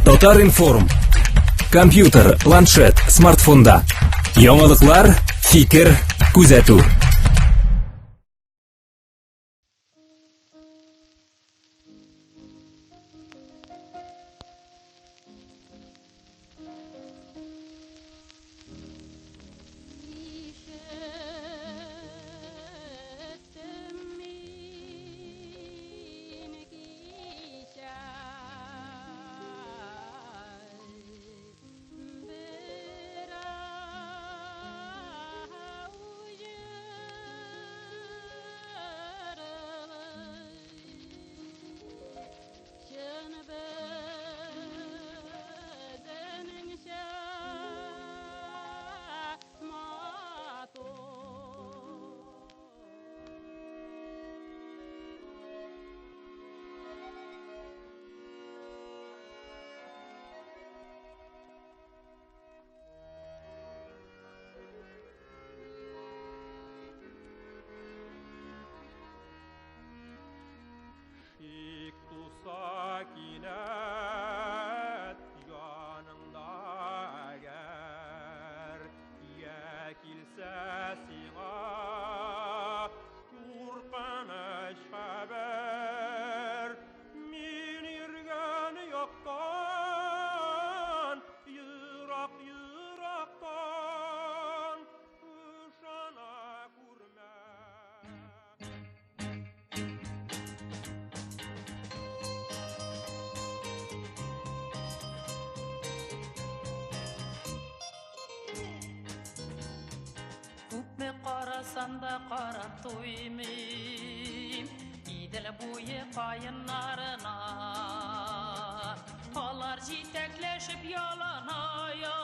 Татар-информ. Компьютер, планшет, смартфонда. Яңалыклар, фикер, күзәтү. Шик туса кинәт яныңда әгәр, я килсә сиңа куркыныч хәбәр, мин йөргән яктан, ерак ерактан ышана күрмә. Күпме карасам да карап туймыйм Идел буе каеннарына. Алар җитәкләшеп яланаяк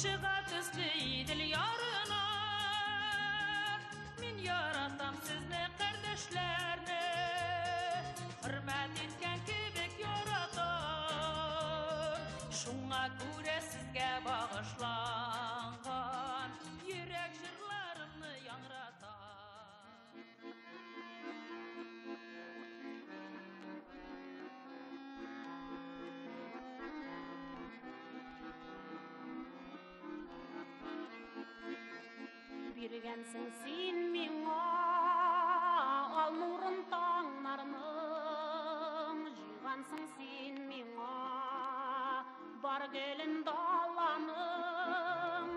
чыга төсле Идел ярына. Мин яратам сезне, кардәшләрне, хөрмәт иткән кебек яратам. Шуңа күрә сезгә багышланган йөрәк җырларымны яңратам. Биргәнсең син миңа ал нурын таңнарның, җыйгансың син миңа бар гөлен даланың.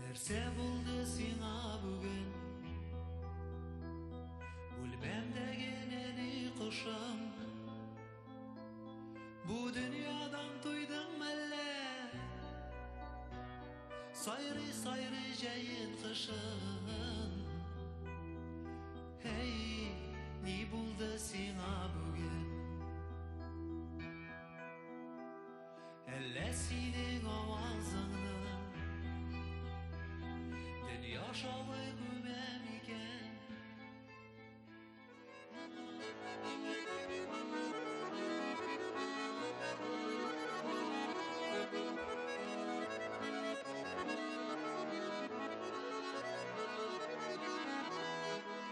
Нәрсә булды сиңа бүген? Бүлмәмдәге нәни кошым, бу дөньядан туйдың мәллә? Сайрый, сайрый җәен кышын. Һәй, ни булды сиңа бүген? Әллә синең авазыңны дөнья шавы күмә микән?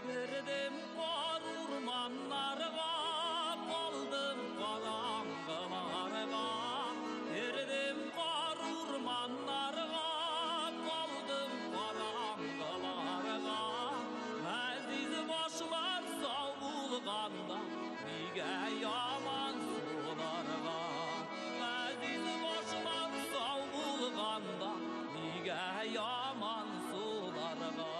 Кердем кар урманнарга, калдым караңгыларга. Кердем кар урманнарга, калдым караңгыларга. Газиз башлар сау булганда, нигә яман суларга? Газиз башлар сау булганда, нигә яман суларга?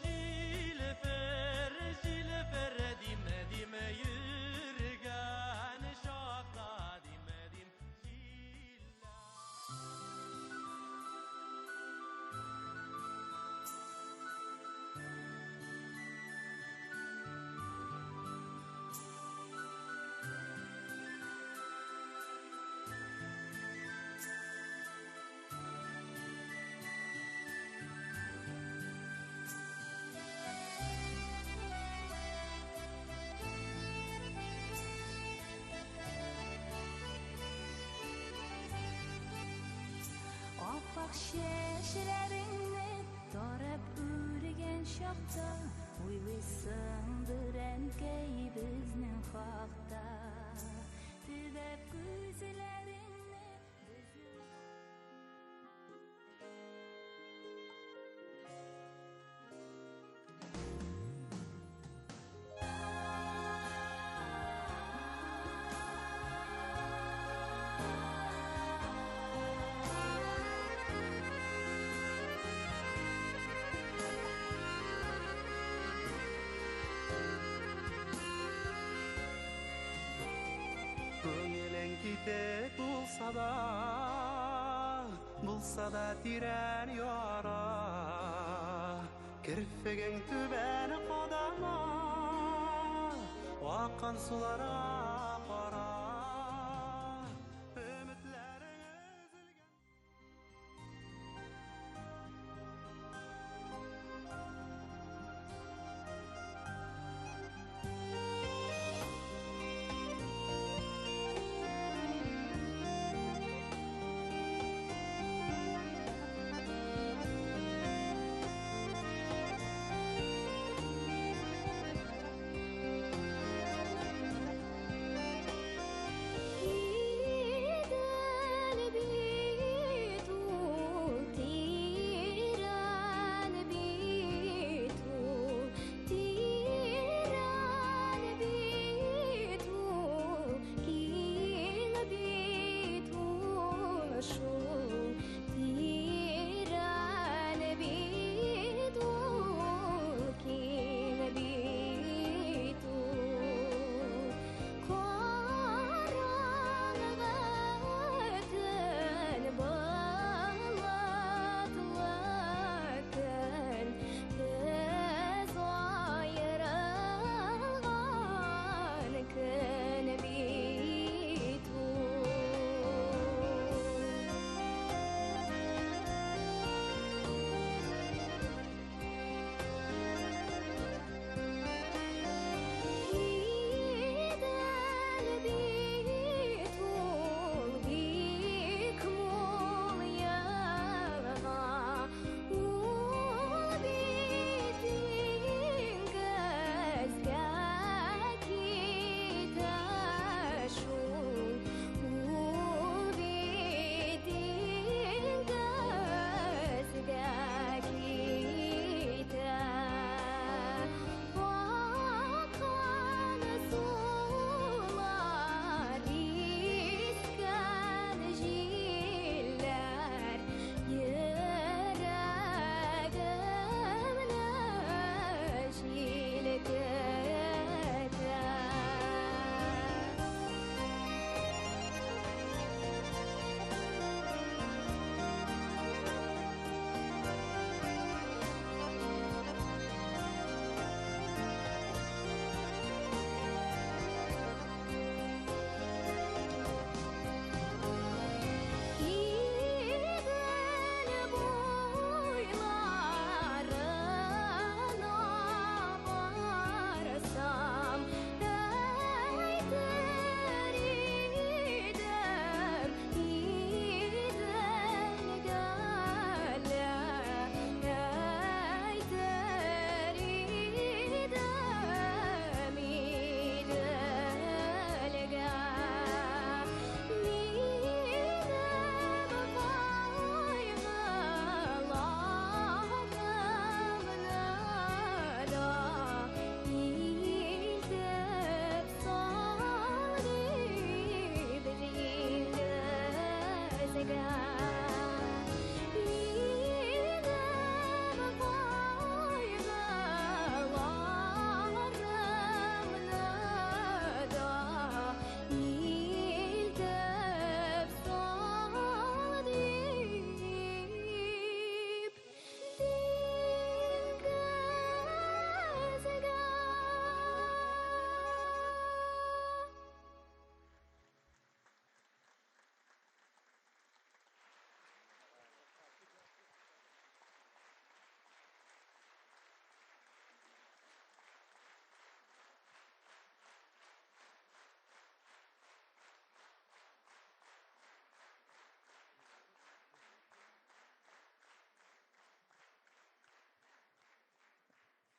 Җилфер, җилфер, дим, дим, йөргән чакта, дим, дим, җилләр. Аппак чәчләреңне тарап үргән чакта, уйлыйсыңдыр, әнкәй, безнең хакта. Төбәп күзләреңне безнең. Күңелең китек булса да, булса да тирән яра, керфегең түбән кадама, аккан суларга кара. Өметләрең өзелгән.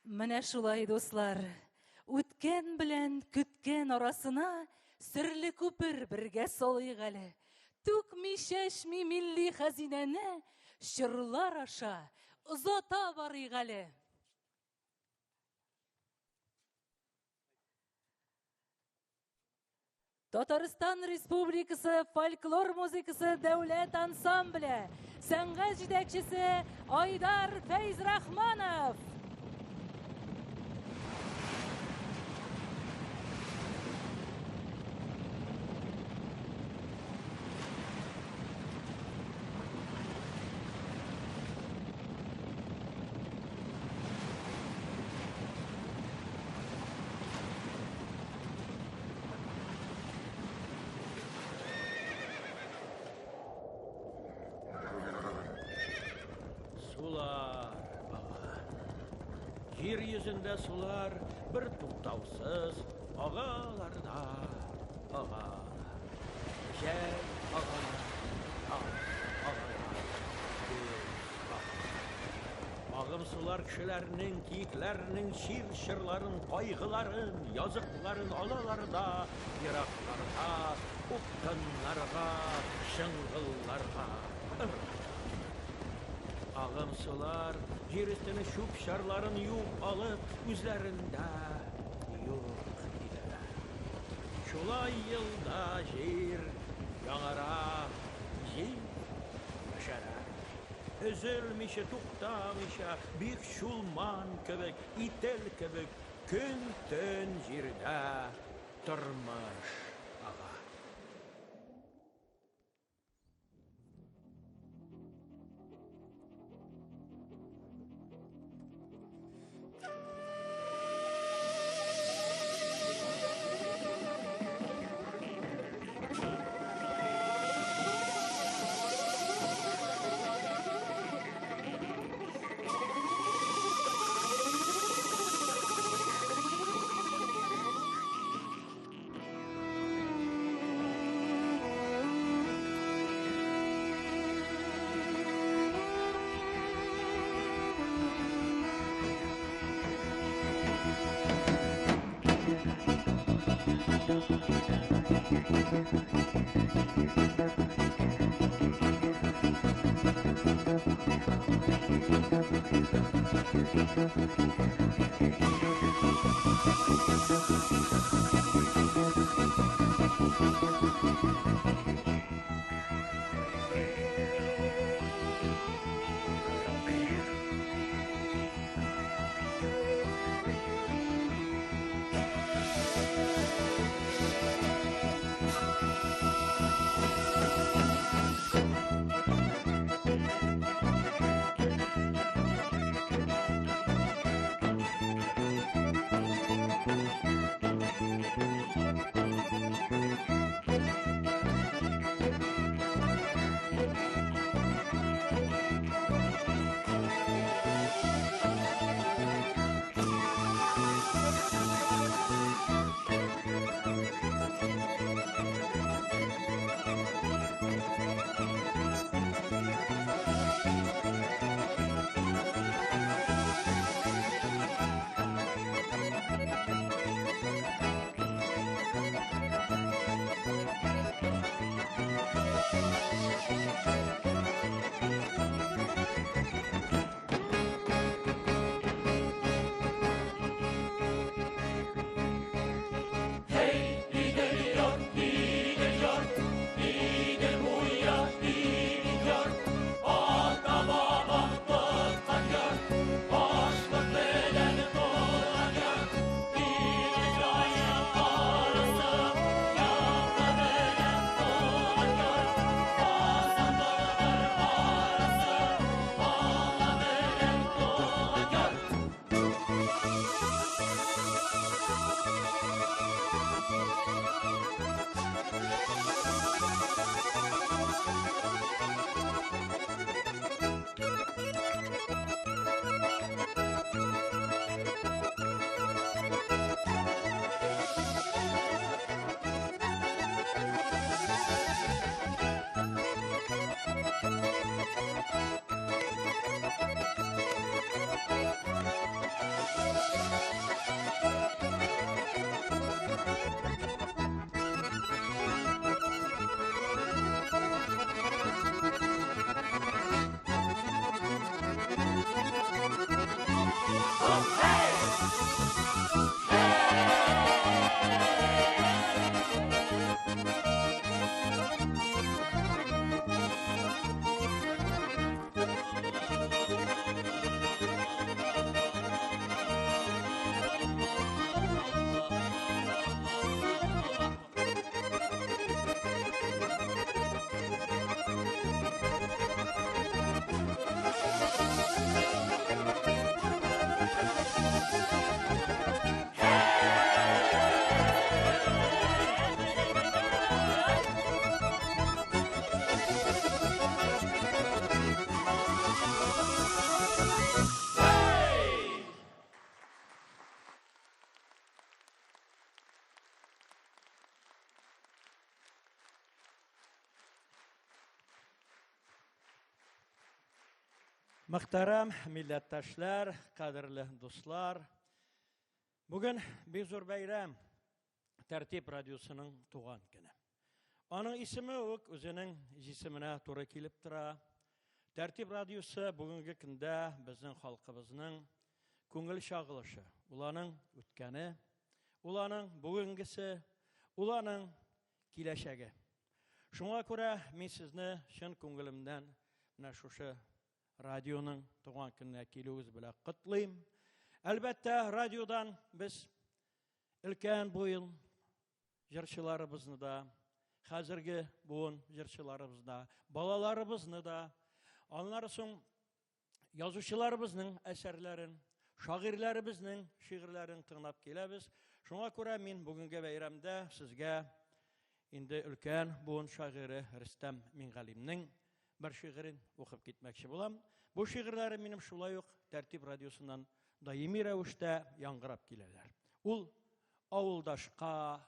Менә шулай, дуслар, үткән белән көткән арасына серле күпер бергә салыйк әле. Түкми-чәчми милли хәзинәне чорлар аша озата барыйк әле. Татарстан Республикасы фольклор музыкасы дәүләт ансамбле сәнгать җитәкчесе Айдар Фәйзрахманов. Сулар ага. Җир йөзендә сулар бер туктаусыз агалар да агалар. Җәй агалар, яз агалар, көз агалар. Агым сулар кешеләрнең, киекләрнең чир-чорларын, кайгыларын, языкларын алалар да еракларга, упкыннарга, чыңгылларга ыргыталар. Агым сулар җир өстенең чүп-чарларын юып алып, үзләрендә юк итәләр. Шулай елда җир яңара, җир яшәрә. Өзелмичә, туктамыйча, бөек Чулман кебек, Ител кебек көн-төн җирдә тормыш ага. Мөхтәрәм милләттәшләр, кадерле дуслар, бүген бик зур бәйрәм, Тәртип радиосының туган көне. Аның исеме үк үзенең җисеменә туры килеп тора. Тәртип радиосы бүгенге көндә безнең халкыбызның күңел чагылышы. Ул аның үткәне, ул аның бүгенгесе, ул аның киләчәге. Шуңа күрә мин сезне чын күңелемнән менә шушы радионың туган көненә килүегез белән котлыйм. Әлбәттә, радиодан без өлкән буын җырчыларыбызны да, хәзерге буын җырчыларыбызны да, балаларыбызны да, аннары соң язучыларыбызның әсәрләрен, шагыйрьләребезнең шигырьләрен тыңлап киләбез. Шуңа күрә мин бүгенге бәйрәмдә сезгә инде өлкән буын шагыйре Рөстәм Мингалимнең бер шигырен укып китмәкче булам. Бу шигырьләре минем шулай ук Тәртип радиосыннан даими рәвештә яңгырап киләләр. Ул Авылдашка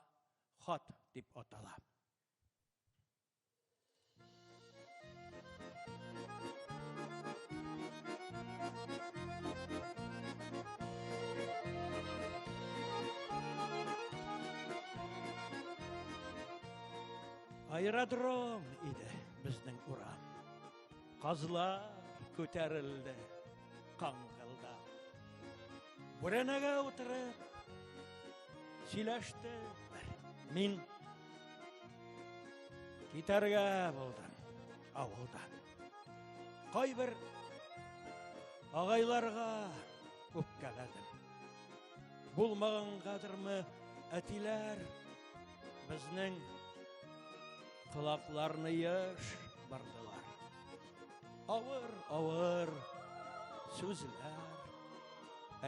хат дип атала. Аэродром иде безнең урам. Казлар күтәрелде каңгылдап. Бүрәнәгә утырып сөйләште. Мин китәргә булдым авылдан. Кайбер агайларга үпкәләдем. Булмагангадырмы әтиләр безнең колакларны еш бардылар. Авыр-авыр сүзләр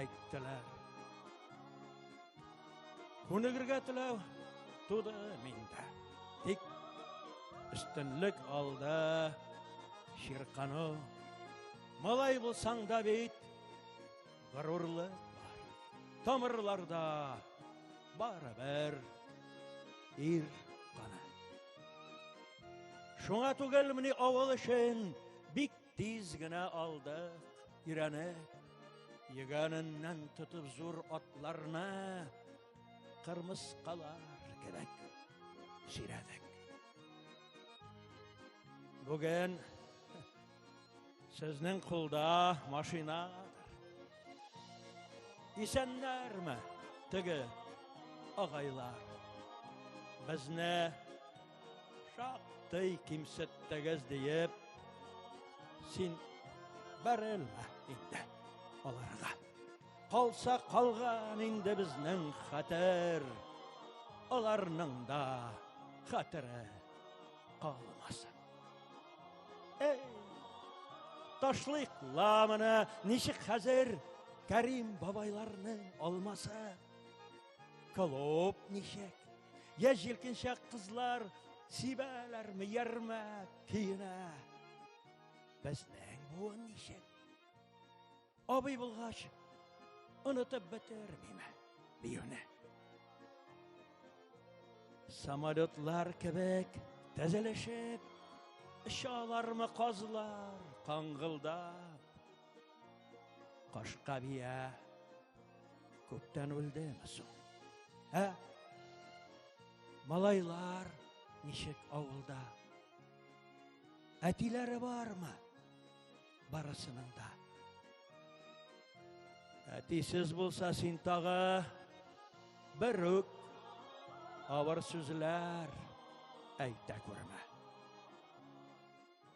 әйттеләр. Күнегергә теләү туды миндә. Тик өстенлек алды чиркану. Малай булсаң да бит горурлык бар. Тамырларда барыбер ир каны. Шуңа түгелмени авыл эшен бик тиз генә алдык, өйрәнеп. Йөгәненнән тотып зур атларны кырмыскалар кебек сөйрәдек. Бүген сезнең кулда машинадыр. Исәннәрме теге агайлар? Безне шактый кимсеттегез диеп, син бәрелмә инде аларга. Калса калган инде безнең хәтер, аларның да хәтере калмасын. Эй, ташлыйк ла моны, ничек хәзер Кәрим бабайларның алмасы? Клуб ничек? Я җилкенчәк кызлар сибәләрме ярмә көенә? Безнең буын ничек? Абый булгач, онытып бетермиме биюне? Самолетлар кебек тезелешеп, очалармы казлар каңгылдап? Кашка бия күптән үлдеме соң? Ә? Малайлар ничек авылда? Әтиләре бармы? Барысының да. Әтисез булса син тагы бер үк авыр сүзләр әйтә күрмә.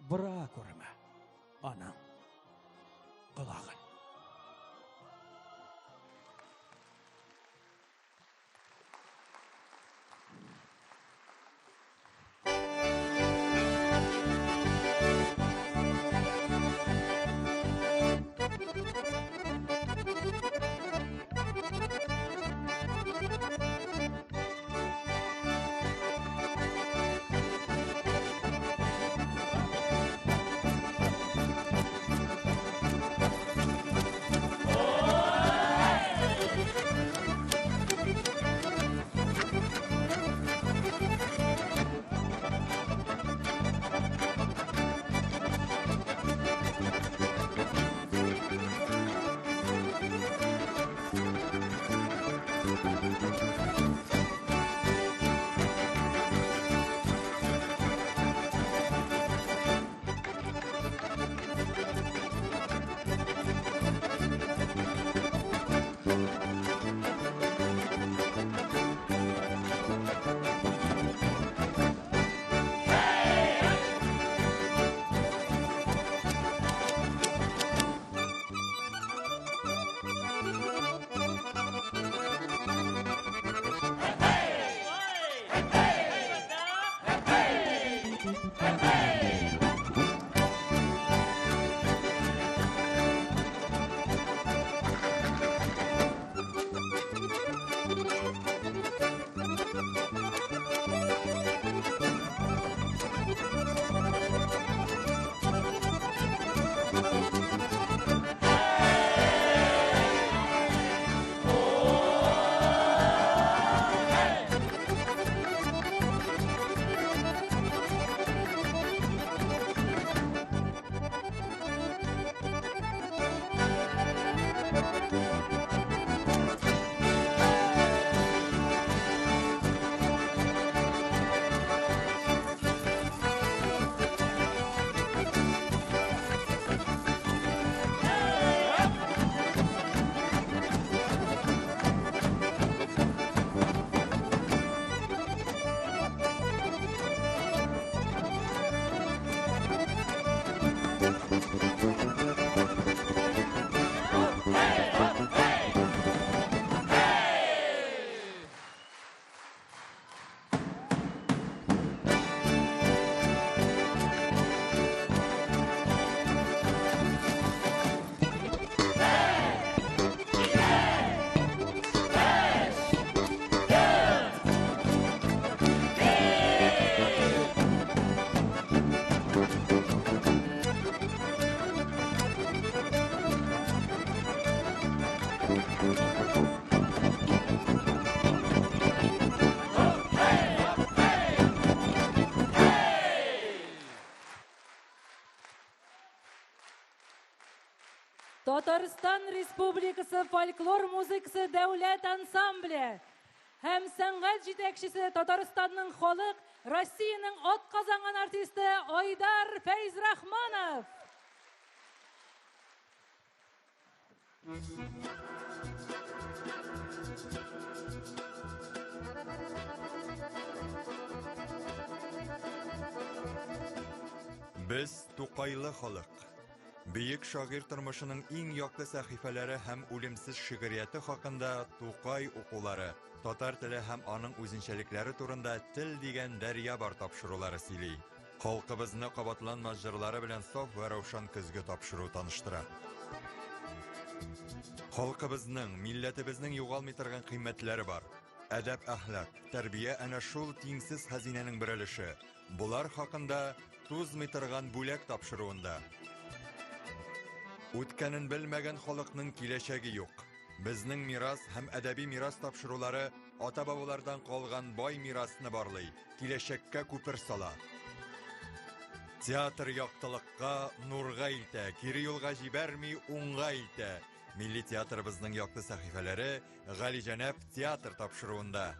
Бора күрмә аның колагын. Татарстан Республикасы фольклор музыкасы дәүләт ансамбле һәм сәнгать җитәкчесе Татарстанның халык, Россиянең атказанган артисты Айдар Фәйзрахманов. Без Тукайлы халык. Бөек шагыйрь тормышының иң якты сәхифәләре һәм үлемсез шигърияте хакында Тукай укулары, татар теле һәм аның үзенчәлекләре турында Тел дигән дәрья бар тапшырулары сөйли. Халкыбызны кабатланмас җырлары белән саф вә раушан көзге тапшыру таныштыра. Халкыбызның, милләтебезнең югалмый торган кыйммәтләре бар. Әдәп, әхлак, тәрбия әнә шул тиңсез хәзинәнең бер өлеше. Болар хакында тузмый торган бүләк тапшыруында. Үткәнен белмәгән халыкның киләчәге юк. Безнең мирас һәм әдәби мирас тапшырулары ата-бабалардан калган бай мирасны барлый, киләчәккә күпер сала. Театр яктылыкка, нурга илтә, кире юлга җибәрми, уңга илтә. Милли театрыбызның якты сәхифәләре Галиҗәнәп театр тапшыруында.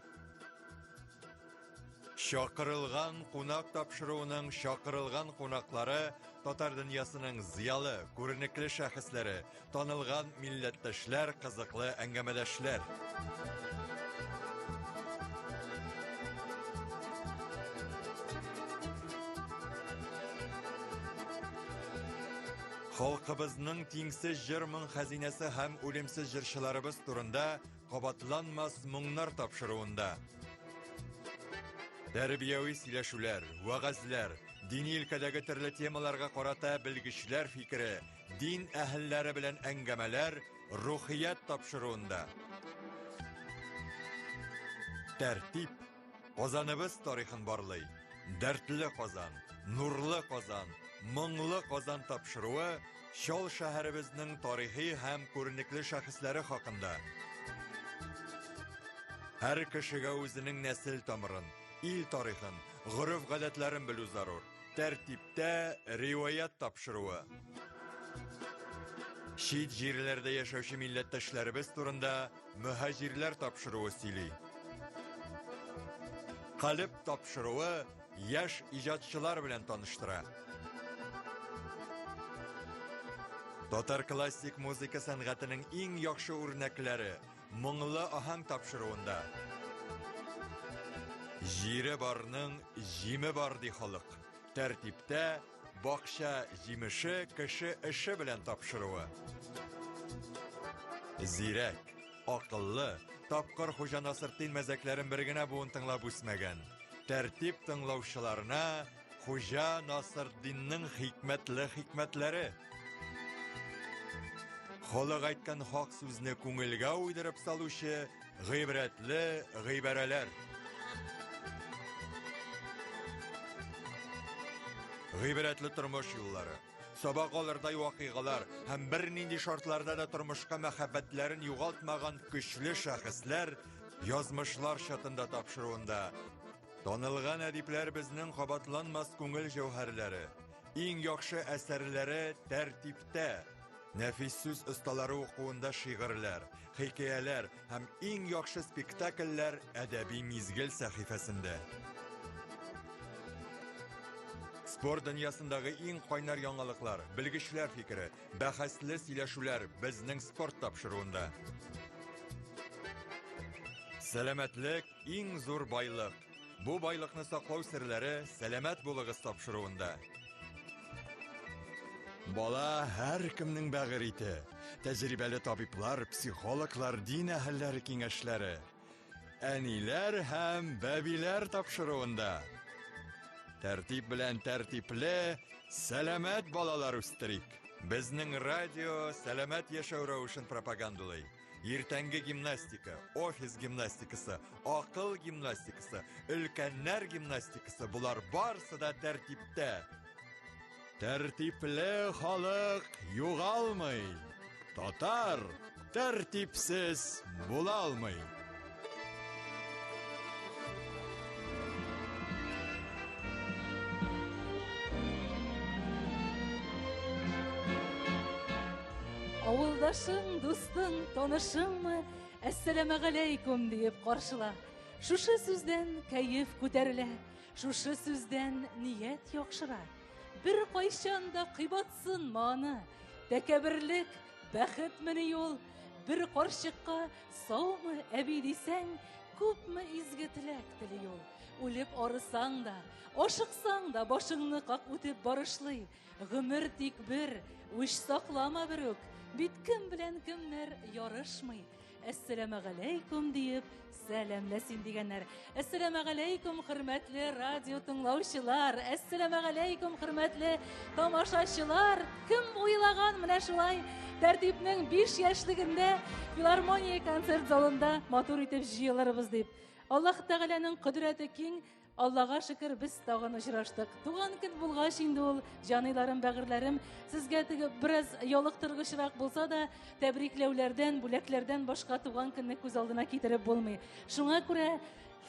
Чакырылган кунак тапшыруының чакырылган кунаклары татар дөньясының зыялы, күренекле шәхесләре, танылган милләттәшләр, кызыклы әңгәмәдәшләр. Халкыбызның тиңсез җыр-моң хәзинәсе һәм үлемсез җырчыларыбыз турында кабатланмас моңнар тапшыруында. Тәрбияви сөйләшүләр, вәгазьләр, дини өлкәдәге төрле темаларга карата белгечләр фикере, дин әһелләре белән әңгәмәләр Рухият тапшыруында. Тәртип Казаныбыз тарихын барлый. Дәртле Казан, нурлы Казан, моңлы Казан тапшыруы Чал шәһәребезнең тарихи һәм күренекле шәхесләре хакында. Һәр кешегә үзенең нәсел тамырын, ил тарихын, гореф-гадәтләрен белү зарур. Тәртиптә риваять тапшыруы. Чит җирләрдә яшәүче милләттәшләребез турында мөһаҗирләр тапшыруы сөйли. Калеб тапшыруы яшь иҗатчылар белән таныштыра. Татар классик музыка сәнгатенең иң яхшы үрнәкләре Моңлы аһәң тапшыруында. Җире барның җиме бар ди халык. Тәртиптә бакча җимеше кеше эше белән тапшыруы. Зирәк, акыллы, тапкыр Хуҗа Насыртдин мәзәкләрен бер генә буын тыңлап үсмәгән. Тәртип тыңлаучыларына Хуҗа Насыртдинның хикмәтле хикмәтләре. Халык әйткән хак сүзне күңелгә уйдырып салучы гыйбрәтле гыйбарәләр. Гыйбрәтле тормыш юллары, сабак алырдай вакыйгалар һәм бернинди шартларда да тормышка мәхәббәтләрен югалтмаган көчле шәхесләр язмышлар чатында тапшыруында. Танылган әдипләр безнең кабатланмас күңел җәүһәрләре, иң яхшы әсәрләре тәртиптә. Нәфис сүз осталары укуында шигырьләр, хикәяләр һәм иң яхшы спектакльләр әдәби мизгел сәхифәсендә. Спорт дөньясындагы иң кайнар яңалыклар, белгечләр фикере, бәхәсле сөйләшүләр безнең спорт тапшыруында. Сәламәтлек иң зур байлык. Бу байлыкны саклау серләре сәламәт булыгыз тапшыруында. Бала һәркемнең бәгырь ите. Тәҗрибәле табиблар, психологлар, дин әһелләре киңәшләре. Әниләр һәм бәбиләр тапшыруында. Тәртип белән тәртипле, сәламәт балалар үстерик. Безнең радио сәламәт яшәү рәвешен пропагандалый. Иртәнге гимнастика, офис гимнастикасы, акыл гимнастикасы, өлкәннәр гимнастикасы болар барысы да тәртиптә. Тәртипле халык югалмый. Татар тәртипсез була алмый. Авылдашың, дустың, танышыңмы, әссәламәгаләйкүм диеп каршыла. Шушы сүздән кәеф күтәрелә, шушы сүздән ният яхшыра. Бер кайчан да кыйбатсынма аны. Тәкәберлек, бәхетмени ул? Бер карчыкка саумы, әби дисәң, күпме изге теләк тели ул. Үлеп арысаң да, ашыксаң да башыңны как үтеп барышлый. Гомер тик бер, үч саклама берүк. Бит кем белән кемнәр ярышмый. Әссәламәгаләйкүм диеп сәламләсин дигәннәр. Әссәламәгаләйкүм, хөрмәтле радио тыңлаучылар. Әссәламәгаләйкүм, хөрмәтле тамашачылар. Кем уйлаган менә шулай тәртипнең 5 яшьлегендә филармония концерт залында матур итеп җыелырбыз дип. Аллаһ Тәгаләнең кодрәте киң, Аллага шөкер, без тагын очраштык. Туган көн булгач инде ул, җаныйларым, бәгырьләрем, сезгә теге бераз ялыктыргычрак булса да, тәбрикләүләрдән, бүләкләрдән башка туган көнне күз алдына китереп булмый. Шуңа күрә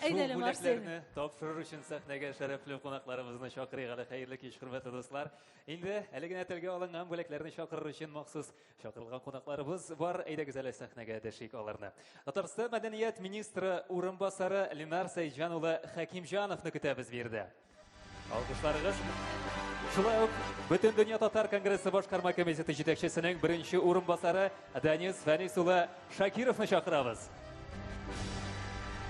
Шул бүләкләрне тапшырыр өчен сәхнәгә шәрәфле кунакларыбызны чакырыйк әле. Хәерле кич, хөрмәтле дуслар. Инде әле генә телгә алынган бүләкләрне чакырыр өчен махсус Чакырылган кунакларыбыз бар, әйдәгез әле сәхнәгә дәшик аларны. Татарстан мәдәният министры урынбасары Ленар Сәйҗан улы Хәкимҗановны көтәбез биредә. Алкышларыгыз. Шулай ук Бөтендөнья татар конгрессы башкарма комитеты җитәкчесенең беренче урынбасары Данис Фәнис улы Шакировны чакырабыз.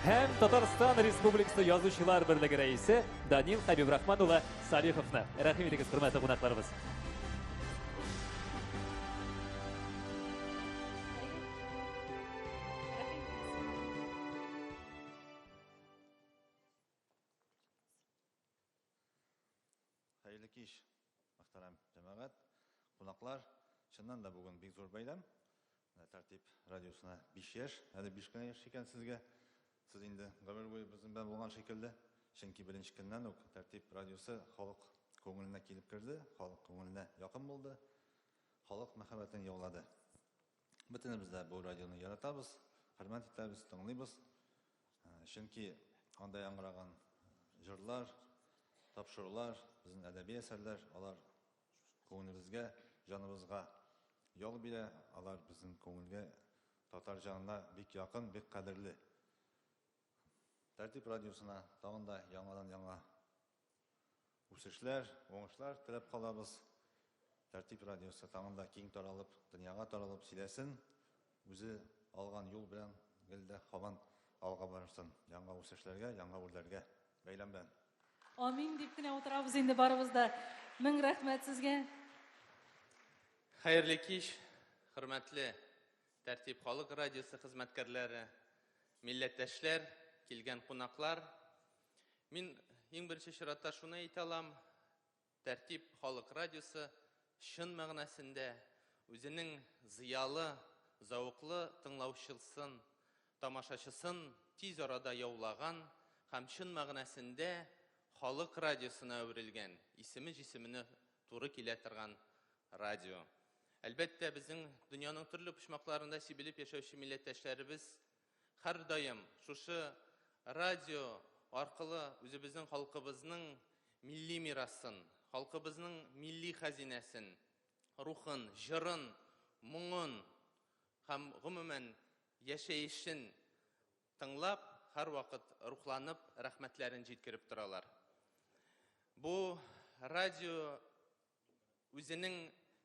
Һәм Татарстан Республикасы Язучылар берлеге рәисе Данил Хәбибрахман улы Салиховны. Рәхим итегез, хөрмәтле кунакларыбыз. Хәерле кич, мөхтәрәм җәмәгать, кунаклар. Чыннан да бүген бик зур бәйрәм. Менә Тәртип радиосына 5 яшь, әле 5 кенә яшь икән сезгә. Сез инде гомер буе безнең белән булган шикелле. Чөнки беренче көннән үк Тәртип радиосы халык күңеленә килеп керде, халык күңеленә якын булды, халык мәхәббәтен яулады. Бөтенебез дә бу радионы яратабыз, хөрмәт итәбез, тыңлыйбыз. Чөнки анда яңгыраган җырлар, тапшырулар, безнең әдәби әсәрләр, алар күңелебезгә, җаныбызга ял бирә, алар безнең күңелгә, татар җанына бик якын, бик кадерле. Тәртип радиосына тагын да яңадан-яңа үсешләр, уңышлар теләп калабыз. Тәртип радиосы тагын да киң таралып, дөньяга таралып сөйләсен, үзе алган юл белән гел дә һаман алга барсын, яңа үсешләргә, яңа үрләргә. Бәйләм белән. Амин дип кенә утырабыз инде барыбыз да. Мең рәхмәт сезгә. Хәерле кич, хөрмәтле Тәртип халык радиосы хезмәткәрләре, милләттәшләр, килгән кунаклар. Мин иң беренче чиратта шуны әйтә алам, Тәртип халык радиосы чын мәгънәсендә үзенең зыялы, зәвыклы тыңлаучысын, тамашачысын тиз арада яулаган һәм чын мәгънәсендә халык радиосына әверелгән, исеме җисеменә туры килә торган радио. Әлбәттә, безнең дөньяның төрле почмакларында сибелеп яшәүче милләттәшләребез һәрдаим шушы радио аркылы үзебезнең халкыбызның милли мирасын, халкыбызның милли хәзинәсен, рухын, җырын, моңын һәм гомумән яшәешен тыңлап, һәрвакыт рухланып, рәхмәтләрен җиткереп торалар. Бу радио үзенең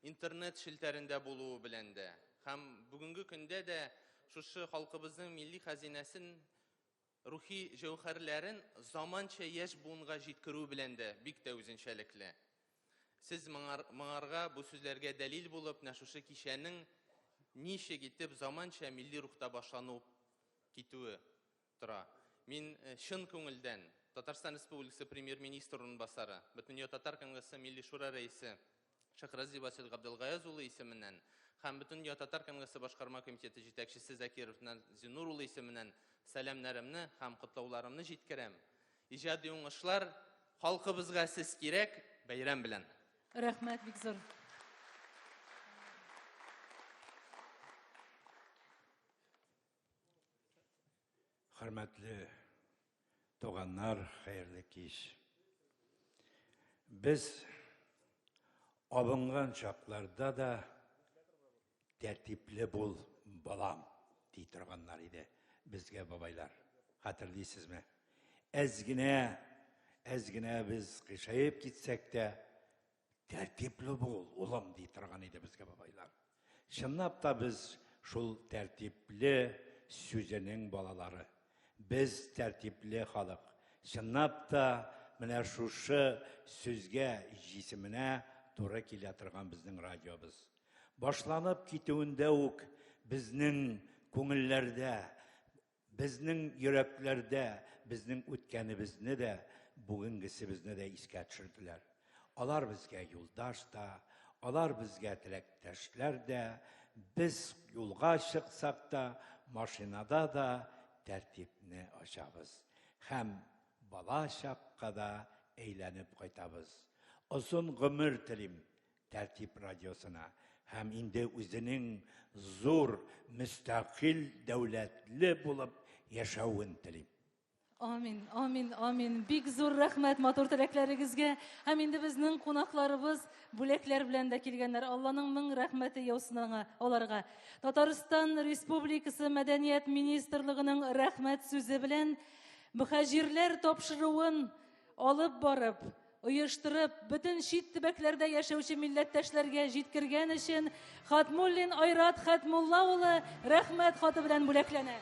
интернет челтәрендә булуы белән дә һәм бүгенге көндә дә шушы халкыбызның милли хәзинәсен, рухи җәүһәрләрен заманча яшь буынга җиткерү белән дә бик тә үзенчәлекле. Сез моңар, моңарга бу сүзләргә дәлил булып, менә шушы кичәнең ничек итеп заманча милли рухта башлану китүе тора. Мин э, чын күңелдән Татарстан Республикасы премьер-министр урынбасары, Бөтендөнья татар конгрессы Милли шура рәисе Шәхрази Васил Габделгаяз улы исеменнән һәм Бөтендөнья татар конгрессы башкарма комитеты җитәкчесе Закиров Зинур улы исеменнән сәламнәремне һәм котлауларымны җиткерәм. Иҗади уңышлар, халкыбызга сез кирәк, бәйрәм белән. Рәхмәт бик зур. Хөрмәтле туганнар, хәерле кич. Без абынган чакларда да тәртипле бул, балам, ди торганнар иде безгә бабайлар. Хәтерлисезме? Әз генә, әз генә без кыйшаеп китсәк тә, Тәртипле бул, улым, ди торган иде безгә бабайлар. Чынлап та без шул тәртипле сүзенең балалары. Без тәртипле халык. Чынлап та менә шушы сүзгә, җисеменә туры килә торган безнең радиобыз. Башланып китүендә үк безнең күңелләрдә Безнең йөрәкләрдә безнең үткәнебезне дә, бүгенгесебезне дә искә төшерделәр. Алар безгә юлдаш та, алар безгә теләктәшләр дә, без юлга чыксак та, машинада да тәртипне ачабыз һәм бала чакка да әйләнеп кайтабыз. Озын гомер телим Тәртип радиосына һәм инде үзенең зур, мөстәкыйль дәүләтле булып яшәвен телим. Амин, амин, амин. Бик зур рәхмәт матур теләкләрегезгә. Һәм инде безнең кунакларыбыз бүләкләр белән дә килгәннәр. Алланың мең рәхмәте яусын аңа, аларга. Татарстан Республикасы Мәдәният министрлыгының рәхмәт сүзе белән мөхаҗирләр тапшыруын алып барып, оештырып, бөтен чит төбәкләрдә яшәүче милләттәшләргә җиткергән өчен Хатмуллин Айрат Хатмулла улы рәхмәт хаты белән бүләкләнә.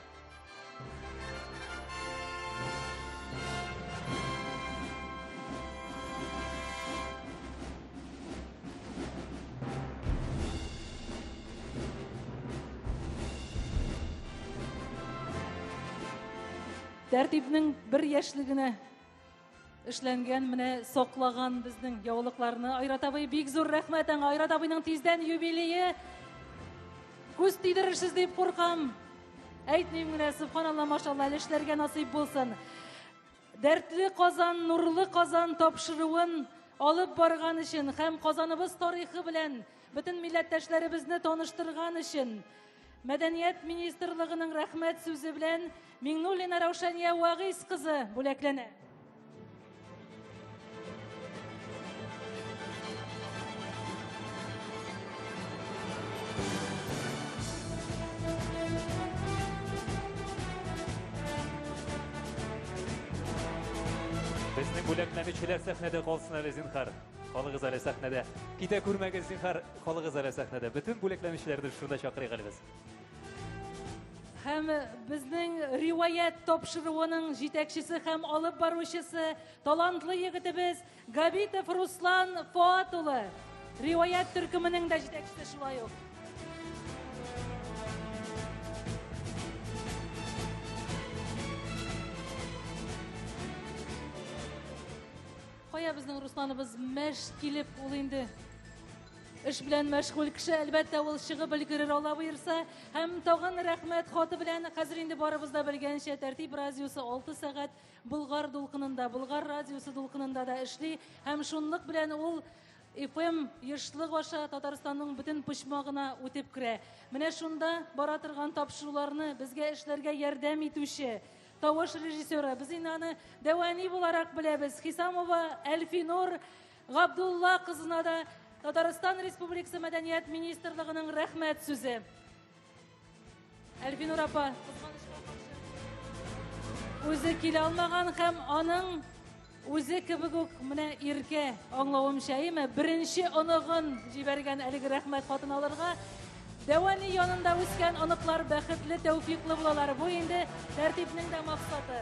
Тәртипнең бер яшьлегенә эшләнгән, менә саклаган безнең яулыкларны. Айрат абый, бик зур рәхмәт аңа. Айрат абыйның тиздән юбилее. Күз тидерерсез дип куркам. Әйтмим генә, субханалла, машалла, әле эшләргә насыйп булсын. Дәртле Казан, нурлы Казан тапшыруын алып барган өчен һәм Казаныбыз тарихы белән бөтен милләттәшләребезне таныштырган өчен Мәдәният министрлыгының рәхмәт сүзе белән Миңнуллина Раушания Вагыйз кызы бүләкләнә. Безнең бүләкләнүчеләр сәхнәдә калсын әле, зинһар. Калыгыз әле сәхнәдә. Китә күрмәгез, зинһар, калыгыз әле сәхнәдә. Бөтен бүләкләнүчеләрне шунда чакырыйк әле без. Һәм безнең риваять тапшыруының җитәкчесе һәм алып баручысы талантлы егетебез Габитов Руслан Фоат улы. Риваять төркеменең дә җитәкчесе шулай ук. Кая безнең Русланыбыз мәш килеп ул инде эш белән мәшгуль кеше, әлбәттә, ул чыгып өлгерер Алла боерса. Һәм тагын рәхмәт хаты белән хәзер инде барыбыз да белгәнчә, Тәртип радиосы 6 сәгать Болгар дулкынында, Болгар радиосы дулкынында да эшли. Һәм шунлык белән ул FM ешлык аша Татарстанның бөтен почмагына үтеп керә. Менә шунда бара торган тапшыруларны безгә эшләргә ярдәм итүче тавыш режиссеры, без инде аны дәвани буларак беләбез, Хисамова Әлфинур Габдулла кызына да Татарстан Республикасы Мәдәният министрлыгының рәхмәт сүзе. Әлфинур апа, кызганычка каршы, үзе килә алмаган һәм аның үзе кебек үк менә иркә, аңлавымча, әйеме, беренче оныгын җибәргән әлеге рәхмәт хатын алырга. Дәвани янында үскән оныклар бәхетле, тәүфиклы булалар. Бу инде тәртипнең дә максаты.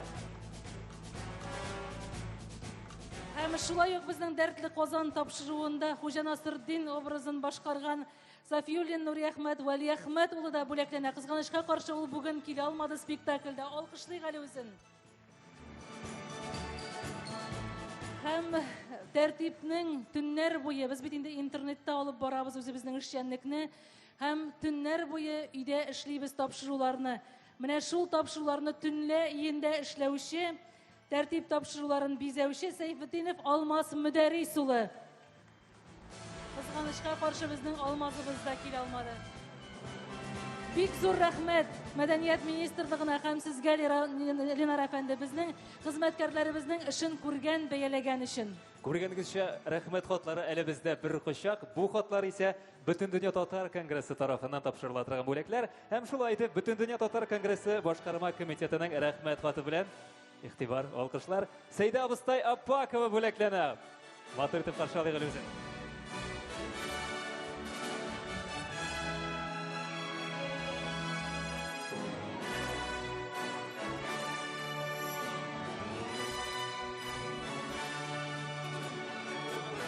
Һәм шулай ук безнең Дәртле Казан тапшыруында Хуҗа Насретдин образын башкарган Сафиуллин Нуриәхмәт Вәлиәхмәт улы да бүләкләнә. Кызганычка каршы, ул бүген килә алмады спектакльдә. Алкышлыйк әле үзен. Һәм тәртипнең төннәр буе, без бит инде интернетта алып барабыз үзебезнең эшчәнлекне, һәм төннәр буе өйдә эшлибез тапшыруларны. Менә шул тапшыруларны төнлә өендә эшләүче, тәртип тапшыруларын бизәүче Сәйфетдинов Алмаз Мөдәррис улы. Кызганычка каршы, безнең Алмазыбыз да килә алмады. Бик зур рәхмәт Мәдәният министрлыгына һәм сезгә, Ленар әфәнде, безнең хезмәткәрләребезнең эшен күргән, бәяләгән өчен. Күргәнегезчә, рәхмәт хатлары әле бездә бер кочак. Бу хатлар исә Бөтендөнья татар конгрессы тарафыннан тапшырыла торган бүләкләр. Һәм шулай итеп, Бөтендөнья татар конгрессы башкарма комитетының рәхмәт хаты белән, игътибар, алкышлар, Сәйдә абыстай Аппакова бүләкләнә. Матур итеп каршы алыйк әле үзен.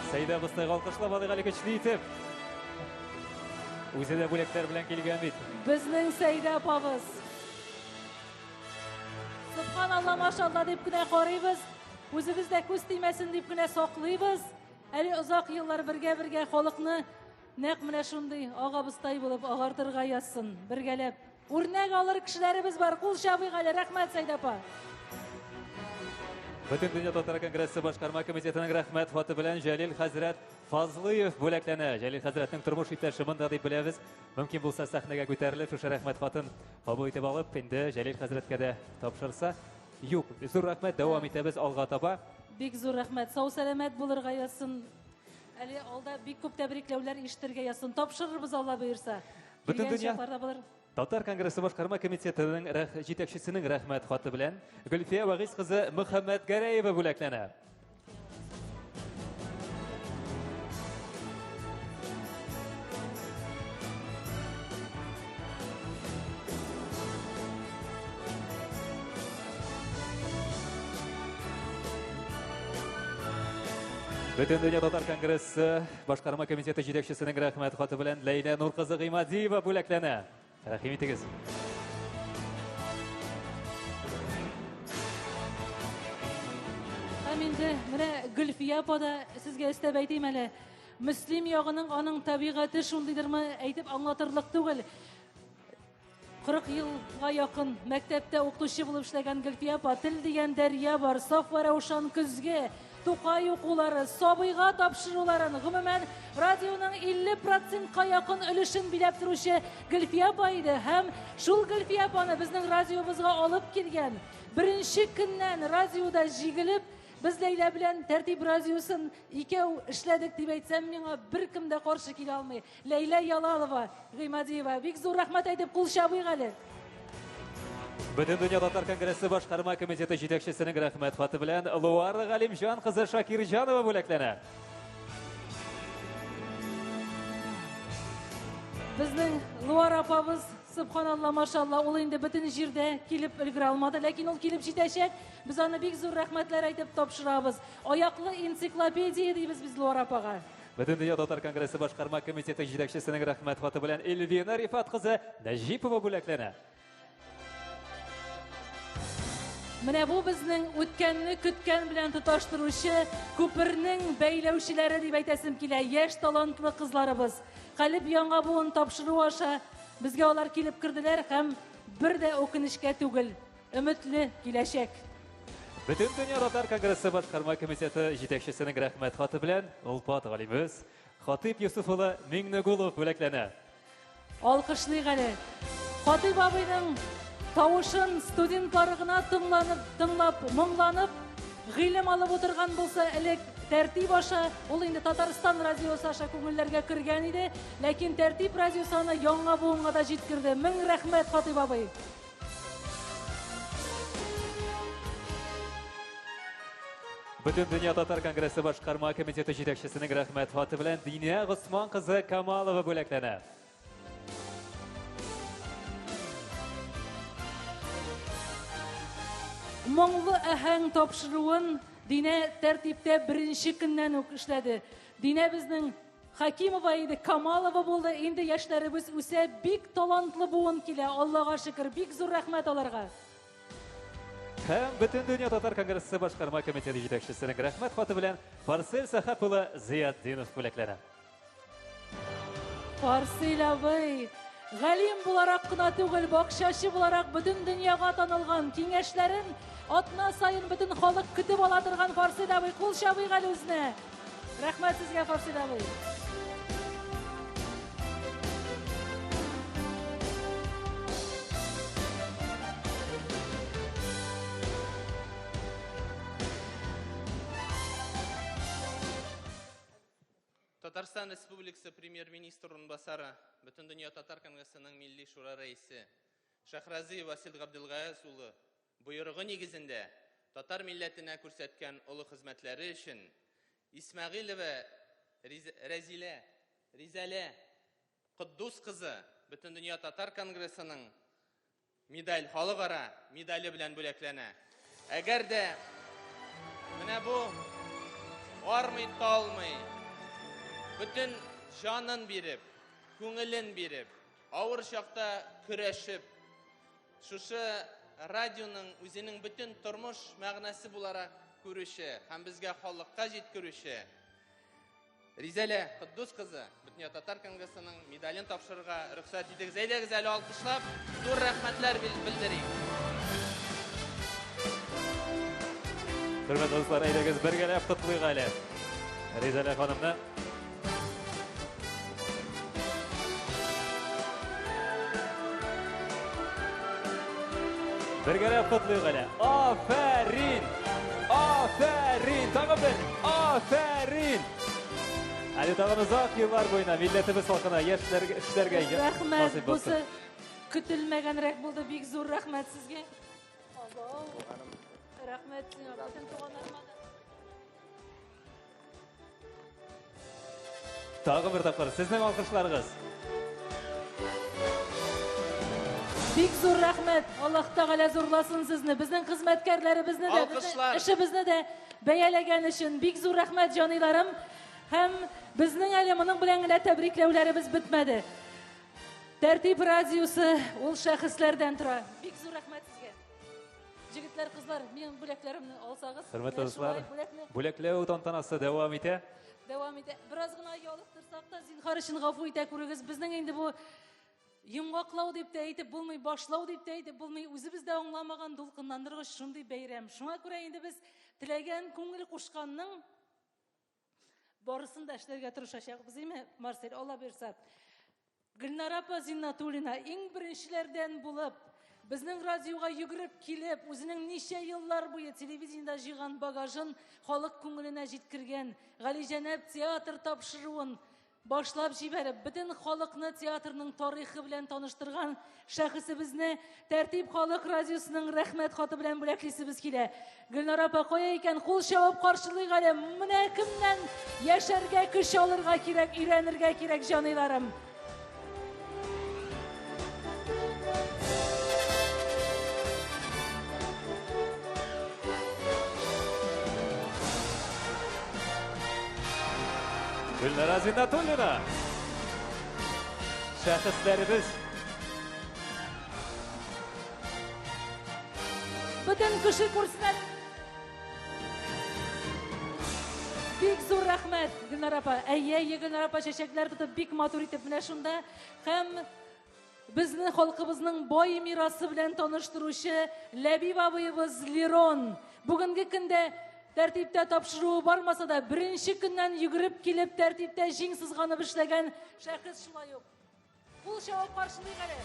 Сәйдә абыстайга алкышлап алыйк әле көчле итеп. Үзе дә бүләкләр белән килгән бит. Безнең Сәйдә апабыз. Субханалла, машалла дип кенә карыйбыз. Үзебез дә күз тимәсен дип кенә саклыйбыз. Әле озак еллар бергә-бергә халыкны нәкъ менә шундый ак абыстай булып агартырга язсын, бергәләп. Үрнәк алыр кешеләребез бар. Кул чабыйк әле. Рәхмәт, Сәйдә апа. Бөтендөнья татар конгрессы башкарма комитетының рәхмәт хаты белән Җәлил хәзрәт Фазлыев бүләкләнә. Җәлил хәзрәтнең тормыш иптәше монда дип беләбез. Мөмкин булса сәхнәгә күтәрелеп, шушы рәхмәт хатын кабул итеп алып, инде Җәлил хәзрәткә дә тапшырса. Юк, зур рәхмәт, дәвам итәбез алга таба. Бик зур рәхмәт. Сау сәламәт булырга язсын. Әле алда бик күп тәбрикләүләр ишетергә язсын. Тапшырырбыз, Алла боерса. Бөтен Килгән дөнья чакларда булыр. Татар конгрессы башкарма комитетының җитәкчесенең рәхмәт хаты белән Гөлфия Вагиз кызы Мөхәммәт Гәрәева бүләкләнә. Бөтендөнья татар конгрессы башкарма комитеты җитәкчесенең рәхмәт хаты белән Ләйлә Нур кызы Гыймадиева бүләкләнә. Рәхим итегез. Һәм инде менә Гөлфия апа да сезгә өстәп әйтим әле. Мөслим ягының аның табигате шундыйдырмы, әйтеп аңлатырлык түгел. 40 елга якын мәктәптә укытучы булып эшләгән Гөлфия апа, тел дигән дәрья бар, саф вә раушан көзге, Тукай укулары, сабыйга тапшыруларын, гомумән, радионың 50%ка якын өлешен биләп торучы Гөлфия апа иде. Һәм шул Гөлфия апаны безнең радиобызга алып килгән, беренче көннән радиода җигелеп, без Ләйлә белән Тәртип радиосын икәү эшләдек дип әйтсәм, миңа беркем дә каршы килә алмый. Ләйлә Ялалова, Гыймадиева, бик зур рәхмәт әйтеп кул чабыйк әле. Бөтендөнья татар конгрессы башкарма комитеты җитәкчесенең рәхмәт хаты белән Луара Галимҗан кызы Шакирҗанова бүләкләнә. Безнең Луара апабыз, субханалла, машалла, ул инде бөтен җирдә килеп өлгерә алмады, ләкин ул килеп җитәчәк. Без аны бик зур рәхмәтләр әйтеп тапшырабыз. Аяклы энциклопедия дибез без Луара апага. Бөтендөнья татар конгрессы башкарма комитеты җитәкчесенең рәхмәт хаты белән Эльвина Рифат кызы Нәҗипова бүләкләнә. Менә бу безнең үткәнне көткән белән тоташтыручы күпернең бәйләүчеләре дип әйтәсем килә, яшь талантлы кызларыбыз. Калеб яңа буын тапшыру аша безгә алар килеп керделәр һәм бер дә үкенечкә түгел, өметле киләчәк. Бөтендөнья татар конгрессы башкарма комитеты җитәкчесенең рәхмәт хаты белән олпат галимебез Хатыйп Йосыф улы Миңнегулов бүләкләнә. Алкышлыйк әле. Хатыйп абыйның тавышын студентлары гына тыңланып, тыңлап, моңланып, гыйлем алып утырган булса, элек Тәртип аша, ул инде Татарстан радиосы аша күңелләргә кергән иде, ләкин Тәртип радиосы аны яңа буынга да җиткерде. Мең рәхмәт, Хатыйп абый. Бөтендөнья татар конгрессы башкарма комитеты җитәкчесенең рәхмәт хаты белән Динә Госман кызы Камалова бүләкләнә. Моңлы әһәң тапшыруын Динә тәртиптә беренче көннән үк эшләде. Динә безнең Хакимова иде, Камалова булды. Инде яшьләребез үсә, бик талантлы буын килә. Аллага шөкер, бик зур рәхмәт аларга. Һәм Бөтендөнья татар конгрессы башкарма комитеты җитәкчесенең рәхмәт хаты белән Фарсель Сәхәп улы Зыятдинов бүләкләнә. Фарсель абый, галим буларак кына түгел, бакчачы буларак бөтен дөньяга танылган, киңәшләрен атна саен бөтен халык көтеп ала торган Фарсель абый, кул чабыйк әле үзенә. Рәхмәт сезгә, Фарсель абый. Татарстан Республикасы Премьер-министр урынбасары, Бөтендөнья татар конгрессының Милли шура рәисе Шәһразиев Васил Габделгаяз улы боерыгы нигезендә татар милләтенә күрсәткән олы хезмәтләре өчен Исмәгыйлева Рәзилә Ризәлә Котдус кызы Бөтендөнья татар конгрессының медаль халыкара медале белән бүләкләнә. Әгәр дә менә бу армый талмый, бөтен җанын биреп, күңелен биреп, авыр чакта көрәшеп, шушы радионың үзенең бөтен тормыш мәгънәсе буларак күрүче һәм безгә халыкка җиткерүче Ризәлә Котдус кызы Бөтендөнья татар конгрессының медален тапшырырга рөхсәт итегез. Әйдәгез әле алкышлап, зур рәхмәтләр белдерик. Хөрмәтле дуслар, әйдәгез бергәләп котлыйк әле. Ризәлә ханымны. Бергәләп котлыйк әле. Афәрин! Афәрин! Тагын бер! Афәрин! Әле тагын озак еллар буена милләтебез халкына яшьләргә эшләргә Рәхмәт, насыйп бусы булсын. көтелмәгәнрәк булды. Бик зур рәхмәт сезгә. Рәхмәт сиңа, бөтен туганнарыма да. Тагын бер тапкыр сезнең алкышларыгыз. Бик зур рәхмәт. Аллаһ Тәгалә зурласын сезне. Безнең хезмәткәрләребезне дә, безнең эшебезне дә бәяләгән өчен бик зур рәхмәт, җаныйларым. Һәм безнең әле моның белән генә тәбрикләүләребез бетмәде. Тәртип радиосы ул шәхесләрдән тора. Бик зур рәхмәт сезгә. Җегетләр, кызлар, минем бүләкләремне алсагыз. Хөрмәтле дуслар, бүләкләү тантанасы дәвам итә. Дәвам итә. Бераз гына ялыктырсак та, зинһар өчен гафу итә күрегез. Безнең инде бу йомгаклау дип тә әйтеп булмый, башлау дип тә әйтеп булмый. Үзебез дә аңламаган дулкынландыргыч шундый бәйрәм. Шуңа күрә инде без теләгән, күңел кушканның Барысын да эшләргә тырышачакбыз, име, Марсель, Алла бирса. Гөлнара апа Зиннатуллина иң беренчеләрдән булып, безнең радиога йөгереп килеп, үзенең ничә еллар буе телевидениедә җыйган багажын халык күңеленә җиткергән, Галиҗәнәп театр тапшыруын башлап җибәреп, бөтен халыкны театрның тарихы белән таныштырган шәхесебезне Тәртип халык радиосының рәхмәт хаты белән бүләклисебез килә. Гөлнара апа кая икән? Кул чабып каршылыйк әле. Менә кемнән яшәргә көч алырга кирәк, өйрәнергә кирәк, җаныйларым. Гөлнара Зиннатуллина. Шәхесләребез. Бөтен кеше күрсен әле. Бик зур рәхмәт, Гөлнара апа. Әйе, әйе, Гөлнара апа чәчәкләр тотып бик матур итеп менә шунда һәм безне халкыбызның бай мирасы белән таныштыручы Ләбиб абыебыз Лерон. Бүгенге көндә тәртиптә тапшыруы бармаса да, беренче көннән йөгереп килеп тәртиптә җиң сызганып эшләгән шәхес шулай ук. Кул чабып каршылыйк әле.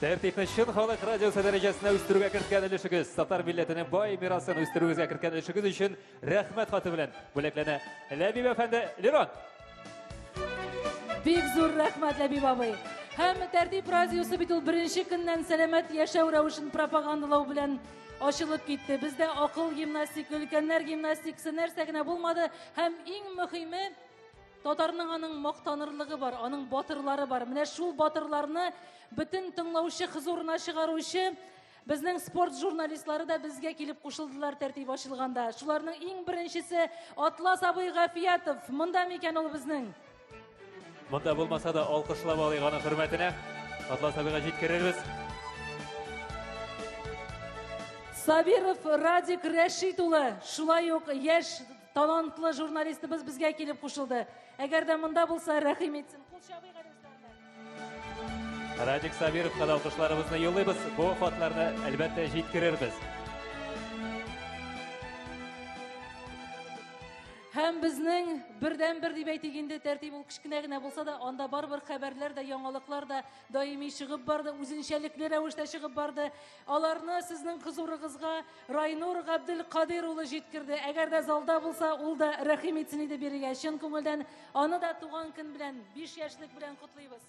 Тәртипне чын халык радиосы дәрәҗәсенә үстерүгә керткән өлешегез, татар милләтенең бай мирасын үстерүегезгә керткән өлешегез өчен рәхмәт хаты белән бүләкләнә. Ләбиб әфәнде Лерон. Бик зур рәхмәт, Ләбиб абый. Һәм Тәртип радиосы бит ул беренче көннән сәламәт яшәү рәвешен пропагандалау белән ачылып китте. Бездә акыл гимнастика, өлкәннәр гимнастикасы нәрсә генә булмады. Һәм иң мөһиме, татарның аның мактанырлыгы бар, аның батырлары бар. Менә шул батырларны бөтен тыңлаучы хозурына чыгаручы безнең спорт журналистлары да безгә килеп кушылдылар тәртип ачылганда. Шуларның иң беренчесе Атлас абый Гафиятов. Монда микән ул безнең? Монда булмаса да алкышлап алыйк аның хөрмәтенә. Атлас абыйга җиткерербез. Сабиров Радик Рәшит улы, шулай ук яшь талантлы журналистыбыз безгә килеп кушылды. Әгәр дә монда булса, рәхим итсен. Кул чабыйк әле үзләренә. Радик Сабировка да алкышларыбызны юллыйбыз. Бу хатларны әлбәттә җиткерербез. Һәм безнең бердәнбер дип әйтик инде, тәртип ул кечкенә генә булса да, анда барыбер хәбәрләр дә, яңалыклар да даими чыгып барды, үзенчәлекле рәвештә чыгып барды. Аларны сезнең хозурыгызга Райнур Габделкадир улы җиткерде. Әгәр дә залда булса, ул да рәхим итсен иде бирегә. Чын күңелдән аны да туган көн белән, 5 яшьлек белән котлыйбыз.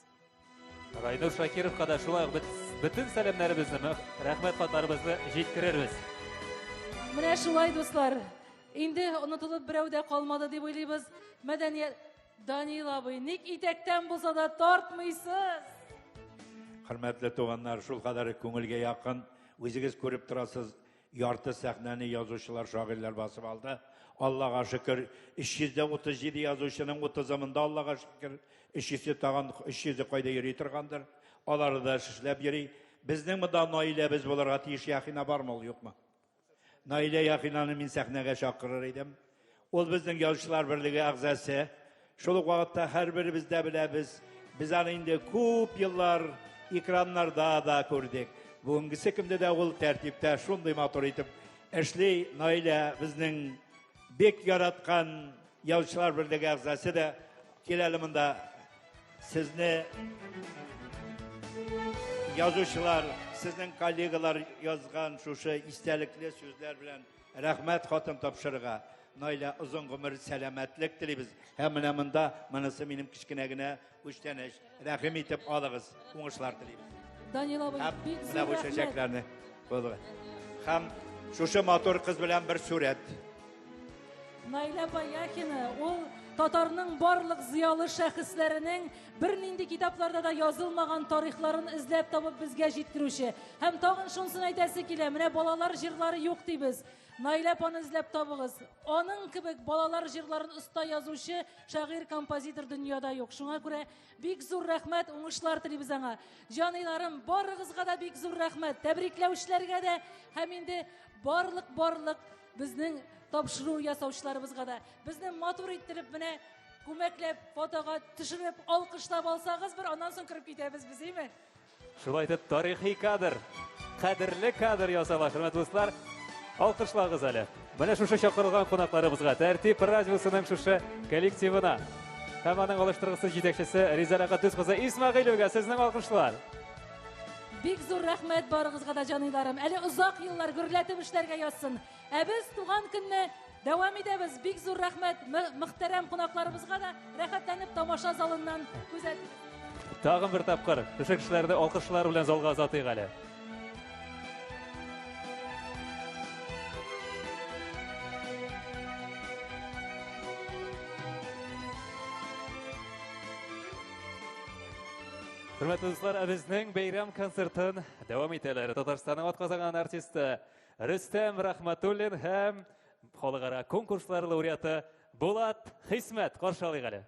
Райнур Шакировка да шулай ук бөтен сәламнәребезне, рәхмәт хатларыбызны җиткерербез. Менә шулай, дуслар. Инде онытылып берәү дә калмады дип уйлыйбыз. Мәдәният Данил абый, ник итәктән булса да тартмыйсыз? Хөрмәтле туганнар, шул кадәр күңелгә якын, үзегез күреп торасыз, ярты сәхнәне язучылар, шагыйрьләр басып алды. Аллага шөкер, 337 язучының 30-ы монда, Аллага шөкер, 300-е тагын 300-е кайда йөри торгандыр. Алары да эшләп йөри. Безнең монда Наиләбез булырга тиеш, Яхина бармы ул, юкмы? Наилә Яхинаны мин сәхнәгә чакырыр идем. Ул безнең Язучылар берлеге әгъзасы. Шул ук вакытта һәрберебез дә беләбез, без аны инде күп еллар экраннарда да күрдек. Бүгенгесе көндә дә ул тәртиптә шундый матур итеп эшли. Наилә безнең бик яраткан Язучылар берлеге әгъзасы да. Кил әле монда. Сезне язучылар, сезнең коллегалар язган шушы истәлекле сүзләр белән рәхмәт хатын тапшырырга. Наилә, озын гомер, сәламәтлек телибез. Һәм менә монда монысы минем кечкенә генә күчтәнәч. Рәхим итеп алыгыз. Уңышлар телибез. Данил абый, Һәм бик менә зур бу рәхмәт. чәчәкләрне кулга. Һәм шушы матур кыз белән бер сурәт. Наилә апа Яхина, ул татарның барлык зыялы шәхесләренең бернинди китапларда да язылмаган тарихларын эзләп табып безгә җиткерүче. Һәм тагын шунысын әйтәсе килә, менә балалар җырлары юк дибез. Наилә апаны эзләп табыгыз. Аның кебек балалар җырларын оста язучы шагыйрь-композитор дөньяда юк. Шуңа күрә бик зур рәхмәт, уңышлар телибез аңа. Җаныйларым, барыгызга да бик зур рәхмәт. Тәбрикләүчеләргә дә һәм инде барлык-барлык безнең тапшыру ясаучыларыбызга да. Безне матур иттереп менә күмәкләп фотога төшереп, алкышлап алсагыз бер, аннан соң кереп китәбез без, әйме? Шулай итеп, тарихи кадр, кадерле кадр ясала, хөрмәтле дуслар. Алкышлагыз әле. Менә шушы чакырылган кунакларыбызга, Тәртип радиосының шушы коллективына һәм аның алыштыргысыз җитәкчесе Риза Кадүс кызы Исмәгыйлевага сезнең алкышлар. Бик зур рәхмәт барыгызга да, җаныйларым. Әле озак еллар гөрләтеп эшләргә язсын. Ә без туган көнне Дәвам итәбез. Бик зур рәхмәт мөхтәрәм кунакларыбызга да рәхәтләнеп тамаша залыннан күзәтегез. Тагын бер тапкыр шушы кешеләрне алкышлар белән залга озатыйк әле. Хөрмәтле дуслар, ә безнең бәйрәм концертын дәвам итәләр. Татарстанның атказанган артисты Рөстәм Рахматуллин һәм халыкара конкурслар лауреаты Булат Хисмәт. Каршы алыйк әле.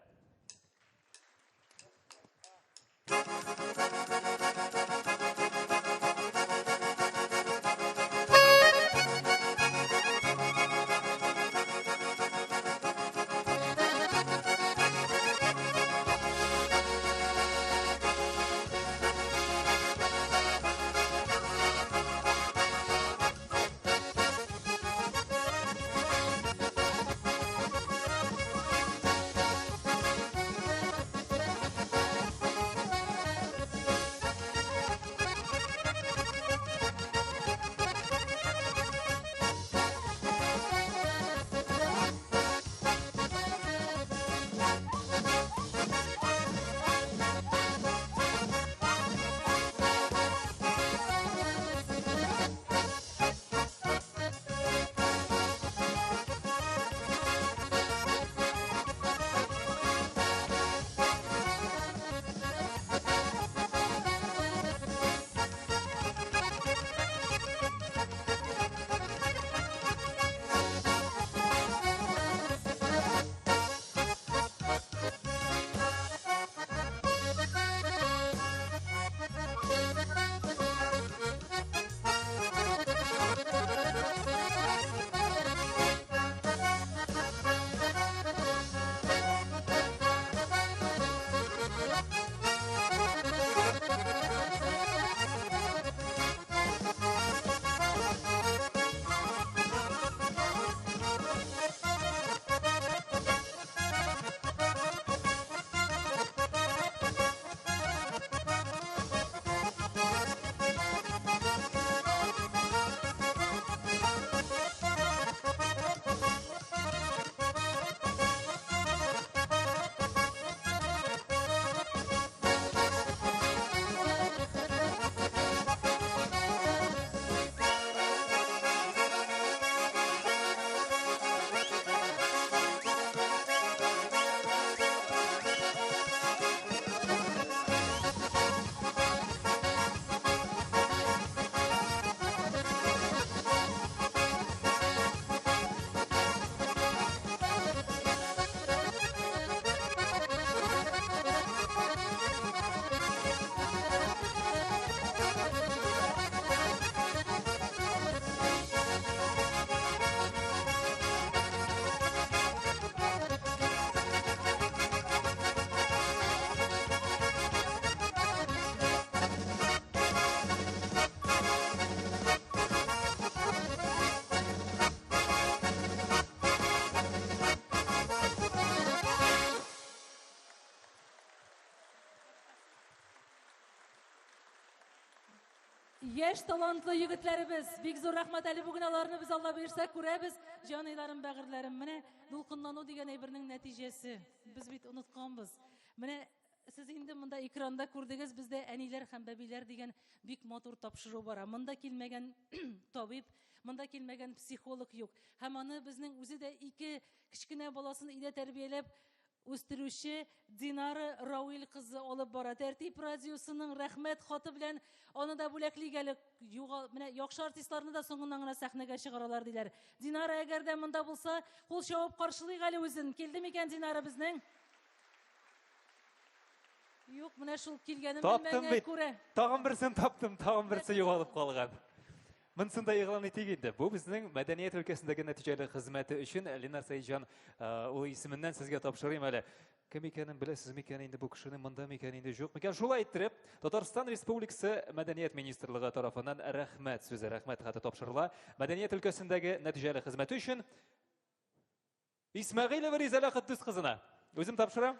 Яшь талантлы егетләребез, бик зур рәхмәт әле бүген аларны без Алла боерса күрәбез. Җаныйларым, бәгырьләрем, менә дулкынлану дигән әйбернең нәтиҗәсе. Без бит онытканбыз. Менә сез инде монда экранда күрдегез, бездә әниләр һәм бәбиләр дигән бик матур тапшыру бара. Монда килмәгән табиб, монда килмәгән психолог юк. Һәм аны безнең үзе дә ике кечкенә баласын өйдә тәрбияләп үстерүче Динара Рауил кызы алып бара. Тәртип радиосының рәхмәт хаты белән аны да бүләклик әле. Югал, менә яхшы артистларны да соңыннан гына сәхнәгә чыгаралар диләр. Динара әгәр дә монда булса, кул чабып каршылыйк әле үзен. Килде микән Динара безнең? Юк, менә шул килгәнен Таптым белмәгәнгә бит. күрә. Тагын берсен таптым, тагын берсе югалып калган. Монысын да игълан итик инде. Бу безнең мәдәният өлкәсендәге нәтиҗәле хезмәте өчен Ленар Сәетҗан улы исеменнән сезгә тапшырыйм әле. Кем икәнен беләсез микән инде бу кешенең, монда микән инде, юк микән? Шулай иттереп, Татарстан Республикасы Мәдәният министрлыгы тарафыннан рәхмәт сүзе, рәхмәт хаты тапшырыла. Мәдәният өлкәсендәге нәтиҗәле хезмәте өчен Исмәгыйлева Ризәлә Котдус кызына. Үзем тапшырам.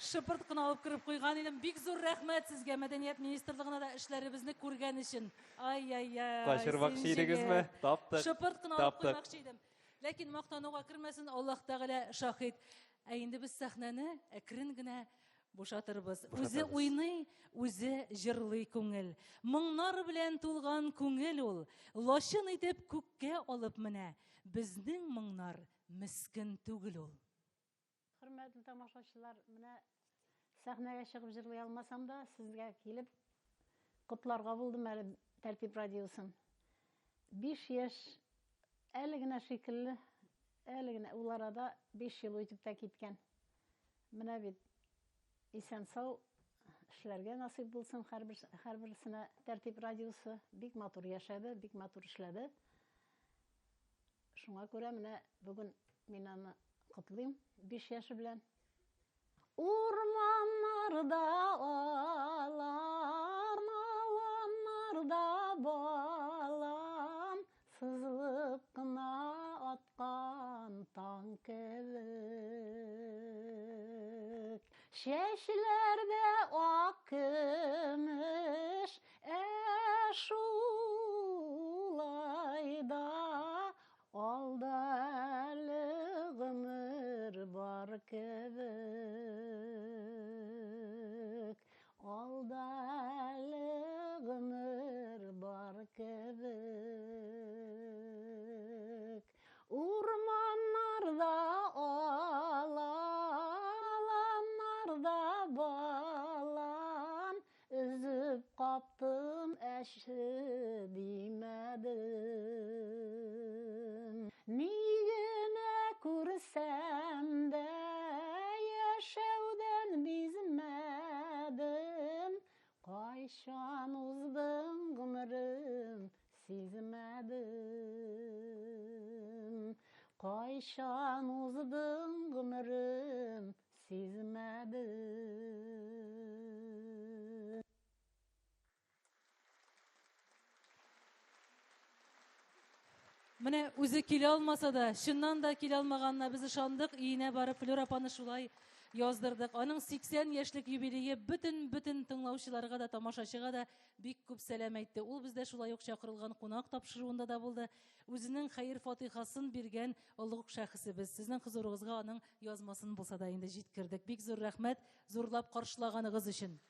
Шыпырт кына алып кереп куйган идем. Бик зур рәхмәт сезгә, Мәдәният министрлыгына да эшләребезне күргән өчен. Ай-яй-яй. Качырмакчы идегезме? Таптык. Шыпырт кына алып Таптык. куймакчы идем. Ләкин мактануга кермәсен, Аллаһ Тәгалә шаһит. Ә инде без сәхнәне әкрен генә бушатырбыз. Үзе уйный, үзе җырлый күңел. Моңнар белән тулган күңел ул. Лачын итеп күккә алып менә. Безнең моңнар мескен түгел ул. Хөрмәтле тамашачылар, менә сәхнәгә чыгып җырлый алмасам да, сезгә килеп котларга булдым әле Тәртип радиосын. 5 яшь әле генә шикелле, әле генә ул арада 5 ел үтеп тә киткән. Менә бит исән-сау эшләргә насыйп булсын һәрбер һәрберсенә. Тәртип радиосы бик матур яшәде, бик матур эшләде. Шуңа күрә менә бүген мин аны котлыйм 5 яше белән. Урманнарда алан, аланнарда балан, сызылып кына аткан таң кебек. Чәчләрдә ак көмеш, ә шулай да алда әле гомер бар кебек. Алда әле гомер бар кебек. Урманнарда аланнарда балан, өзеп каптым әче димәдем. Ни генә күрсәм дә, яшәүдән бизмәдем. Кайчан уздың гомерем, сизмәдем. Кайчан уздың гомерем, сизмәдем. Менә үзе килә алмаса да, чыннан да килә алмаганына без ышандык, өенә барып Флюра апаны шулай яздырдык. Аның 80 яшьлек юбилее бөтен-бөтен тыңлаучыларга да, тамашачыга да бик күп сәлам әйтте. Ул бездә шулай ук чакырылган кунак тапшыруында да булды. Үзенең хәер-фатихасын биргән олуг шәхесебез. Сезнең хозурыгызга аның язмасын булса да инде җиткердек. Бик зур рәхмәт, зурлап каршылаганыгыз өчен.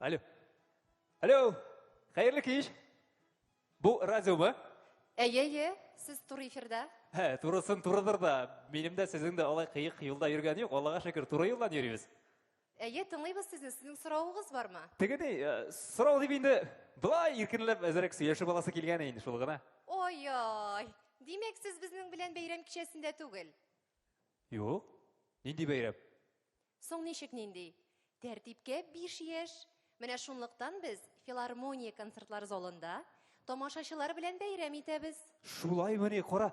Алло. Алло. Хәерле кич. Бу радиомы? Әйе, әйе, сез туры эфирда. Ә, турысын турыдыр да. Минем дә сезнең дә алай кыек юлда йөргән юк. Аллага шөкер, туры юлдан йөрибез. Әйе, тыңлыйбыз сезне. Сезнең соравыгыз бармы? Теге ни, э, сорау дип инде болай иркенләп әзрәк сөйләшеп аласы килгән инде шул гына. Ой-ой. Димәк, сез безнең белән бәйрәм кичәсендә түгел. Юк. Нинди бәйрәм? Соң ничек нинди? Тәртипкә 5 яшь. Менә шунлыктан без филармония концертлар залында тамашачылар белән бәйрәм итәбез. Шулаймыни, кара.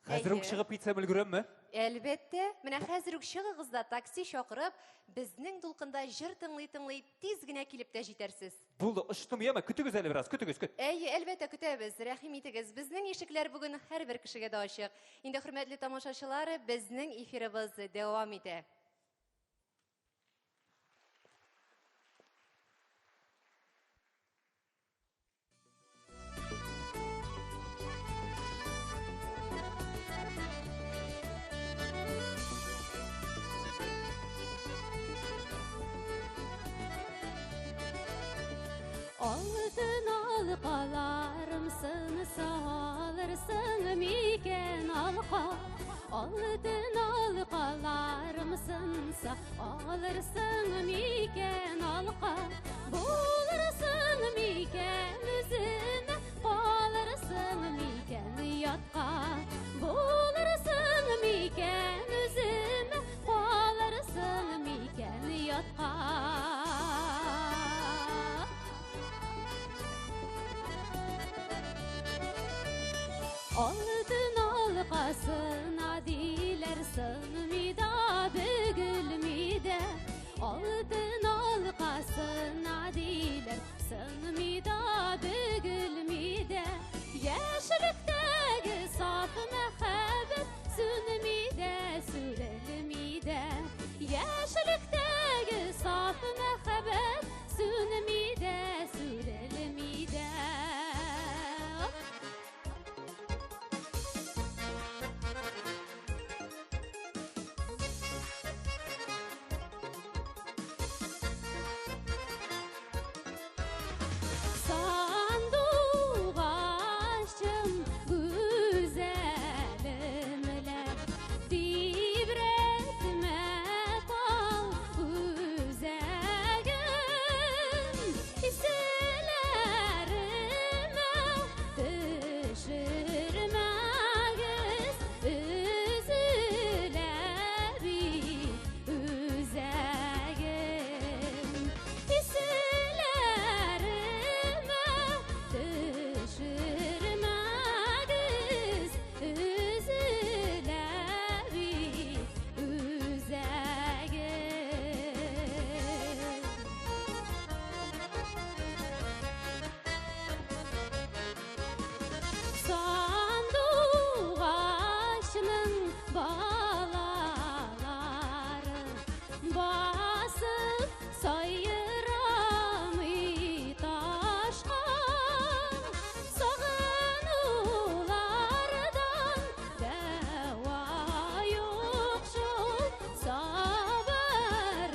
Хәзер үк чыгып китсәм өлгерәмме? Әлбәттә, менә хәзер үк чыгыгыз да такси чакырып, безнең дулкында җыр тыңлый-тыңлый тиз генә килеп тә җитәрсез. Булды, очтым, яме, көтегез әле бераз, көтегез, көт. Әйе, әлбәттә көтәбез. Рәхим итегез. Безнең ишекләр бүген һәрбер кешегә дә ачык. Инде хөрмәтле тамашачылар, безнең эфирыбыз дәвам итә. Алтын алкаларым сынса алырсың микән алка? Алтын алкаларым сынса алырсың микән алка? Булырсың микән үземә, калырсың микән ятка? Булырсың микән Алтын алкасына диләр сынмый да бөгелми дә. Алтын алкасына диләр сынмый да бөгелми дә. Яшьлектәге саф мәхәббәт сүнми дә, сүрелми дә. Яшьлектәге саф мәхәббәт сүнми дә, сүрелми дә. Сандугачым гүзәлемлә, тибрәтмә тал үзәген. Исләремә төшермәгез, өзелә бит үзәгем. Исләремә төшермәгез, өзелә бит үзәгем. Сандугачның балалары басып сайрамый ташка. Сагынулардан дәва юк шул, сабыр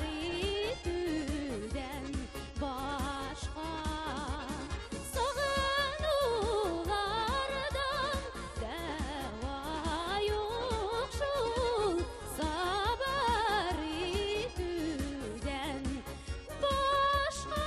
итүдән башка. Сагынулардан дәва юк шул, сабыр итүдән башка.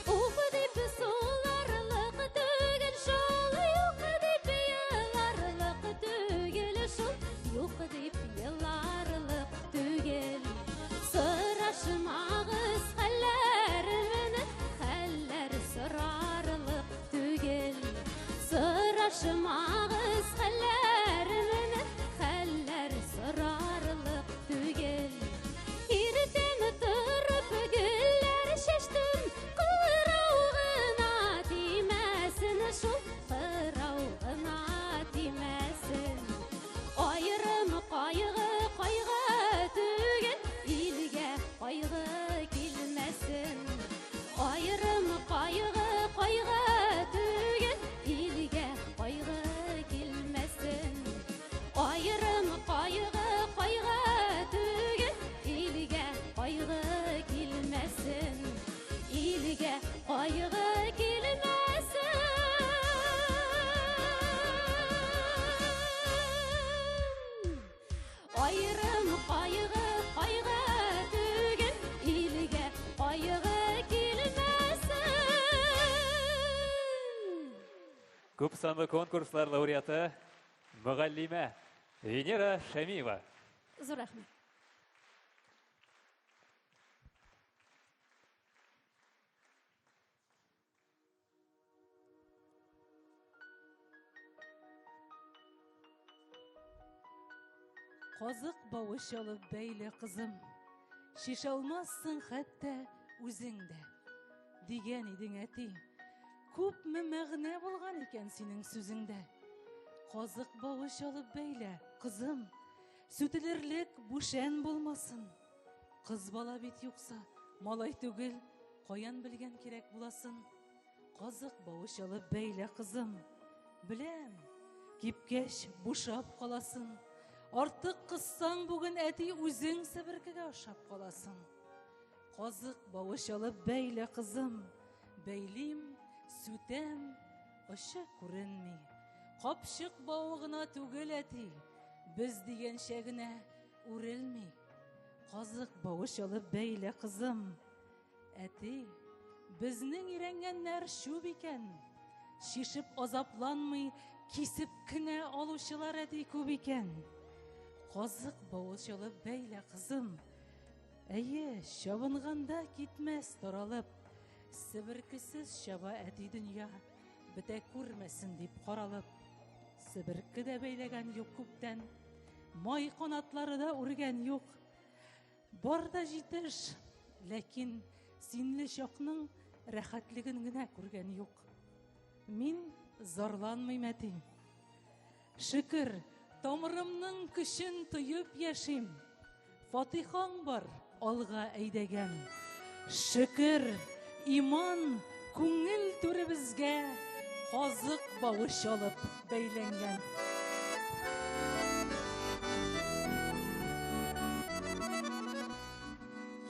Уф дип суларлык түгел шул, юк дип еларлык түгел шул, юк дип еларлык түгел. Сорашмагыз хәлләремне, хәлләр сорарлык түгел. Сорашмагыз хәлләремне, хәлләр сорарлык түгел. Иртән торып гөлләр чәчтем, кырау гына тимәсен шул, кырау гына тимәсен. Аерым кайгы кайгы түгел, илгә кайгы килмәсен. Аерым кайгы кайгы түгел, илгә кайгы килмәсен. Аерым кайгы кайгы түгел, илгә кайгы килмәсен. Илгә кайгы килмәсен. Аерым кайгы кайгы түгел, илгә кайгы килмәсен. Күп санлы конкурслар лауреаты мөгаллимә Венера Шәмиева. Зур рәхмәт. Казык бавы чалып бәйле, кызым. Шешә алмассың хәтта үзең дә. Дигән идең, әти. Күпме мәгънә булган икән синең сүзеңдә. Казык бавы чалып бәйлә, кызым. Сүтелерлек бүшән булмасын. Кыз бала бит юкса, малай түгел, каян белгән кирәк буласын. Казык бавы чалып бәйлә, кызым. Беләм, кипкәч бушап каласың. Артык кыссаң бүген, әти, үзең себеркегә ошап каласың. Казык бавы чалып бәйлә, кызым. Бәйлим, сүтәм, очы күренми. Капчык бавы гына түгел, әти, без дигәнчә генә үрелми. Казык бавы чалып бәйлә, кызым. Әти, безнең өйрәнгәннәр чүп икән. Чишеп азапланмый, кисеп кенә алучылар әти күп икән. Казык бавы чалып бәйлә, кызым. Әйе, чабынганда китмәс таралып. Себеркесез чаба әти дөнья, бетә күрмәсен дип каралып. Себерке дә бәйләгән юк күптән, май канатлары да үргән юк. Бар да җитеш, ләкин синле чакның рәхәтлеген генә күргән юк. Мин зарланмыйм, әти. Шөкер, тамырымның көчен тоеп яшим. Фатихаң бар, алга әйдәгән. Шөкер, иман күңел түребезгә казык бавы чалып бәйләнгән.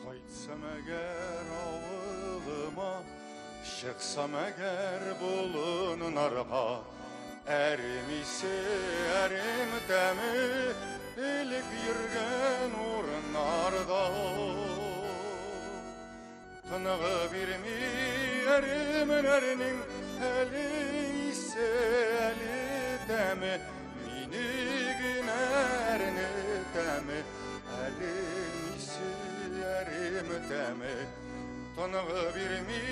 Кайтсам әгәр авылыма, чыксам әгәр болыннарга, әрем исе, әрем тәме, элек йөргән урыннарда. Тыныгы бирми әремнәрнең әле исе, әле тәме, мине генә әрнетәме, әле исе, әрем тәме. Тыныгы бирми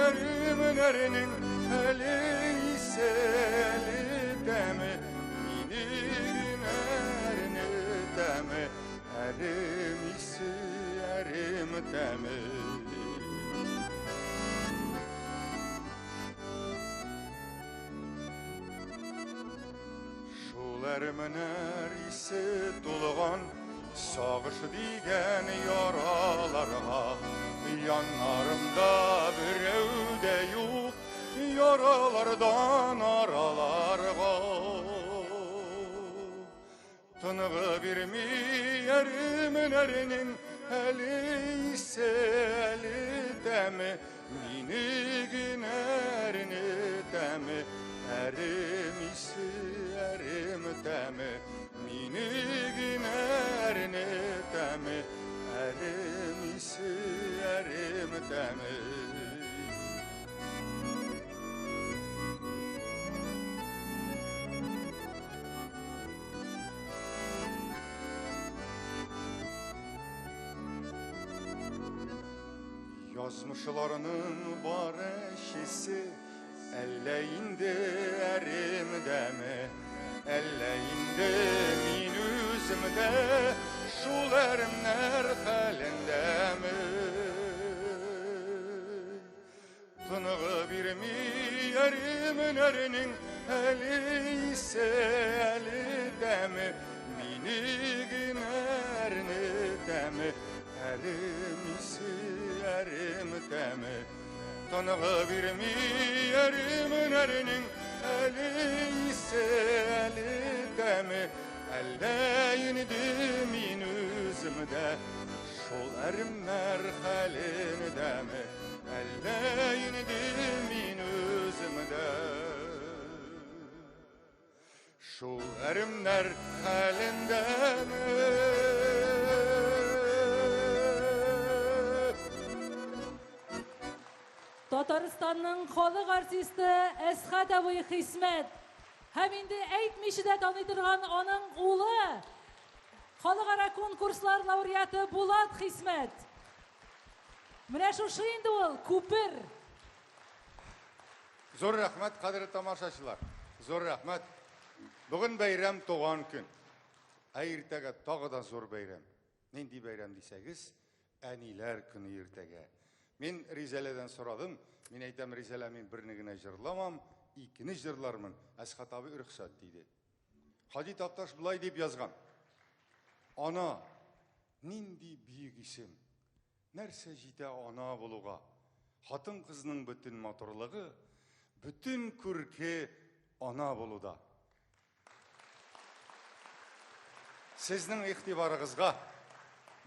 әремнәрнең әле исе, әле тәме, мине генә әрнетәме, әрем исе, әрем тәме. Шул әрменәр исе тулган сагыш дигән яраларга, яннарымда берәү дә юк, яралардан араларга. Тыныгы бирми әремнәрнең әле исе, әле тәме, мине генә әрнетәме, әрем исе, әрем тәме, мине генә әрнетәме, әрем исе, әрем тәме. Язмышларының бар әчесе, әллә инде әремдәме, әллә инде мин үземдә шул әремнәр хәлендәме. Тыныгы бирми әремнәрнең әле исе, әле тәме, мине генә әрнетәме, әрем исе, әрем тәме. Тыныгы бирми әремнәрнең әле исе, әле тәме, әллә инде мин үземдә шул әремнәр хәлендәме, әллә инде мин үземдә шул әремнәр хәлендәме. Татарстанның халык артисты Әсхәт абый Хисмәт һәм инде әйтмичә дә таный торган аның улы, халыкара конкурслар лауреаты Булат Хисмәт. Менә шушы инде ул күпер. Зур рәхмәт, кадерле тамашачылар. Зур рәхмәт. Бүген бәйрәм, туган көн. Ә иртәгә тагы да зур бәйрәм. Нинди бәйрәм дисәгез, әниләр көне иртәгә. Мин Ризәләдән сорадым. Мин әйтәм, Ризәлә, мин берне генә җырламам, икене җырлармын. Әсхәт абый рөхсәт диде. Һади Такташ былай дип язган. Ана, нинди бөек исем. Нәрсә җитә ана булуга? Хатын-кызның бөтен матурлыгы, бөтен күрке ана булуда. Сезнең игътибарыгызга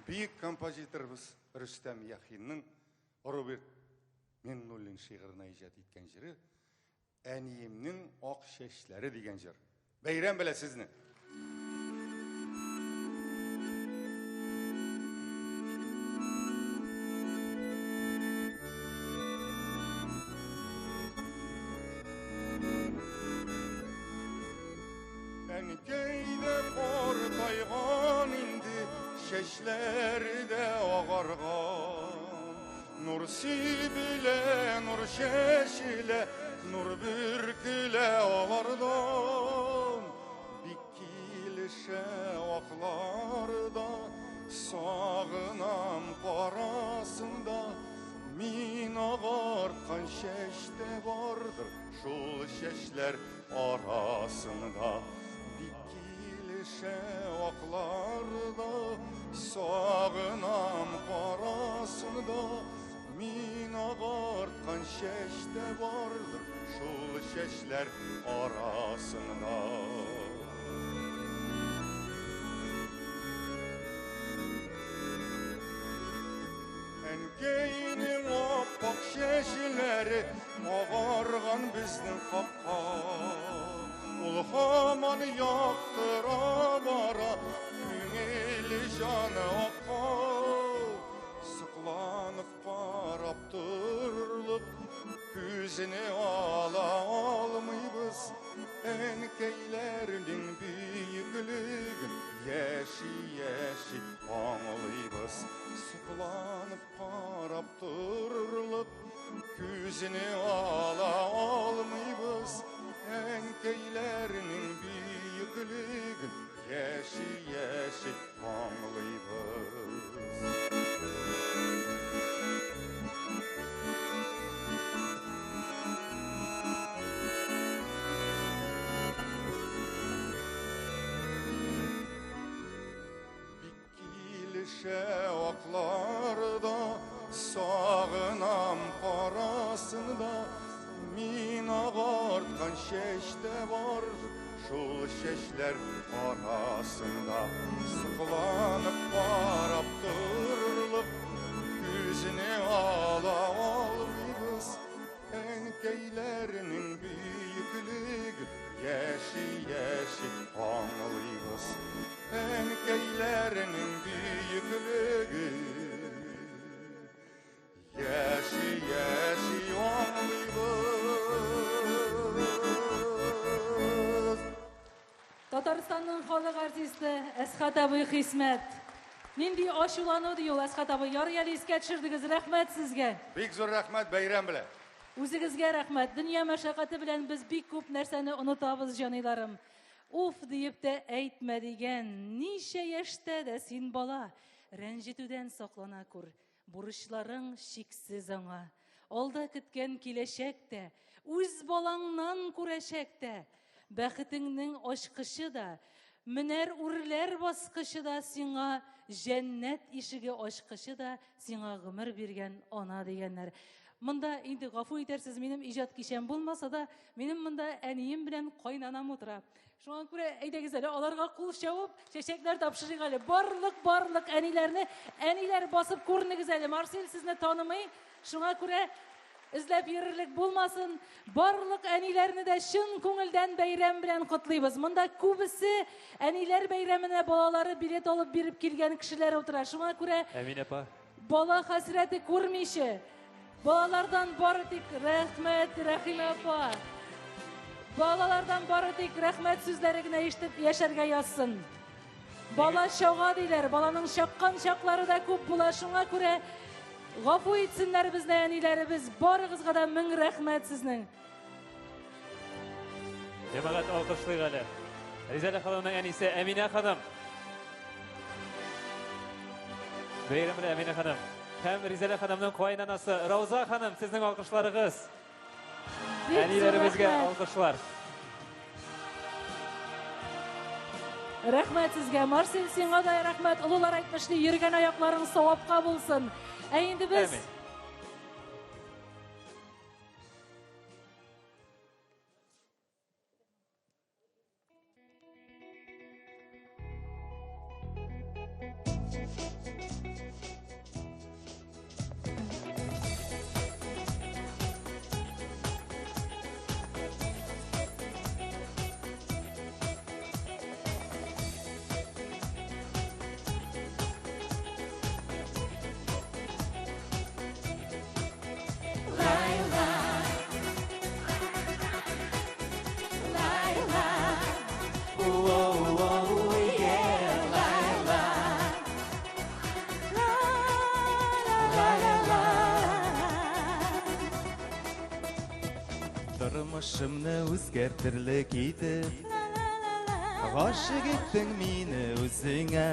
бөек композиторыбыз Рөстәм Яхинның Роберт Миңнуллин шигыренә иҗат иткән җыры Әниемнең ак чәчләре дигән җыр. Бәйрәм белән сезне! Әнкәй дә картайган инде, чәчләре дә агарган. Нур сибелә, нур чәчелә, нур бөркелә алардан. Бик килешә аклар да, сагынам карасын да. Мин агарткан чәч тә бардыр шул чәчләр арасында. Бик килешә аклар да, сагынам карасын да. Мин агарткан чәч тә бардыр шул чәчләр арасында. Әнкәйнең аппак чәчләре агарган безнең хакка. Ул һаман яктыра бара, күңел җаны акка. Сокланып карап торырлык, күзне ала алмыйбыз. Әнкәйләрнең бөеклеген яши-яши аңлыйбыз. Сокланып карап торырлык, күзне ала алмыйбыз. Әнкәйләрнең бөеклеген яши-яши аңлыйбыз. Килешә аклар да, сагынам карасын да. Мин агарткан чәч тә бар шул чәчләр арасында. Сокланып карап торырлык, күзне ала алмыйбыз. Әнкәйләрнең бөеклеген яши-яши аңлыйбыз. Әнкәйләрнең бөеклеген яши-яши аңлыйбыз. Татарстанның халык артисты Әсхат абый Хисмәт. Нинди ачулану ди ул, Әсхат абый. Ярый әле искә төшердегез. Рәхмәт сезгә. Бик зур рәхмәт бәйрәм белән. Үзегезгә рәхмәт. Дөнья мәшәкате белән без бик күп нәрсәне онытабыз, җаныйларым. Уф диеп тә әйтмә дигән, ничә яшьтә дә син бала, рәнҗетүдән саклана күр. Бурычларың чиксез аңа. Алда көткән киләчәк тә, үз балаңнан күрәчәк тә, бәхетеңнең ачкычы да, менәр үрләр баскычы да сиңа, җәннәт ишеге ачкычы да сиңа гомер биргән ана дигәннәр. Монда инде гафу итәрсез, минем иҗат кичәм булмаса да, минем монда әнием белән кайнанам утыра. Шуңа күрә әйдәгез әле аларга кул чабып, чәчәкләр тапшырыйк әле. Барлык әниләрне, әниләр басып күренегез әле. Марсель сезне танымый, шуңа күрә эзләп йөрерлек булмасын. Барлык әниләрне дә чын күңелдән бәйрәм белән котлыйбыз. Монда күбесе әниләр бәйрәменә балалары билет алып биреп килгән кешеләр утыра. Шуңа күрә Әминә апа. Бала хәсрәте күрмичә, балалардан бары тик рәхмәт, Рәхимә апа. Балалардан бары тик рәхмәт сүзләре генә ишетеп яшәргә язсын. Бала чага диләр, баланың чаккан чаклары да күп була. Шуңа күрә гафу итсеннәр безне әниләребез. Барыгызга да мең рәхмәт сезнең. Җәмәгать алкышлыйк әле. Ризәлә ханымның әнисе Әминә ханым. Бәйрәм белән, Әминә ханым. Һәм Ризәлә ханымның кайнанасы Рауза ханым, сезнең алкышларыгыз. Әниләребезгә алкышлар. Рәхмәт сезгә, Марсель, сиңа да рәхмәт. Олылар әйтмешли, йөргән аякларың савапка булсын. Ә инде без Әмин. Тормышымны үзгәртерлек итеп Гашыйк иттең мине үзеңә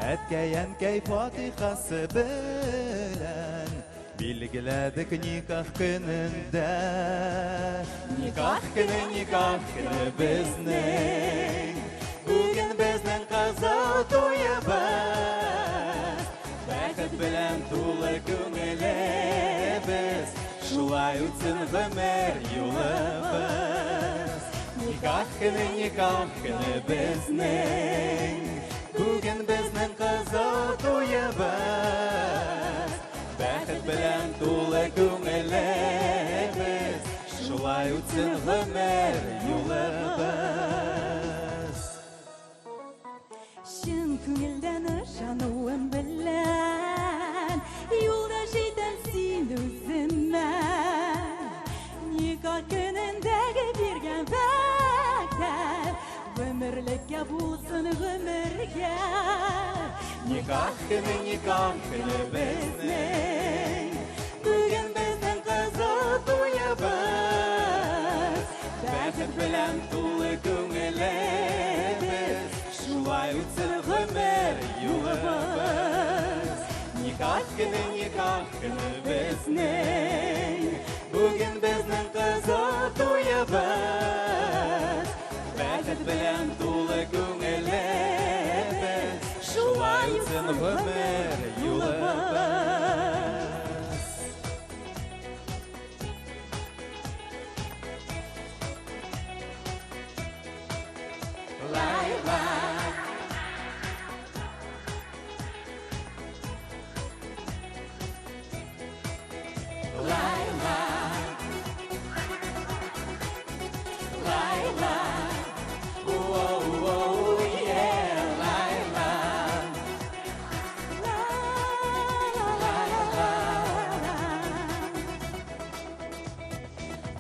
Әткәй-әнкәй фатихасы белән Билгеләдек никах көнендә Никах көне, никах көне безнең Бүген безнең кызыл туебыз Бәхет белән тулы күңелебез Шулай үтсен гомер юлыбыз Никах көне, никах көне безнең Бүген безнең кызыл туебыз Бәхет белән тулы күңелебез Шулай үтсен гомер юлыбыз Чын күңелдән ышануым белән Юлдаш итәм син үземә Никах көнендәге биргән вәгъдә Гомерлеккә булсын гомергә Никах көне, никах көне безнең Бүген безнең кызыл туебыз Бәхет белән тулы күңелебез Шулай үтсен гомер юлыбыз Никах көне, никах көне безнең Бүген безнең кызыл туебыз Бәхет белән тулы күңелебез Шулай үтсен гомер юлыбыз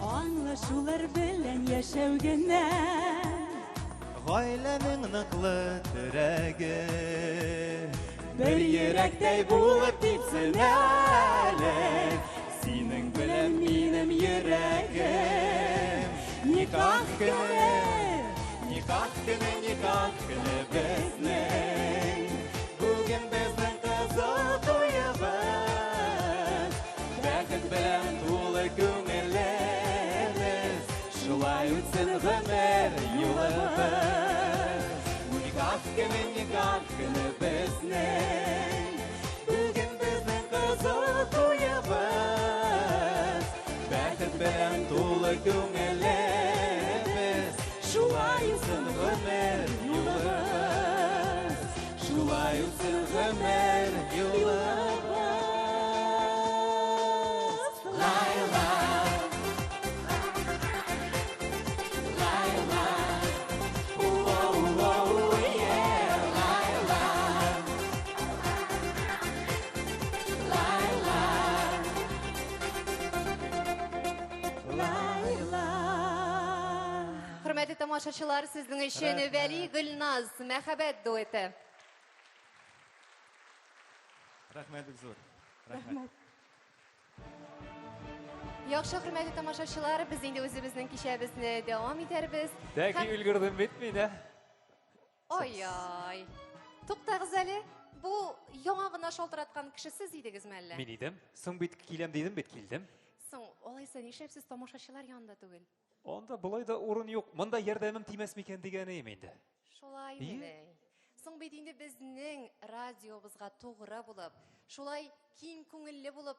Аңлашулар белән яшәү генә Гаиләнең ныклы терәге Бер йөрәктәй булып типсен әле Синең белән минем йөрәгем Никах көне, никах көне, никах көне безнең Бүген безнең кызыл туебыз Бәхет белән тулы күңелебез Шулай үтсен гомер юлыбыз Никах көне, никах көне безнең Бүген безнең кызыл туебыз Бәхет белән тулы күңелебез Шулай үтсен гомер юлыбыз Шулай үтсен гомер юлыбыз Хөрмәтле тамашачылар, сезнең өчен Вәли Гөлназ мәхәббәт дуэты. Рәхмәт бик зур. Рәхмәт. Яхшы, хөрмәтле тамашачылар, без инде үзебезнең кичәбезне дәвам итәрбез. Тәки Һәм- өлгердем бит мин, ә? Ай-ай. Туктагыз әле. Бу яңа гына шалтыраткан кеше сез идегезме әллә? Мин идем. Соң бит киләм дидем бит, килдем. Соң, алайса нишләп сез тамашачылар янында түгел? Анда болай да урын юк. Монда ярдәмем тимәс микән дигәнем инде. Шулай Ие. мени? Соң бит инде безнең радиобызга тугры булып, шулай киң күңелле булып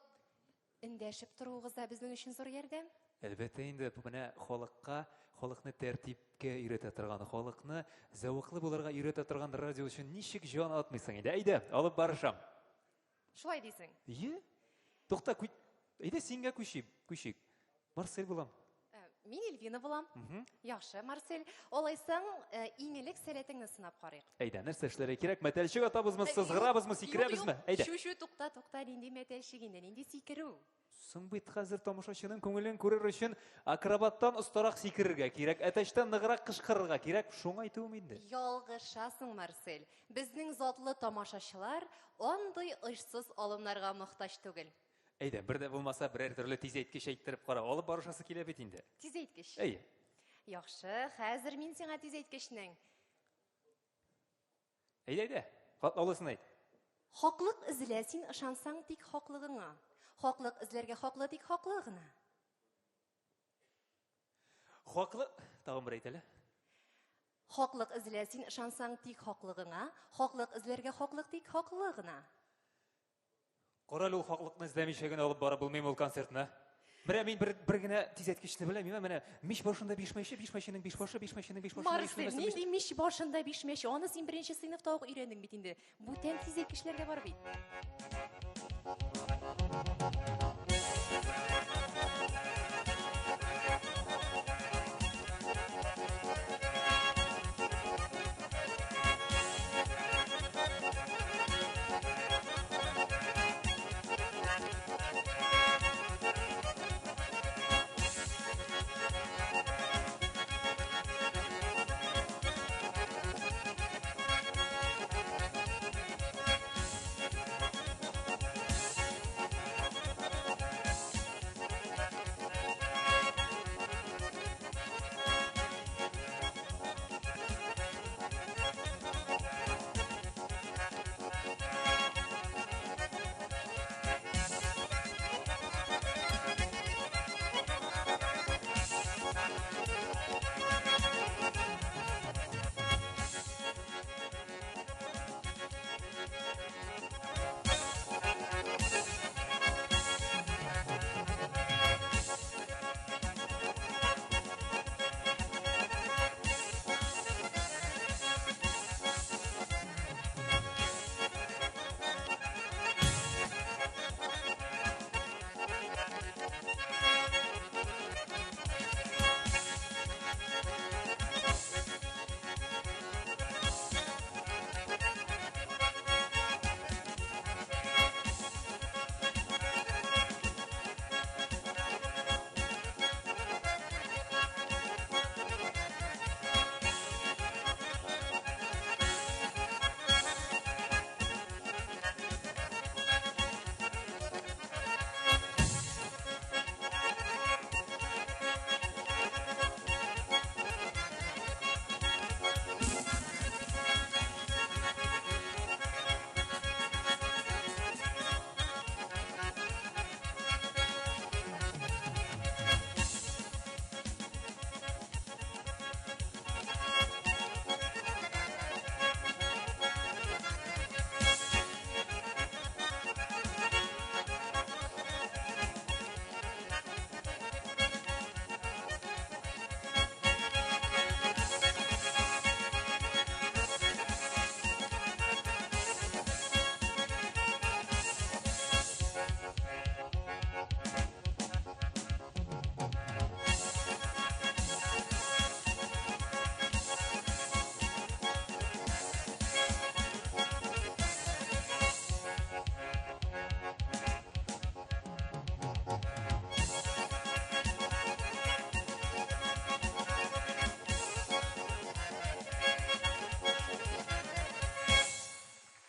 эндәшеп торуыгыз да безнең өчен зур ярдәм. Әлбәттә инде, бу менә халыкка, халыкны тәртипкә өйрәтә торган, халыкны зәвыклы булырга өйрәтә торган радио өчен ничек җан атмыйсың инде? Әйдә, алып барышам. Шулай дисең. Ие. Тукта, кү... әйдә сингә күчик, күчик. Марсель булам. Э, Мин Эльвина булам. Мгм. Яхшы, Марсель. Алайсаң, э, иң элек сәләтеңне сынап карыйк. Әйдә, нәрсә эшләргә кирәк? Мәтәлчек атабызмы, Э, сызгырабызмы, юк, сикерәбезме? юк, Әйдә. Чү, чү, тукта, тукта, нинди мәтәлчек инде, нинди сикерү? Соң бит хәзер тамашачының күңелен күрер өчен акробаттан остарак сикерергә кирәк, әтәчтән ныграк кычкырырга кирәк. Шуңа әйтүем инде. Ялгышасың, Марсель. Безнең затлы тамашачылар андый очсыз алымнарга мохтаҗ түгел. Әйдә, бер дә булмаса, берәр төрле тизәйткеч әйттереп кара. Алып барышасы килә бит инде. Тизәйткеч. Әйе. Яхшы, хәзер мин сиңа тизәйткечнең. Әйдә, әйдә. Катлаулысын әйт. Хаклык эзлә, син ышансаң тик хаклыгыңа. Хаклык эзләргә хаклы тик хаклы гына. Хаклы, тагын бер әйт әле. Хаклык эзлә, син ышансаң тик хаклыгыңа. Хаклык эзләргә хаклык тик хаклы гына. Кара әле ул хаклыкны эзләмичә генә алып барып булмыймы ул концертны? Менә мин бер, бер генә тизәткечне беләм, имә менә мич башында биш мәче, биш мәченең биш башы, биш мәченең биш башы. Марсель, нинди мич башында биш мәче? Аны син беренче сыйныфта ук өйрәндең бит инде. Бүтән тизәткечләр дә бар бит.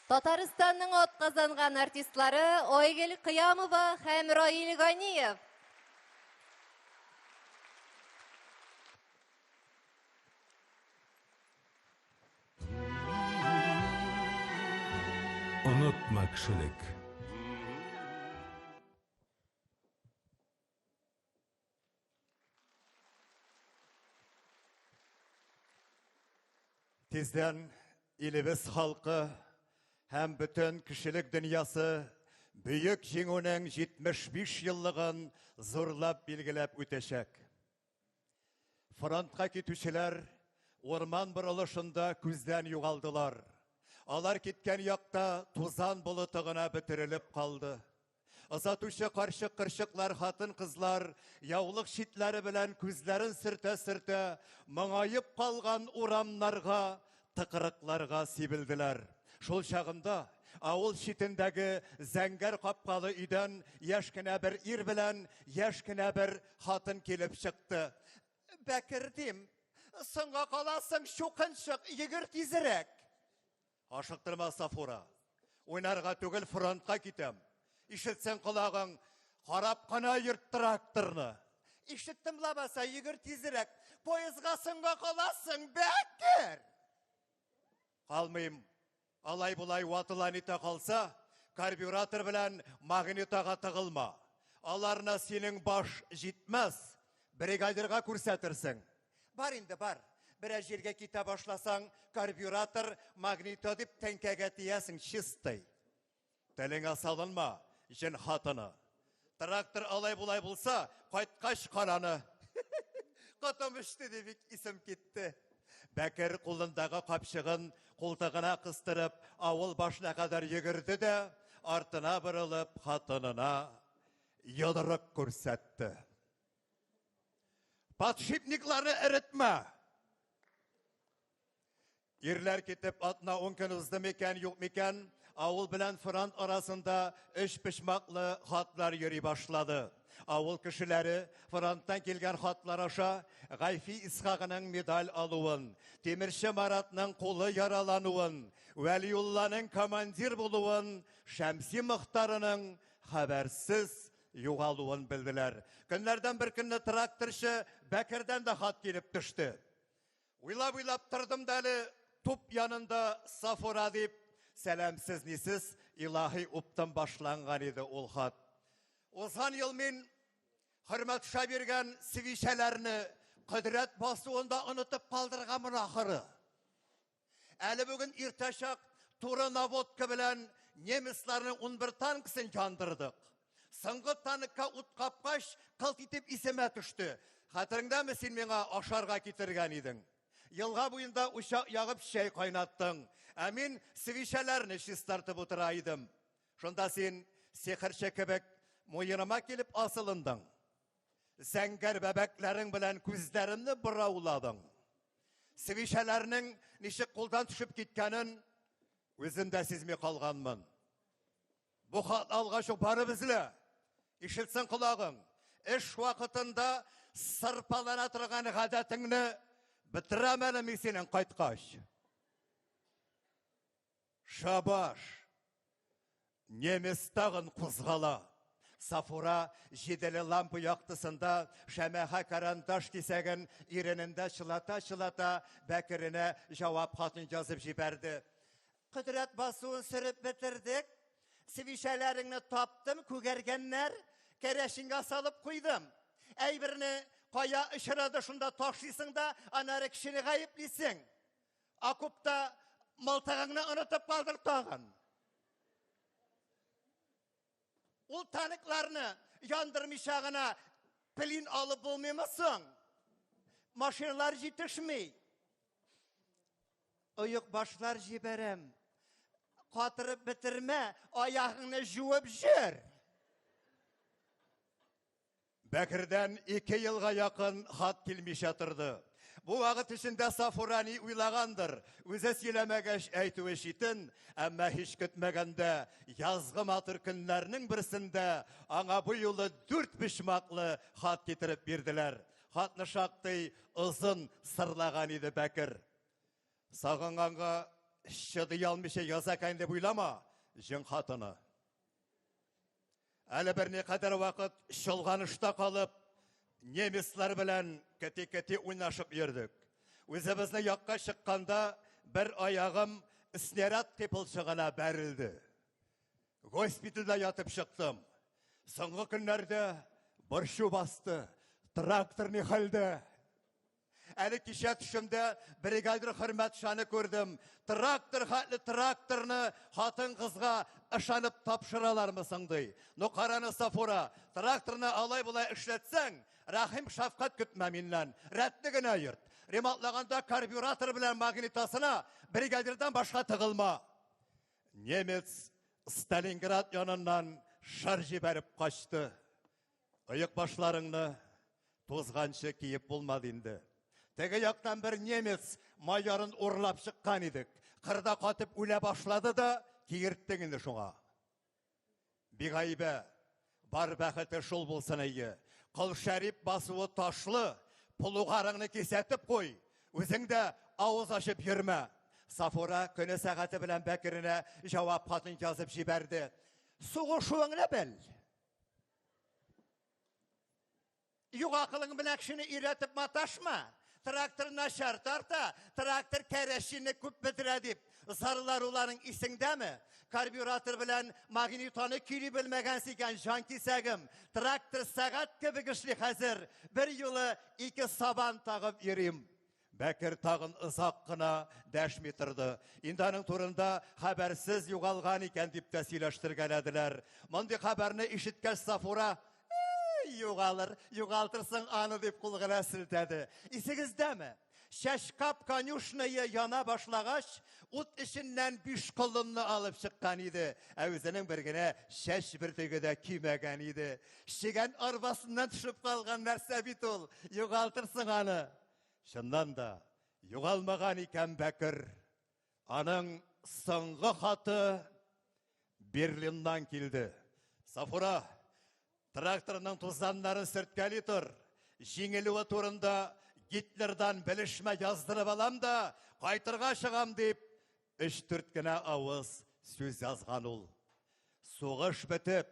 Татарстанның атказанган артистлары Айгөл Кыямова һәм Раил Ганиев. Онытма кешелек. Тиздән илебез халкы һәм бөтен кешелек дөньясы Бөек Җиңүнең 75 еллыгын зурлап билгеләп үтәчәк. Фронтка китүчеләр урман борылышында күздән югалдылар. Алар киткән якта тузан болыты гына бөтерелеп калды. Озатучы карчык-кырчыклар, хатын-кызлар яулык читләре белән күзләрен сөртә-сөртә моңаеп калган урамнарга, тыкрыкларга сибелделәр. Шул чагында авыл читендәге зәңгәр капкалы өйдән яшь кенә бер ир белән яшь кенә бер хатын килеп чыкты. Бәкер дим, соңга каласың, чукынчык, йөгер тизрәк. Ашыктырма, Сафура. Уйнарга түгел, фронтка китәм. Ишетсен колагың, Карап кына йөрт тракторны. Ишеттем лабаса, йөгер тизрәк. Поездга соңга каласың, Бәкер! Калмыйм. Алай-болай ватыла нитә калса, карбюратор белән магнитага тыгылма. Аларына синең баш җитмәс. Бригадирга күрсәтерсең. Бар инде, бар. Берәр җиргә китә башласаң, карбюратор, магнито дип тәңкәгә тиясең, чистый. Телеңә салынма, җен хатыны. Трактор алай-болай булса, кайткач караны. Котым очты дип бик исем китте. Бәкер кулындагы капчыгын култыгына кыстырып, авыл башына кадәр йөгерде дә, артына борылып, хатынына йодрык күрсәтте. Подшипникларны эретмә! Ирләр китеп атна ун көн узды микән, юк микән, авыл белән фронт арасында өч почмаклы хатлар йөри башлады. Авыл кешеләре фронттан килгән хатлар аша Гайфи Исхагының медаль алуын, Тимерче Маратның кулы яралануын, Вәлиулланың командир булуын, Шәмси Мохтарының хәбәрсез югалуын белделәр. Көннәрдән бер көнне тракторчы Бәкердән дә хат килеп төште. Уйлап-уйлап тордым да әле туп янында Сафура дип, сәламсез-нисез илаһи уптым башланган иде ул хат. Узган ел мин Хөрмәтша биргән свечәләрне кодрәт басуында онытып калдырганмын ахыры. Әле бүген иртәчак туры наводка белән немецларның 11 танкысын яндырдык. Соңгы танкка ут капкач, кылт итеп исемә төште. Хәтереңдәме син миңа ашарга китергән идең? Елга буенда учак ягып чәй кайнаттың. Ә мин свечәләрне чистартып утыра идем. Шунда син сихерче кебек муеныма килеп асылындың. Зәңгәр бәбәкләрең белән күзләремне борауладың. Свечәләрнең ничек кулдан төшеп киткәнен үзем дә сизми калганмын. Бу хат алгач ук барып эзлә. Ишетсен колагың. Эш вакытында сырпалана торган гадәтеңне бетерәм әле мин синең кайткач. Шабаш! Немец тагын кузгала. Сафура җиделе лампа яктысында шәмәхә карандаш кисәген иренендә чылата-чылата Бәкеренә җавап хатын язып җибәрде. Кодрәт басуын сөреп бетердек. Свишәләреңне таптым, күгәргәннәр. Кәрәшингә салып куйдым. Әйберне кая очрады, шунда ташлыйсың да, аннары кешене гаеплисең. Окопта мылтыгыңны онытып калдыр тагын. Ул танкларны яндырмыйча гына плин алып булмыймы соң? Машиналар җитешми. Оекбашлар җибәрәм. Катырып бетермә, аягыңны жуып җөр. Бәкердән ике елга якын хат килмичә торды. Бу вакыт эчендә Сафура ни уйлагандыр, үзе сөйләмәгәч әйтүе читен, әмма һич көтмәгәндә язгы матур көннәрнең берсендә аңа бу юлы дүрт почмаклы хат китереп бирделәр. Хатны шактый озын сырлаган иде Бәкер. Сагынганга чыдый алмыйча яза икән дип уйлама, җен хатыны. Әле берникадәр вакыт чолганышта калып, немецлар белән кети-кети уйнашып йөрдек. Үзебезне якка чыкканда бер аягым снаряд кыйпылчыгына бәрелде. Госпитальдә ятып чыктым. Соңгы көннәрдә борчу басты. Трактор ни хәлдә? Әле кичә төшемдә бригадир Хөрмәтшаны күрдем. Трактор хәтле тракторны хатын-кызга ышанып тапшыралармы соң ди. Ну караны Сафура, тракторны алай-болай эшләтсәң, рәхим шәфкать көтмә миннән. Рәтле генә йөрт. Ремонтлаганда карбюратор белән магнитосына бригадирдан башка тыгылма. Немец Сталинград яныннан шар җибәреп качты. Оекбашларыңны тузганчы киеп булмады инде. Теге яктан бер немец майорын урлап чыккан идек. Кырда катып үлә башлады да, киерттең инде шуңа. Бигайбә, бар бәхете шул булсын әйе. Кол Шәрип басуы ташлы, плугарыңны кисәтеп куй. Үзең дә авыз ачып йөрмә. Сафура көне сәгате белән Бәкеренә җавап хатын язып җибәрде. Сугышуыңны бел. Юк акылың белән кешене өйрәтеп маташма. Трактор начар тарта, трактор кәрәшине күп бетерә дип зарларуларың исеңдәме? Карбюратор белән магнитоны көйли белмәгәнсең икән, җан кисәгем. Трактор сәгать кебек эшли хәзер. Бер юлы ике сабан тагып йөрим. Бәкер тагын озак кына дәшми торды. Инде аның турында хәбәрсез югалган икән дип тә сөйләштергәләделәр. Мондый хәбәрне ишеткәч Сафура югалыр, югалтырсың аны дип кул гына селтәде. Исегездәме? Чәчкап конюшная яна башлагач, ут эченнән биш колынны алып чыккан иде. Ә үзенең бер генә чәч бөртеге дә кимәгән иде. Чегән арбасыннан төшеп калган нәрсә бит ул. Югалтырсың аны. Чыннан да, югалмаган икән Бәкер. Аның соңгы хаты Берлиннан килде. Сафура, тракторның тузаннарын сөрткәли тор. Җиңелүе турында Гитлердан белешмә яздырып алам да, кайтырга чыгам дип, өч-дүрт кенә авыз сүз язган ул. Сугыш бетеп,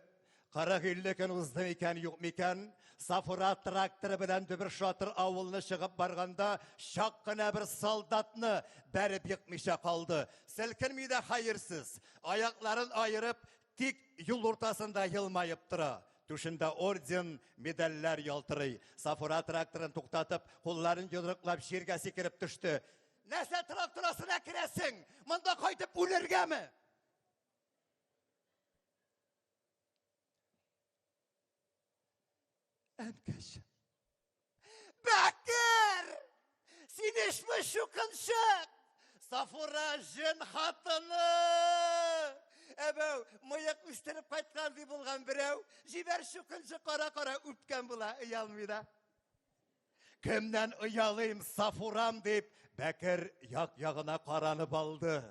40-50 көн узды микән, юк микән, Сафура тракторы белән дөбер-шатыр авылны чыгып барганда, чак кына бер солдатны бәреп екмыйча калды. Селкенми дә хәерсез, аякларын аерып, тик юл уртасында елмаеп тора. Түшендә орден, медальләр ялтырый. Сафура тракторын туктатып, кулларын йодрыклап җиргә сикереп төште. Нәрсә трактор астына керәсең? Монда кайтып үлергәме? Әнкәчем. Бәкер! Син эшме чукынчык? Сафура җен хатыны! Әбәү, мыек үстереп кайткан ди булган берәү. Җибәр чукынчык кара-кара үпкән була, оялмый да. Кемнән оялыйм, Сафурам дип, Бәкер як-ягына каранып алды.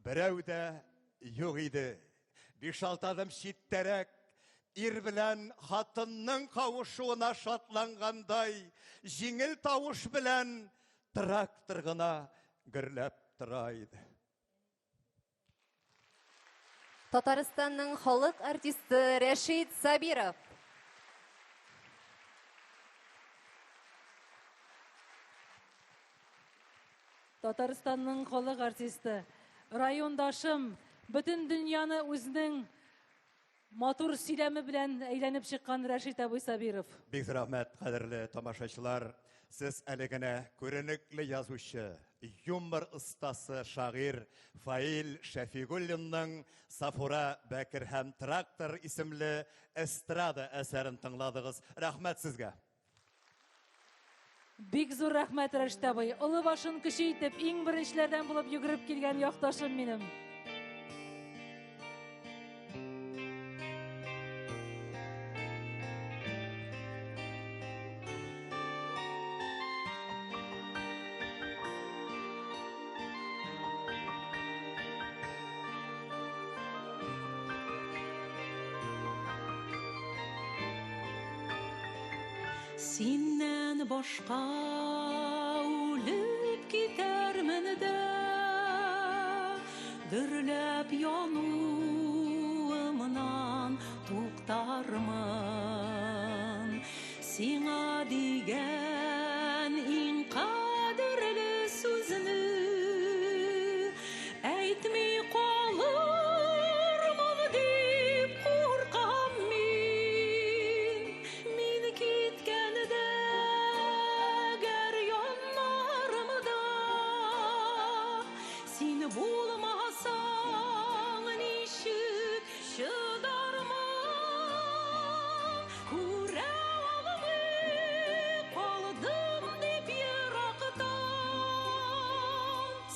Берәү дә юк иде. Биш-алты адым читтәрәк ир белән хатынның кавышуына шатлангандай, җиңел тавыш белән трактор гына гөрләп тора иде. Татарстанның халык артисты Рәшит Сабиров. Татарстанның халык артисты, райондашым, бөтен дөньяны үзенең матур сөйләме белән әйләнеп чыккан Рәшит абый Сабиров. Бик зур рәхмәт, кадерле тамашачылар. Сез әле генә күренекле язучы, юмор остасы, шагыйрь Фаил Шәфигуллинның Сафура, Бәкер һәм трактор исемле эстрада әсәрен тыңладыгыз. Рәхмәт сезгә. Бик зур рәхмәт, Рәшит абый. Олы башын кече итеп, иң беренчеләрдән булып йөгереп килгән якташым минем. Синнән башка үлеп китәрмен дә, дөрләп януымнан туктармын. Сиңа дигән иң кадерле сүзне әйтми калырмын дип куркам мин. Мин киткәндә әгәр яннарымда син булмасаң, ничек чыдармын? Күрә алмый калдым дип ерактан,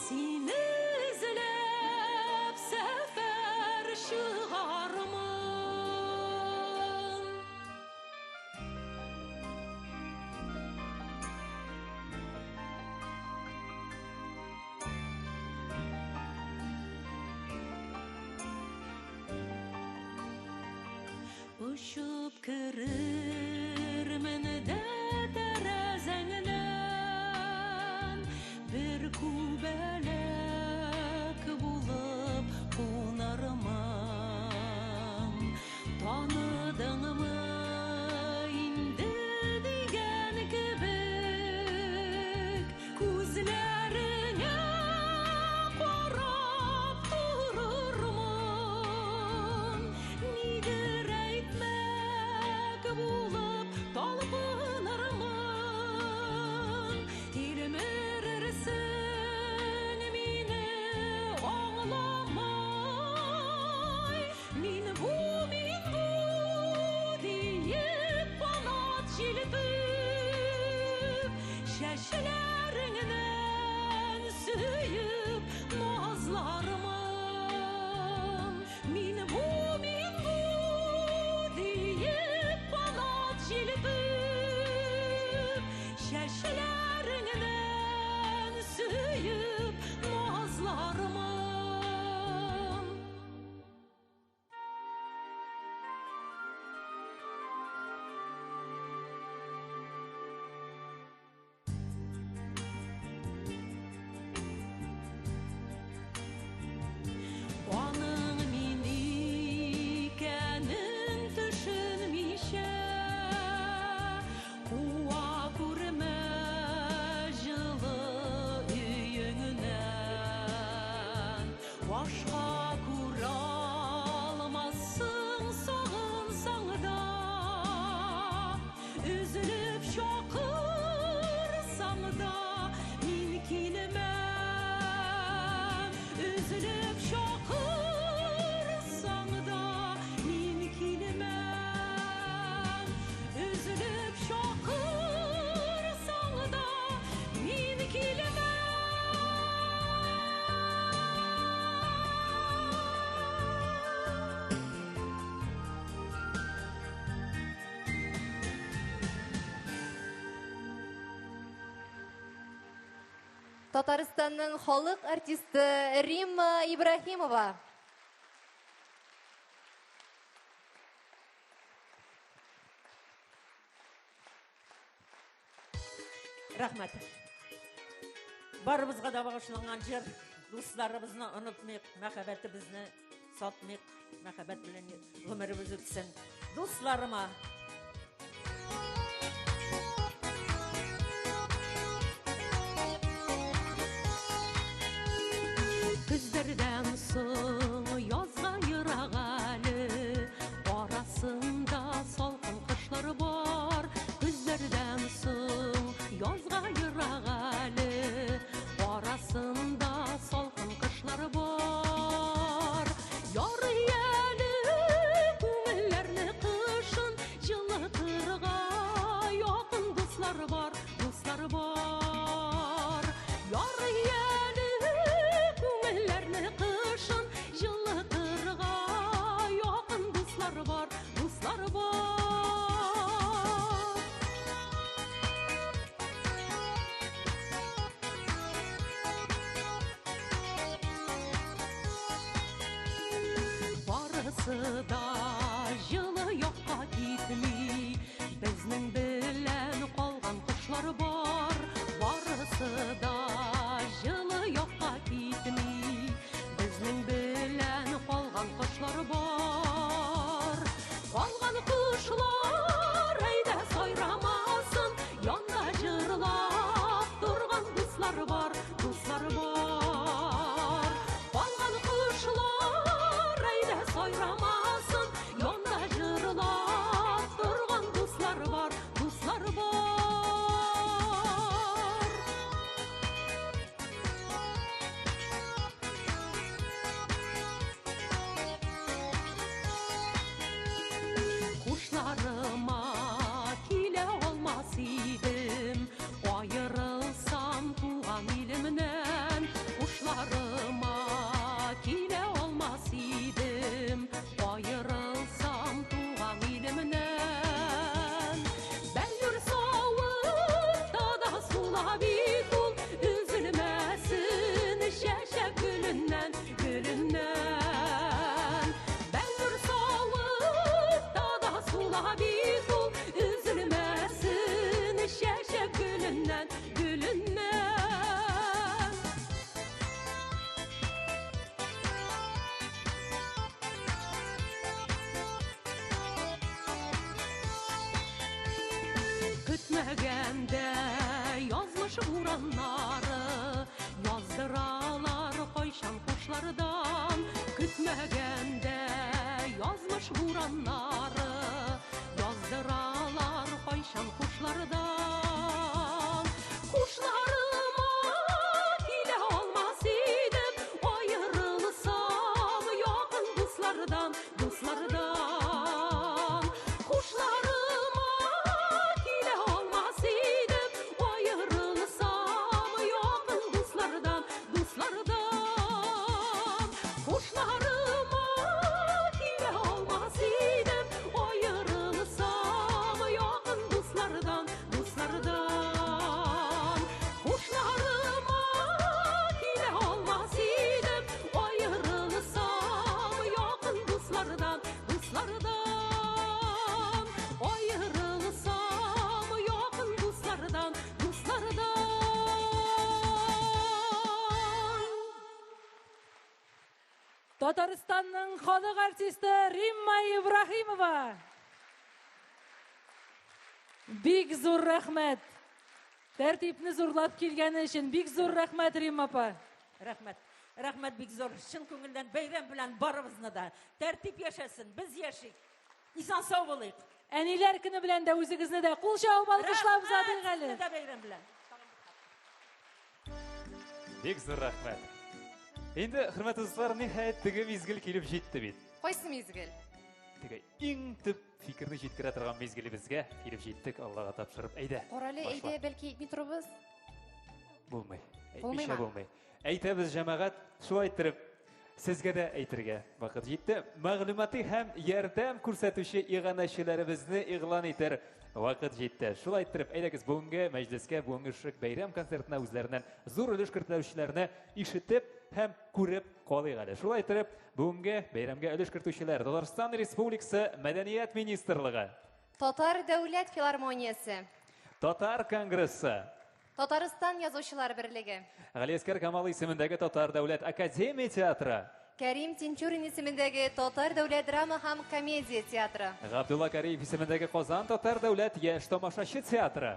сине эзләп сәфәр чыгармын. Очып керермен дә тәрәзәңнән, бер күбәләк булып кунармын. Таныдыңмы инде дигән Чәчләреңнән сөеп назлармын. Мин бу, мин бу диеп канат җилпеп, чәчләреңнән сөеп назлармын. Аның мин икәнен төшенмичә, Куа күрмә җылы өеңнән. Башка күрә алмассың сагынсаң да, Өзелеп чакырсаң да, мин килмәм. Өзелеп чакырсаң да, мин килмәм. Өзелеп чакырсаң да, мин килмәм. Татарстанның халык артисты Римма Ибраһимова. Рәхмәт. Барыбызга да багышланган җыр. Дусларыбызны онытмыйк, мәхәббәтебезне сатмыйк, мәхәббәт белән гомеребез үтсен. Дусларыма. Көзләрдән соң язга ерак әле, арасында салкын кышлар бар. Көзләрдән соң язга ерак әле, арасында салкын кышлар бар. Ярый әле күңелләрне кышын җылытырга якын дуслар бар, дуслар бар. Ярый әле күңелләрне кышын җылытырга якын дуслар бар, дуслар бар. Барысы да җылы якка китми, безнең белән калган кошлар бар. Барысы да җылы якка китми, безнең белән калган кошлар бар. Калган кошлар әйдә сайрамасын, янда җырлап торган дуслар бар, дуслар бар. Калган кошлар әйдә сайрамасын, янда җырлап торган дуслар бар, дуслар бар. Кушларыма килә алмас идем, аерылсам туган илемнән. Кушларыма килә алмас идем, аерылсам туган илемнән. Бәллүр савытта да сула бит ул, өзелмәсен чәчәк гөленнән, гөленнән. Бәллүр савытта да сула бит ул, өзелмәсен чәчәк гөленнән, гөленнән. Көтмәгәндә язмыш бураннары яздыралар кайчан кушлардан. Көтмәгәндә язмыш бураннары яздыралар кайчан кушлардан. Кушларыма килә алмас идем, аерылсам якын дуслардан, дуслардан. Кушларыма килә алмас идем, аерылсам Татарстанның халык артисты Римма Ибраһимова. Бик зур рәхмәт. Тәртипне зурлап килгәне өчен бик зур рәхмәт, Римма апа. Рәхмәт. Рәхмәт бик зур. Чын күңелдән бәйрәм белән барыбызны да. Тәртип яшәсен, без яшик. Исән сау булыйк. Әниләр көне белән дә үзегезне дә кул чабып алкышлап озатыйк әле. Сезне дә бәйрәм белән. Бик зур рәхмәт. Инде, хөрмәтле дуслар, ниһаять теге мизгел килеп җитте бит. Кайсы мизгел? Теге иң төп фикерне җиткерә торган мизгелебезгә килеп җиттек, Аллага тапшырып. Әйдә. Карале, башла. әйдә, бәлки әйтми торыбыз? Булмый. Булмыймы? Әйтмичә булмый. Әйтәбез, җәмәгать, шулай иттереп, сезгә дә әйтергә вакыт җитте. Мәгълүмати һәм ярдәм күрсәтүче иганәчеләребезне игълан итәр вакыт җитте. Шулай иттереп, әйдәгез, бүгенге мәҗлескә, бүгенге шушы бәйрәм концертына үзләреннән зур өлеш кертүчеләрне ишетеп һәм күреп калыйк әле. Шулай иттереп, бүгенге бәйрәмгә өлеш кертүчеләр Татарстан Республикасы Мәдәният министрлыгы, Татар дәүләт филармониясе, Татар конгрессы, Татарстан язучылар берлеге, Галиәскәр Камал исемендәге Татар дәүләт академия театры, Кәрим Тинчурин исемендәге Татар дәүләт драма һәм комедия театры, Габдулла Кариев исемендәге Казан Татар дәүләт яшь тамашачы театры,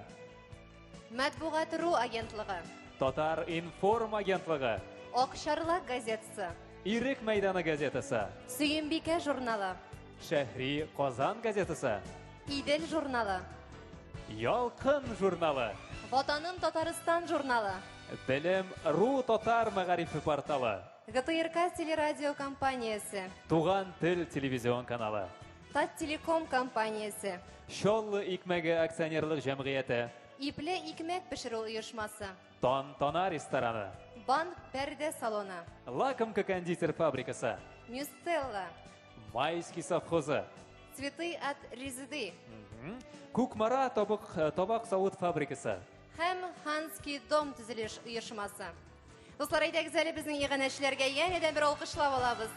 Матбугат ру агентлыгы, Татар информ агентлыгы, Акчарлак газетасы, Ирек мәйданы газетасы, Сөембикә журналы, Шәһри Казан газетасы, Идел журналы, Ялкын журналы, Ватаным Татарстан журналы, Белем ру татар мәгарифе порталы, ГТРК телерадиокомпаниясе, Туган тел телевизион каналы, Таттелеком компаниясе, Чаллы икмәге акционерлык җәмгыяте, Ипле икмәк пешерү оешмасы, Тантана рестораны, Банк пәрдә салоны, Лакомка кондитер фабрикасы, Мюстелла, Майский совхозы, Цветы от Резеды Кукмара табак, табак савыт фабрикасы, һәм Ханский дом төзелеш оешмасы. Дуслар, әйдәгез әле безнең иганәчеләргә янәдән бер алкышлап алабыз.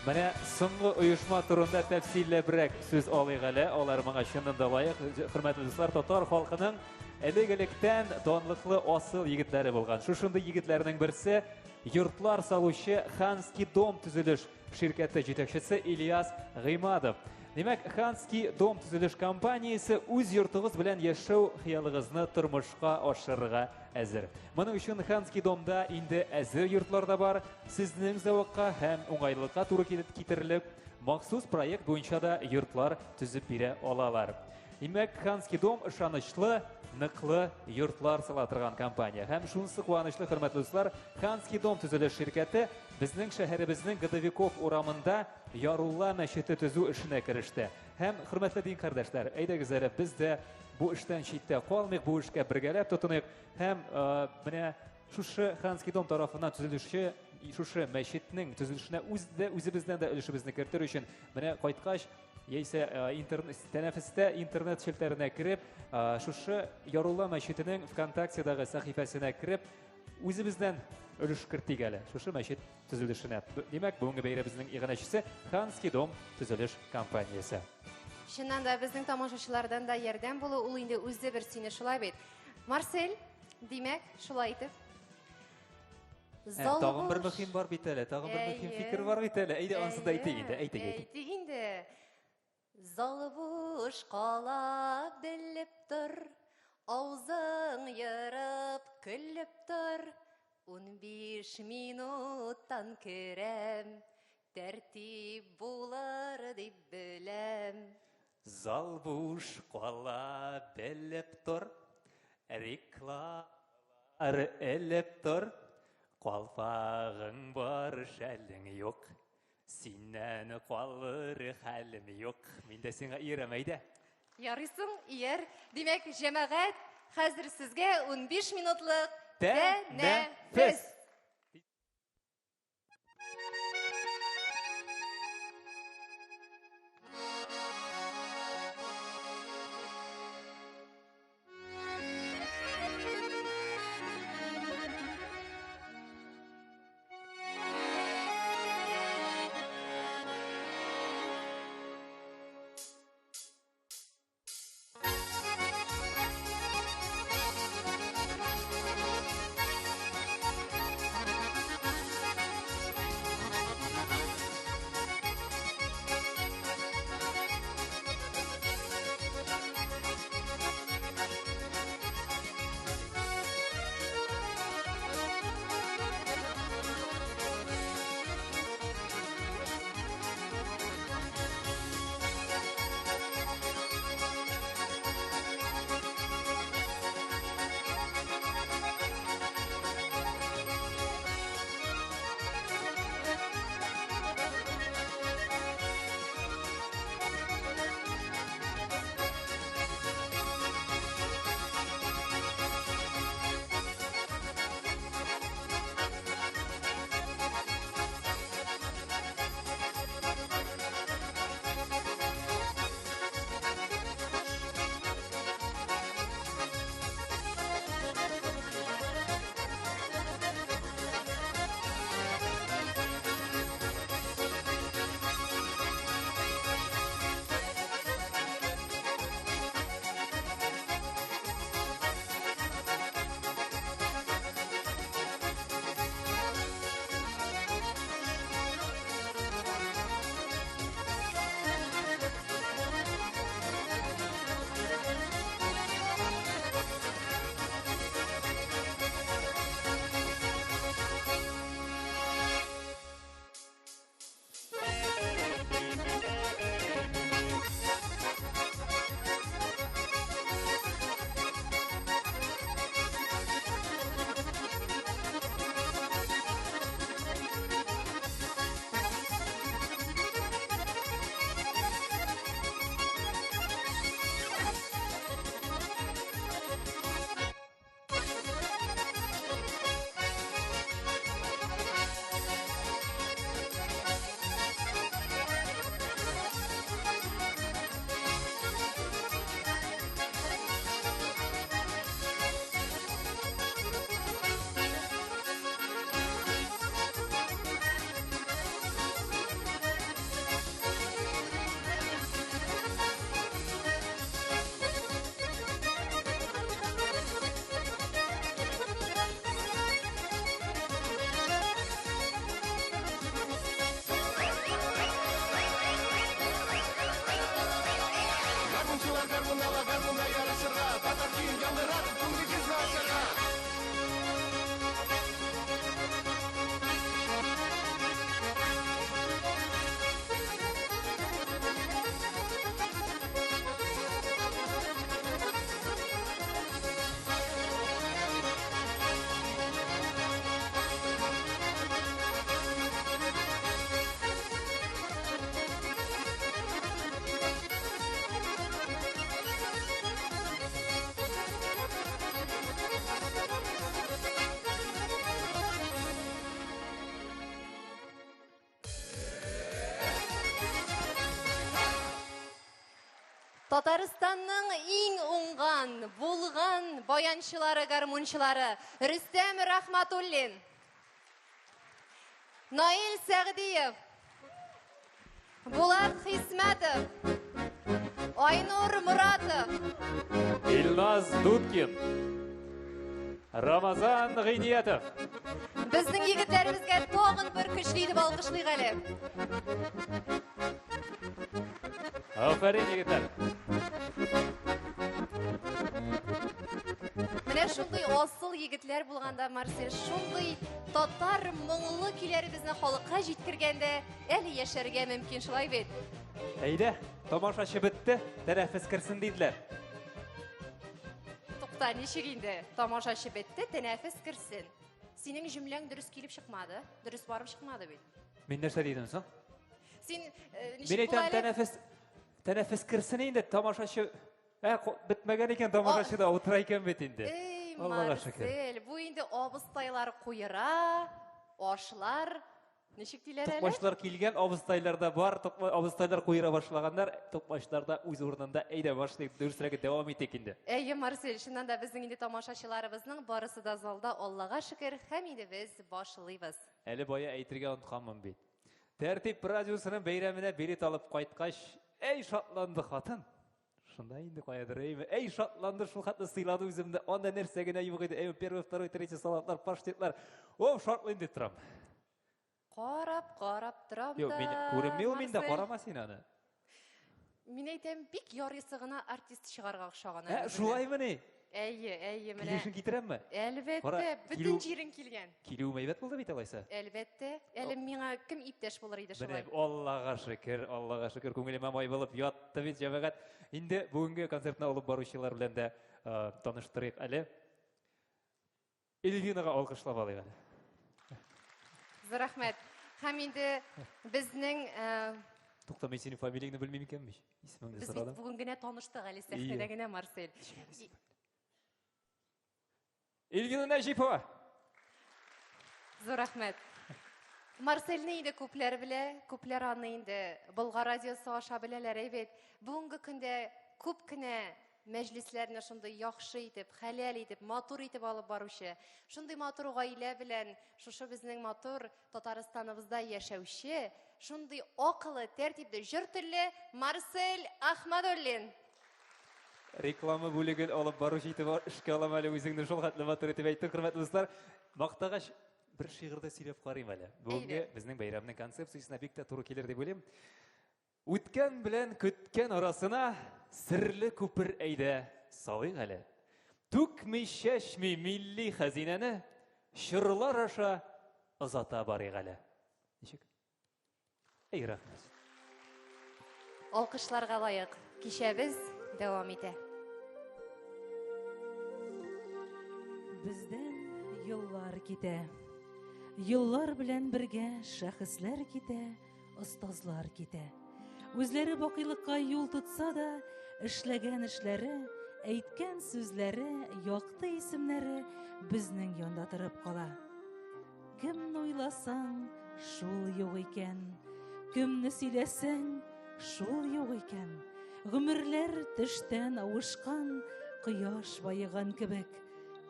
Менә соңгы оешма турында тәфсилләбрәк сүз алыйк әле. Алар моңа чыннан да лаек. Хөрмәтле дуслар, татар халкының элек-электән данлыклы асыл егетләре булган. Шушындый егетләрнең берсе йортлар салучы Ханский дом төзелеш ширкәте җитәкчесе Ильяс Гыймадов. Димәк, Ханский дом төзелеш компаниясе үз йортыгыз белән яшәү хыялыгызны тормышка ашырырга әзер. Моның өчен Ханский домда инде әзер йортлар да бар. Сезнең зәвыкка һәм уңайлылыкка туры килеп китерелеп, махсус проект буенча да йортлар төзеп бирә алалар. Димәк, Ханский дом ышанычлы, ныклы йортлар сала торган компания. Һәм шунысы куанычлы, хөрмәтле дуслар, Ханский дом төзелеш ширкәте безнең шәһәребезнең Годовиков урамында Ярулла мәчете төзү эшенә кереште. Һәм, хөрмәтле дин кардәшләр, әйдәгез әле без дә бу эштән читтә калмыйк, бу эшкә бергәләп тотыныйк. Һәм менә шушы Ханский дом тарафыннан төзелүче шушы мәчетнең төзелешенә үз дә үзебездән дә өлешебезне кертер өчен менә кайткач яисә интернет тәнәфестә интернет челтәренә кереп, шушы Ярулла мәчетенең ВКонтактедагы сәхифәсенә кереп, үзебездән өлеш кертик әле шушы мәчет төзелешенә. Димәк, бүгенге бәйрәмебезнең иганәчесе Ханский дом төзелеш компаниясе. Чыннан да безнең тамашачылардан да ярдәм булу ул инде үзе бер сөенеч, шулай бит. Марсель, димәк, шулай итеп. Ә, тагын бер мөһим бар бит әле, тагын бер мөһим фикер бар бит әле. Әйдә, ансын да әйтик инде, әйтик, әйтик. Әйтик инде. Зал буш кала белеп тор, аузың ерып көлеп тор. 15 минуттан керәм, тәртип булыр дип беләм. Зал буш кала белеп тор, реклар элеп тор. Калфагың бар, шәлең юк. Синнән калыр хәлем юк. Мин дә сиңа иярәм, әйдә. Ярыйсың, ияр. Димәк, җәмәгать, хәзер сезгә 15 минутлык Тәнәфес. тәнәфес. Татарстанның иң уңган, булган баянчылары, гармунчылары Рөстәм Рахматуллин, Наил Сәгъдиев, Булат Хисмәтов, Айнур Муратов, Илназ Дудкин, Рамазан Гыйниятов. Безнең егетләребезгә тагын бер көчле итеп алкышлыйк әле. Афәрин, егетләр. Менә шундый асыл егетләр булганда, Марсель, шундый татар моңлы көйләребезне халыкка җиткергәндә әле яшәргә мөмкин, шулай бит? Әйдә, тамашачы бетте, тәнәфес керсен диделәр. Тукта, ничек инде? Тамашачы бетте, тәнәфес керсен. Синең җөмләң дөрес килеп чыкмады, дөрес барып чыкмады бит. Мин нәрсә дидем соң? Син э, ничек Мин әйтәм, була әле? тәнәфес тәнәфес керсен инде, тамашачы Ә, бетмәгән икән тамашачы да утыра икән бит инде. Эй, Аллага шөкер. Марсель, бу инде абыстайлар куера, ашлар, ничек диләр әле? Токмачлар килгән, абыстайлар да бар, абыстайлар куера башлаганнар, токмачлар да үз урынында. Әйдә, башлыйк, дөресрәге дәвам итик инде. Әйе, Марсель, чыннан да безнең инде тамашачыларыбызның барысы да залда, Аллага шөкер, һәм инде без башлыйбыз. Әле бая әйтергә онытканмын бит. Тәртип радиосының бәйрәменә билет алып кайткач, әй шатланды хатын. Шунда инде каядыр, әйме, әй шатланды, шул хәтле сыйлады үземне. Анда нәрсә генә юк иде. Әйме, первый, второй, третий салатлар, паштетлар. О, шатлыйм дип торам. Карап, карап торам Юк, да. мин күренми ул миндә, Марсель. карама син аны. Мин әйтәм, бик ярыйсы гына артист чыгарга охшаган. Ә, әле үзенә. шулаймыни? Әйе, әйе, менә. Килешен китерәмме? Әлбәттә, Кара, бөтен җирең килгән. Килүем әйбәт булды бит алайса. Әлбәттә, әле миңа кем иптәш булыр иде Менә шулай? Аллага шөкер, Аллага шөкер, күңелемә май булып ятты бит җәмәгать. Инде бүгенге концертны алып баручылар белән дә таныштырыйк әле. Эльвинага алкышлап алыйк әле. Зур рәхмәт. Һәм инде безнең Тукта, мин синең фамилияңне белмим икәнме? Исемеңне без бит сорадым. бүген генә таныштык әле сәхнәдә генә, Марсель. Эльвина Нәҗипова. Зур рәхмәт. Марсельне инде күпләр белә, күпләр аны инде Болгар радиосы аша беләләр әйбәт. Бүгенге көндә күп кенә мәҗлесләрне шундый яхшы итеп, хәләл итеп, матур итеп алып баручы, шундый матур гаилә белән шушы безнең матур Татарстаныбызда яшәүче, шундый акыллы, тәртипле, җор телле Марсель Ахмадуллин. Реклама бүлеген алып баручы итеп эшкә алам әле үзеңне шул хәтле матур итеп әйттең, хөрмәтле дуслар. Мактагач, бер шигырь дә сөйләп карыйм әле. Бүгенге безнең бәйрәмнең концепциясенә бик тә туры килер дип уйлыйм. Үткән белән көткән арасына серле күпер әйдә салыйк әле. Түкми чәчми милли хәзинәне чорлар аша озата барыйк әле. Ничек? Әй, рәхмәт. Алкышларга лаек кичәбез дәвам итә. Бездән еллар китә. Еллар белән бергә шәхесләр китә, остазлар китә. Үзләре бакыйлыкка юл тотса да, эшләгән эшләре, әйткән сүзләре, якты исемнәре безнең янда торып кала. Кемне уйласаң, шул юк икән. Кемне сөйләсәң, шул юк икән. Гомерләр төштән авышкан, кояш баеган кебек.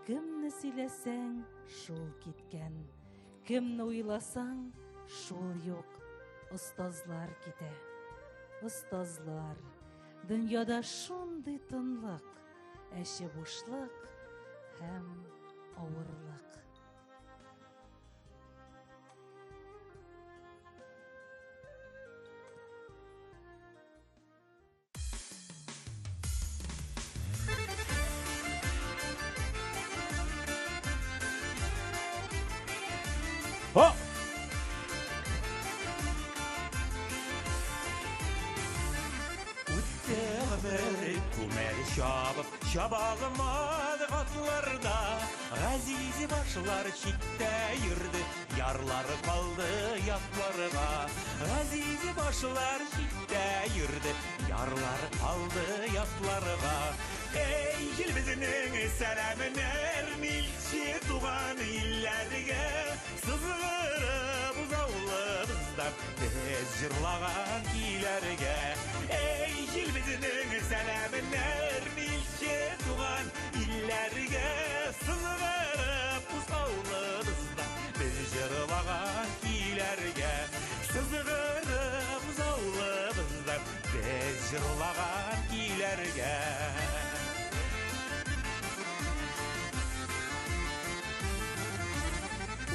Кемне сөйләсәң, шул киткән. Кемне уйласаң, шул юк. Остазлар китә. Остазлар. Дөньяда шундый тынлык, әче бушлык һәм авырлык. О! Үтте гомер күмәр чабып, чаба алмады атларда. Газиз башлар читтә йөрде, ярлары калды ятларга. Газиз башлар читтә йөрде, ярлары калды ятларга. Эй, җил безнең сәламенәр, милче туган илләргә. Сызгырып узаулыбыздан без җырлаган көйләргә. Эй, җил безнең сәламенәр, җырлаган көйләргә.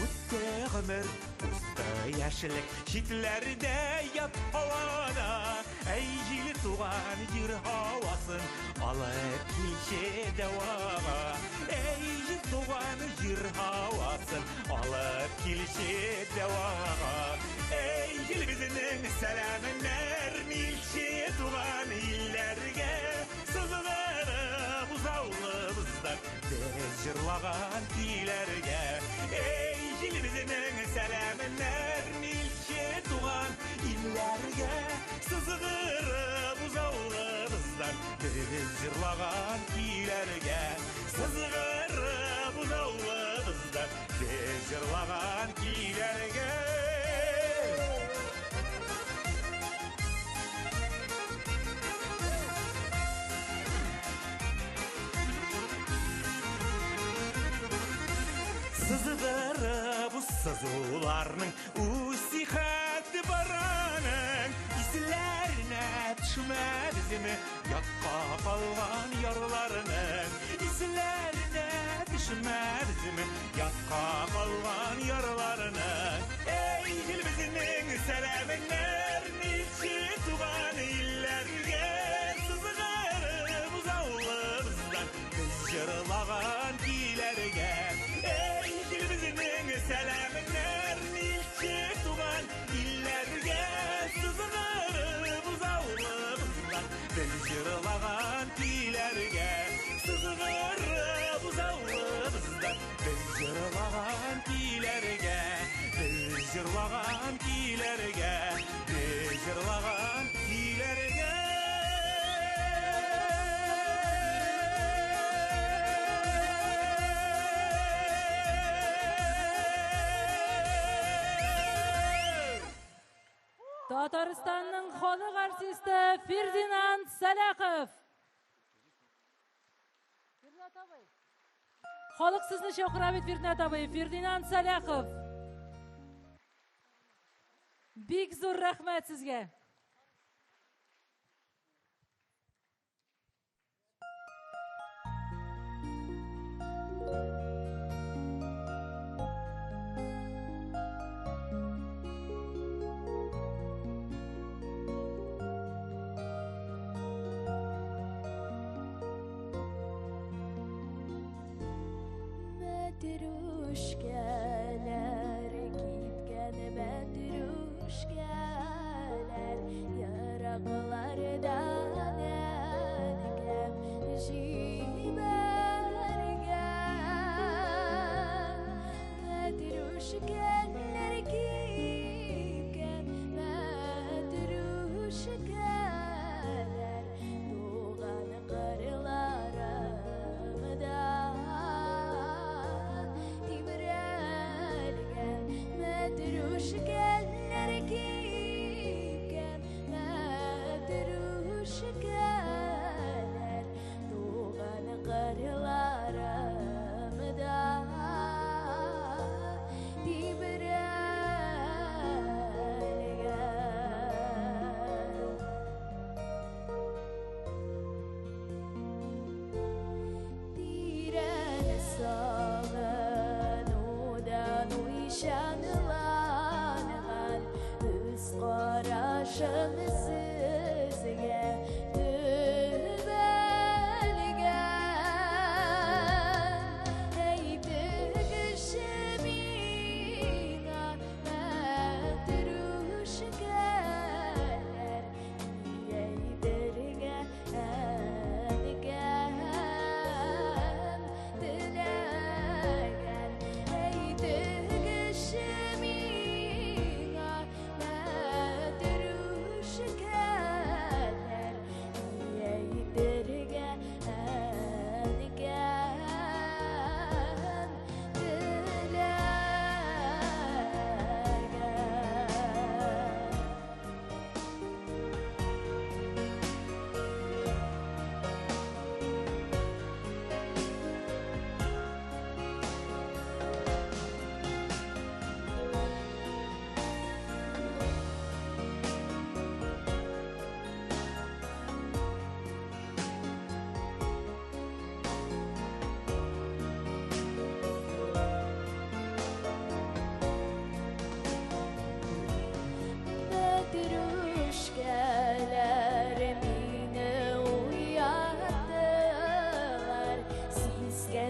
Үтте гомер, узды яшьлек, читләрдә ят һавада. Әй, җил, туган җир һавасын алып килче дәвага. Әй, җил, туган җир һавасын алып килче дәвага. Әй, җил, безнең сәламнәр илче туган илләргә. Сызгырып узаулыбыздан без җырлаган көйләргә. Әй, җил, безнең сәламнәр илче туган илләргә. Сызгырып узаулыбыздан без җырлаган көйләргә. Сызгырып узаулыбыздан без җырлаган көйләргә. Сызгырып сызуларның үз сихәте бар аның. Исләренә төшмәдезме ятка калган ярларының? Исләренә төшмәдезме ятка калган ярларының? Әй, җил, безнең сәламнәр илче туган илләргә. Сызгырып узаулыбыздан без җырлаган көйләргә. Әй, җил, безнең сәламнәр илче туган илләргә. Сызгырып узаулыбыздан без җырлаган көйләргә. Сызгырып узаулыбыздан без җырлаган көйләргә. Без җырлаган көйләргә. Без җырлаган көйләргә. Татарстанның халык артисты Фердинанд Сәлахов. Халык сезне чакыра бит, Фердинанд абый. Фердинанд Сәлахов. Бик зур рәхмәт сезгә. Мәтрүшкәләр кипкән, мәтрүшкәләр ераклардан әнкәм җибәргән. Мәтрүшкәләр кипкән, мәтрүшкәләр туган кырларымда.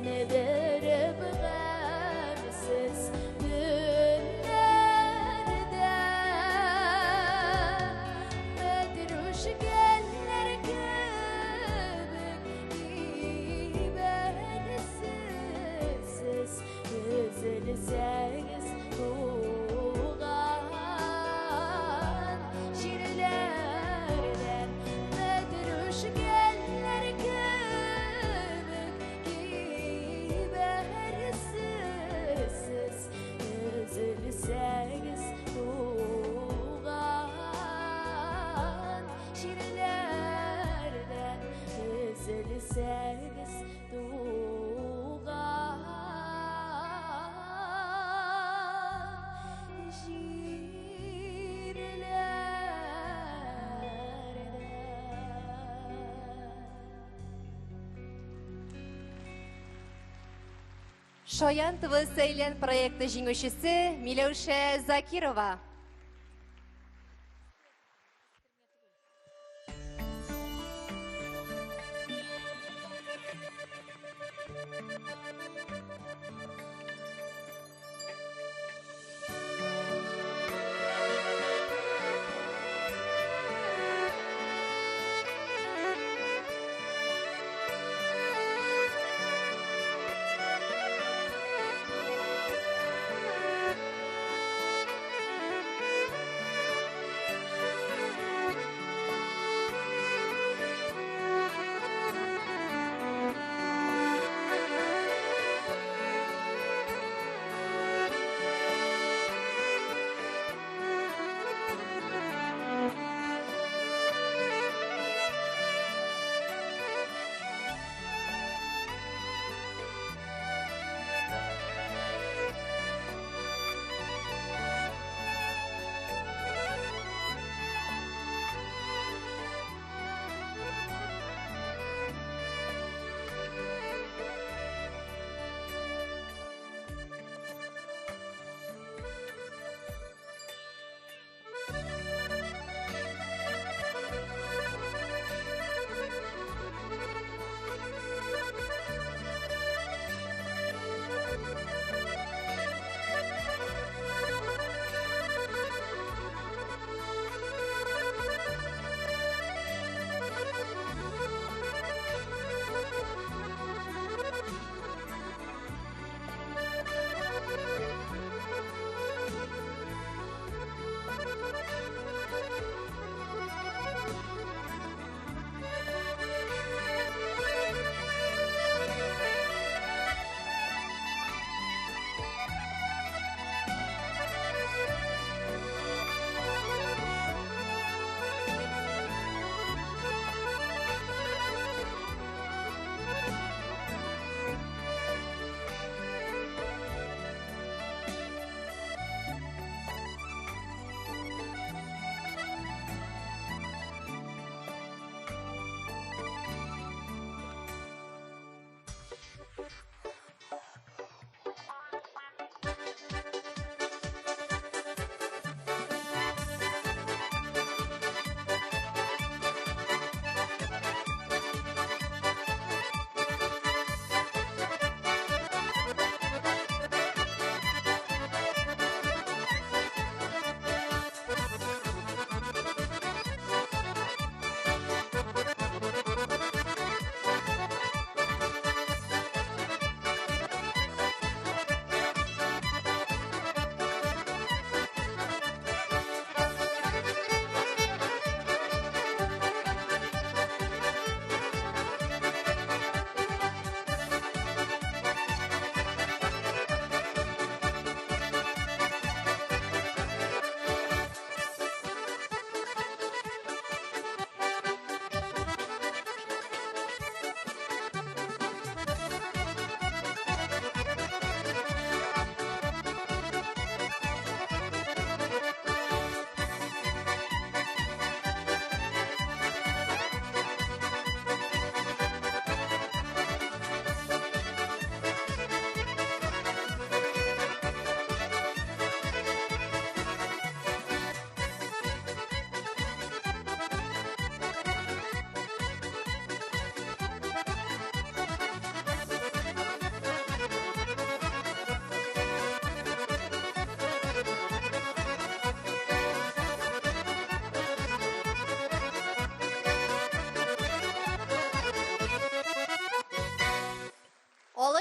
Сөендереп гамьсез көннәрдә Мәтрүшкәләр кебек кибәрсез сез, Өзелсәгез туган җирләрдән. Мәтрүшкәләр кебек кибәрсез сез, Өзелсәгез туган җирләрдән, Өзелсәгез туган җирләрдән. Шаян ТВ Сәйлән проекты җиңүчесе Миләүшә Закирова.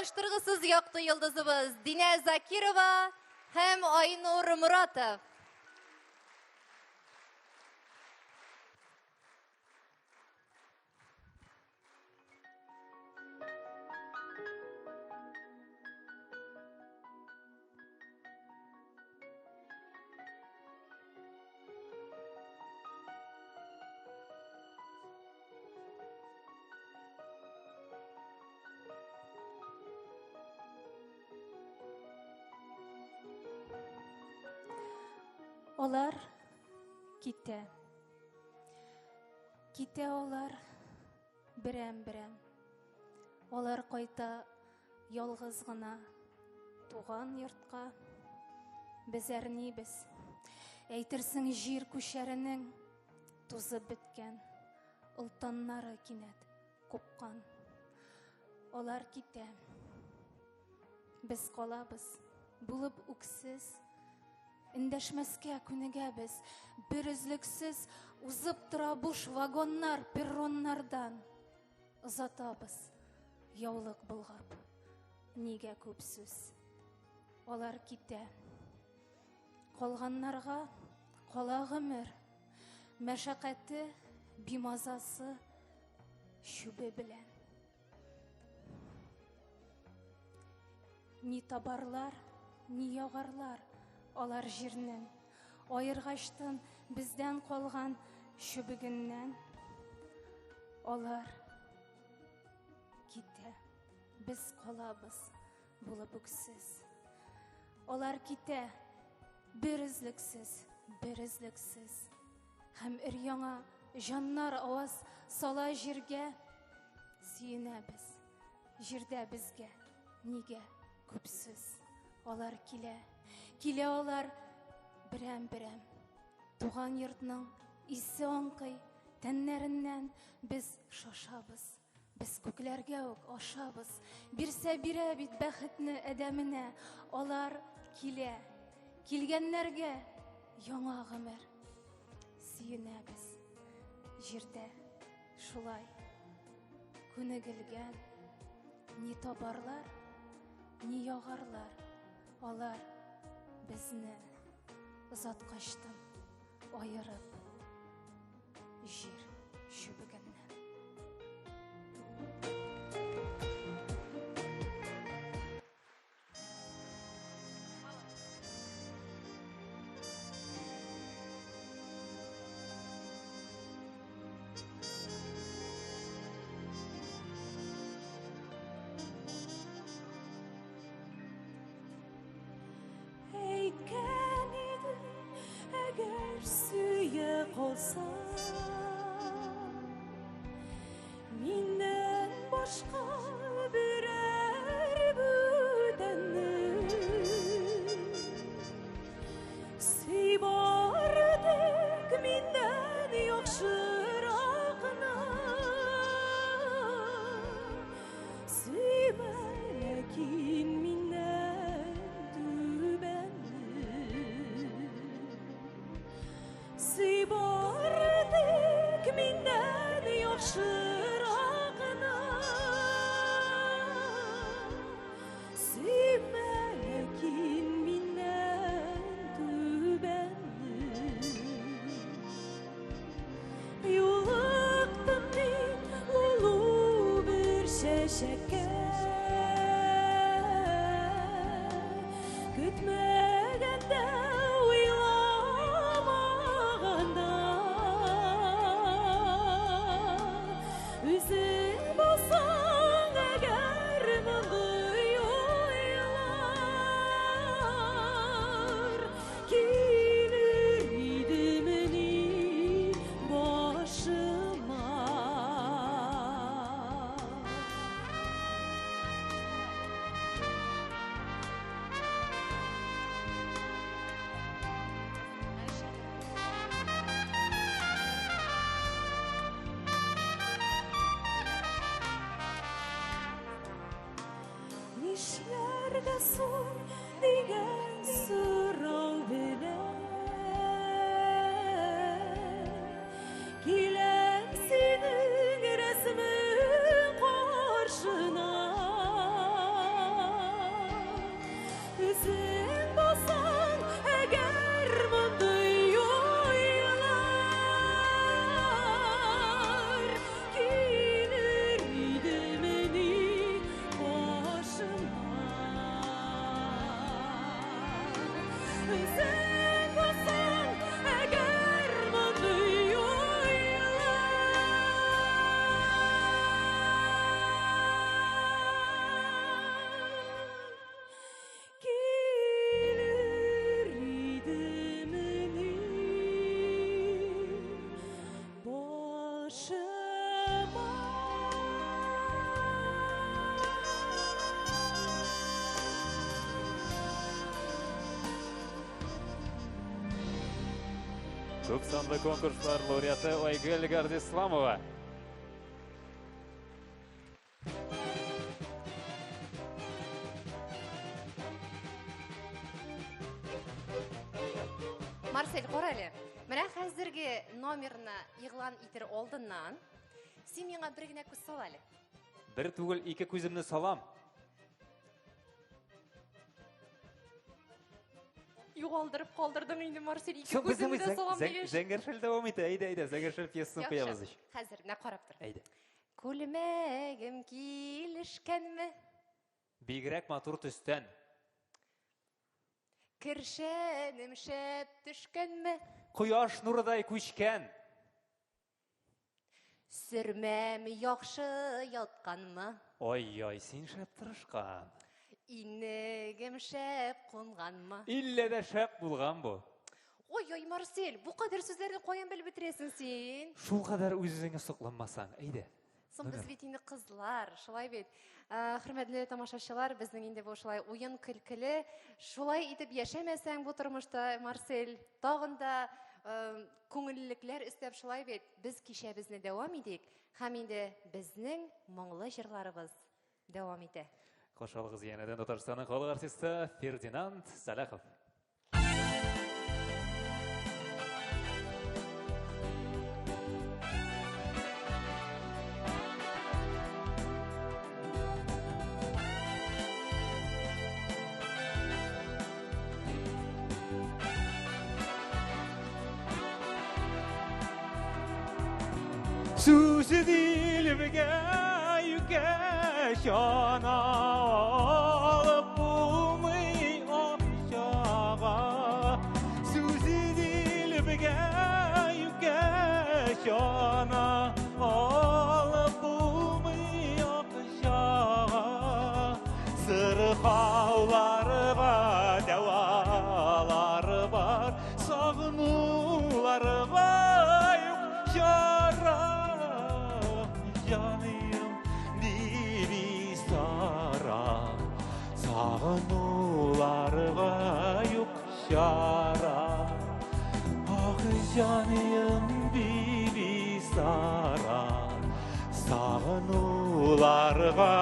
Алыштыргысыз якты йолдызыбыз Динә Закирова һәм Айнур Муратов. Алар китә. Китә алар берәм-берәм. Алар кайта ялгыз гына туган йортка. Без әрнибез. Әйтерсең җир күчәренең тузып беткән олтаннары кинәт купкан. Алар китә. Без калабыз, булып үксез. Эндәшмәскә күнегәбез, бер өзлексез узып тора буш вагоннар перроннардан. Озатабыз, яулык болгап. Нигә күп сүз? Алар китә. Калганнарга кала гомер. Мәшәкате, бимазасы чүбе белән. Ни табарлар, ни ягарлар алар җирнең. Аергачтын бездән калган чүбегеннән. Алар китә, без калабыз булып үксез. Алар китә, бер өзлексез, бер өзлексез. Һәм өр-яңа җаннар аваз сала җиргә. Сөенәбез, җирдә безгә нигә күп сүз. Алар килә, килә алар берәм-берәм. Туган йортның исе аңкый, тәннәреннән без шашабыз. Без күкләргә үк ашабыз. Бирсә бирә бит бәхетне адәменә. Алар килә. Килгәннәргә яңа гомер. Сөенәбез. Җирдә шулай күнегелгән. Ни табарлар, ни ягарлар. Алар безне озаткачтын аерып җир чүбегеннән. Әйткән идем, әгәр сөя калсаң, миннән башка берәр бүтәнне сөй бары тик миннән яхшыракны. Сөймә, ләкин миннән түбәнне. Сөй бары тик миннән яхшыракны. Сөймә, ләкин миннән түбәнне. Юлыктым мин лулу бер чәчәккә. Көтмәгәндә, уйламаганда. Үзең булсаң әгәр мондый уйлар килер идемени башыма? Нишләргә соң дигән сорау белән киләм синең рәсемең каршына. Күп санлы конкурслар лауреаты Айгөл Гардисламова. Марсель, кара әле. Менә хәзерге номерны игълан итер алдыннан син миңа бер генә күз сал әле. Бер түгел, ике күземне салам. Югалдырып калдырдың инде, Марсель, ике Соң безнең күземне дә салам дигәч. Зәңгәр шәл дәвам итә. Әйдә, әйдә, зәңгәр шәл пьесасын Яхшы. куябыз ич. Хәзер, менә карап тор. Әйдә. Күлмәгем килешкәнме? Бигрәк матур төстән. Кершәнем шәп төшкәнме? Кояш нурыдай күчкән. Сөрмәм яхшы ятканмы? Ой-ой, син шәп тырышкан. Инегем шәп кунганмы? Иллә дә шәп булган бу. Ой-ой, Марсель, бу кадәр сүзләрне каян белеп бетерәсең син? Шул кадәр үз-үзеңә сокланмасаң, әйдә. Соң без Номер. бит инде кызлар, шулай бит. Хөрмәтле тамашачылар, безнең инде бу шулай уен көлкеле. Шулай итеп яшәмәсәң бу тормышта, Марсель, тагын да күңеллелекләр өстәп шулай бит. Без кичәбезне дәвам итик һәм инде безнең моңлы җырларыбыз дәвам итә. Каршы алыгыз янәдән Татарстанның халык артисты Фердинанд Сәлахов. Сүзе дилбегә юкә чана алып булмый акчага. Сүзе дилбегә юкә чана алып булмый акчага. Сырхауларга дәвалар бар, сагынуларга юк чара. Җаным Бибисара, сагынуларга юк чара. Ах, җаным Бибисара, сагынуларга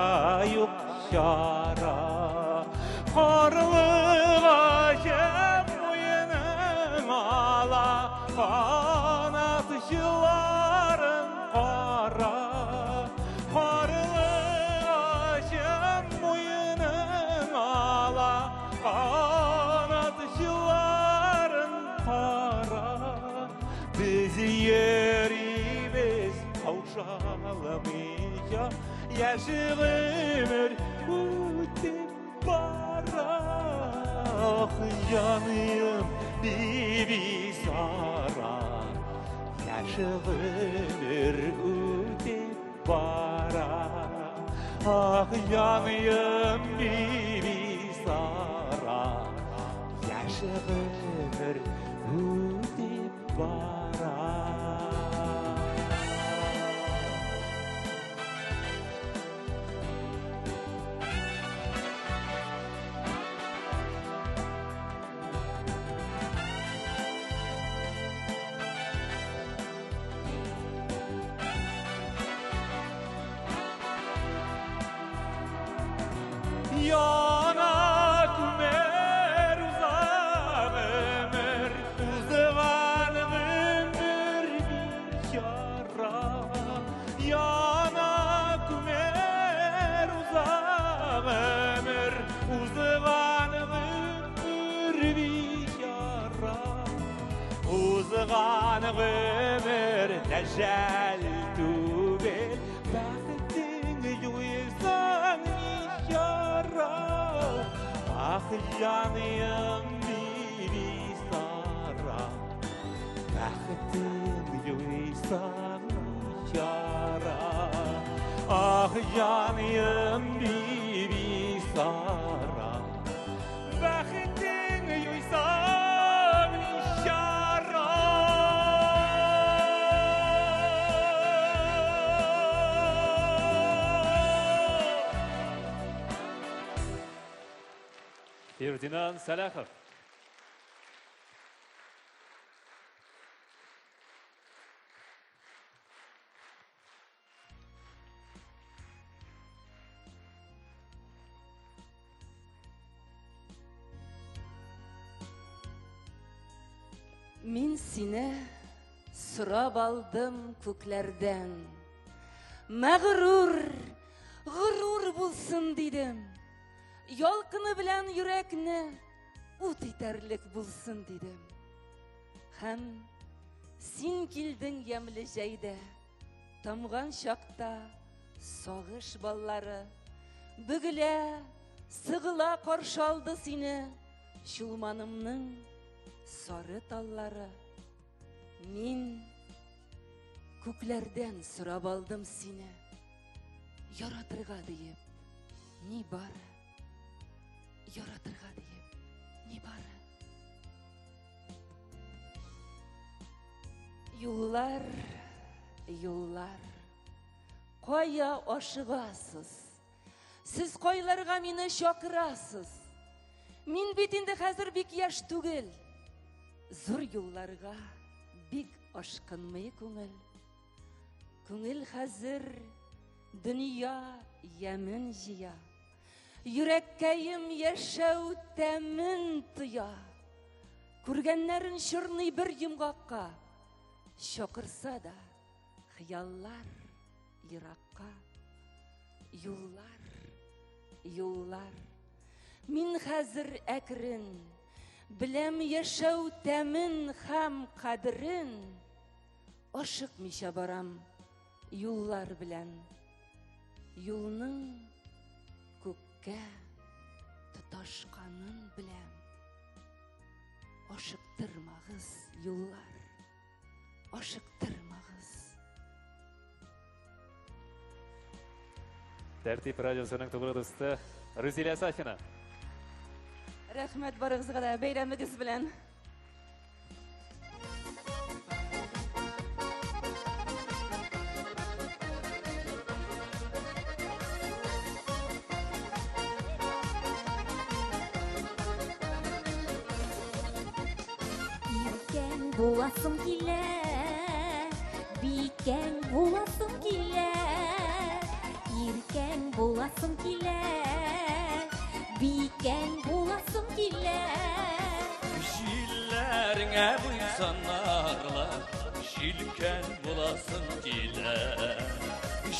юк чара. Карлыгачым муеның ала, канат җылларын кара. Карлыгачым муеның ала, канат җылларын кара. Без йөрибез каушалмыйча, яшь гомер үтеп бара. Ах, җаным Бибисара, яшь гомер үтеп бара. Ах, җаным Бибисара, яшь гомер үтеп бара. Яна күмер уза гомер, узган гомер бичара. Яна күмер уза гомер, узган гомер бичара. Узган гомер тәҗәл түгел, бәхетең юйсаң ничара. Ах, җаным Бибисара, бәхетең юйсаң ничара. Ах, җаным Бибисара, бәхетең юйсаң ничара. Фердинанд Сәлахов. Мин сине сорап алдым күкләрдән. Мәгърур, горур булсын дидем. Ялкыны белән йөрәкне ут итәрлек булсын дидем. Һәм син килдең ямьле җәйдә, тамган чакта сагыш баллары бөгелә, сыгыла каршы алды сине Чулманымның сары таллары. Мин күкләрдән сорап алдым сине, яратырга диеп, ни бары, яратырга диеп, ни бары. Юллар, юллар, кая ашыгасыз? Сез кайларга мине чакырасыз? Мин бит инде хәзер бик яшь түгел. Зур юлларга бик ашкынмый күңел. Күңел хәзер дөнья ямен җыя. Йөрәккәем яшәү тәмен тоя. Күргәннәрен чорный бер йомгакка. Чакырса да хыяллар еракка. Юллар, юллар. Мин хәзер әкрен, беләм яшәү тәмен һәм кадерен. Ашыкмыйча барам юллар белән. Юлның күккә тоташканын беләм. Ашыктырмагыз, юллар, ашыктырмагыз. Тәртип радиосының тугры дусты Рузилә Сафина. Рәхмәт барыгызга да бәйрәмегез белән. Иркәң буласым килә, бикәң буласым килә. Иркәң буласым килә, бикәң буласым килә. Җилләреңә буйсынарлар, җилкән буласым килә.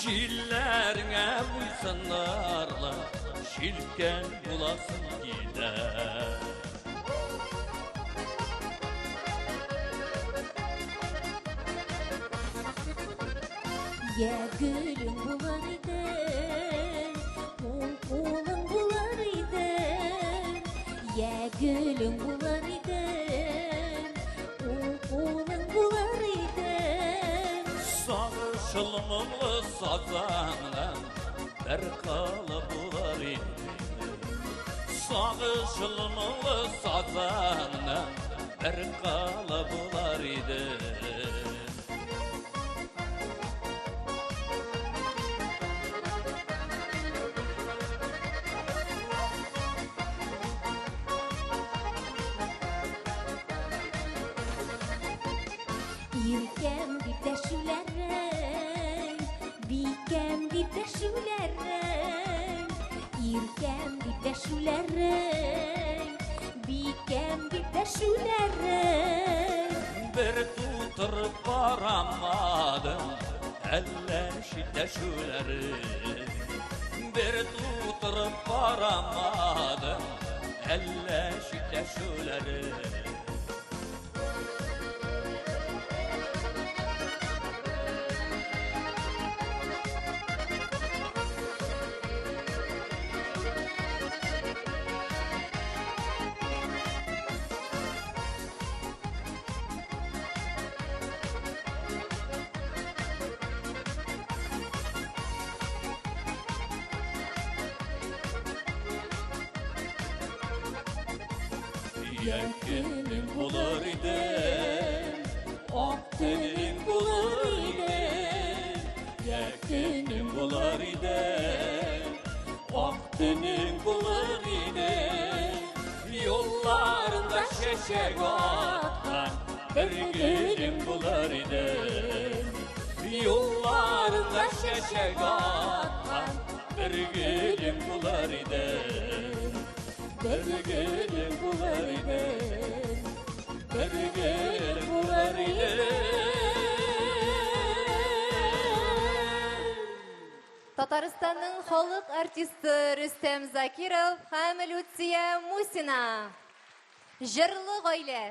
Җилләреңә буйсынарлар, җилкән буласым килә. Я гөлең булыр идем, уң кулың булыр идем. Я гөлең булыр идем, уң кулың булыр идем. Сагышлы моңлы сазаңнан бер кылы булыр идем. Сагышлы моңлы сазаңнан бер кылы булыр идем. Иркәм дип дәшүләрең, бикәм дип дәшүләрең. Иркәм дип дәшүләрең, бикәм дип дәшүләрең. Бер тутырып карамадым, әллә читләшүләрең. Бер тутырып карамадым, әллә читләшүләрең. Я көнең булыр иде, ак төнең булыр иде. Я көнең булыр иде, ак төнең булыр иде. Юлларында чәчәк аткан бер гөлең булыр иде. Юлларында чәчәк аткан бер гөлең булыр иде. Бер гөлең булыр иде. Бер гөлең халык артисты Рөстәм Закиров һәм Люция Мусина. Җырлы гаилә.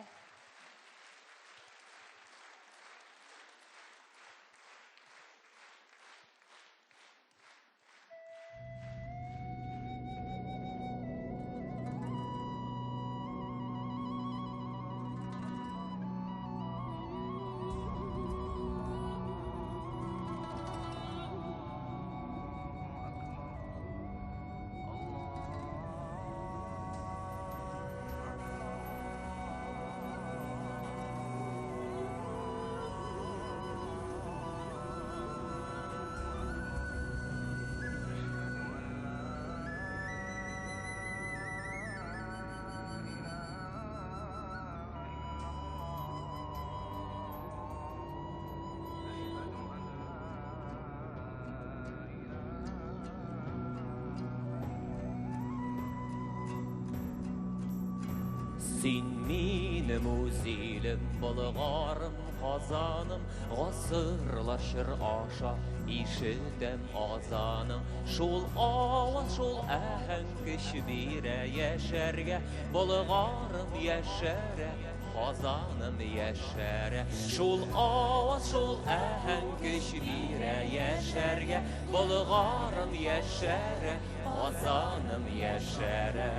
Син минем үз илем, Болгарым, Казаным, гасырлар чор аша ишетәм азаның. Шул аваз, шул аһәң көч бирә яшәргә, Болгарым яшәрә, Казаным яшәрә. Шул аваз, шул аһәң көч бирә яшәргә, Болгарым яшәрә, Казаным яшәрә.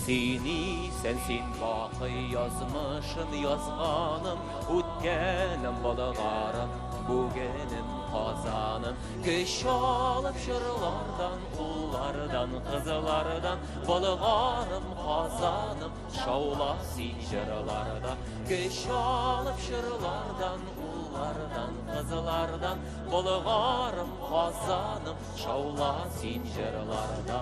Син исән, син бакый язмышым, язганым, үткәнем Болгарым, бүгенем Казаным. Көч алып чорлардан, уллардан, кызлардан, Болгарым, Казаным, шаула син җырларда. Көч алып чорлардан, уллардан, кызлардан, Болгарым, Казаным, шаула син җырларда.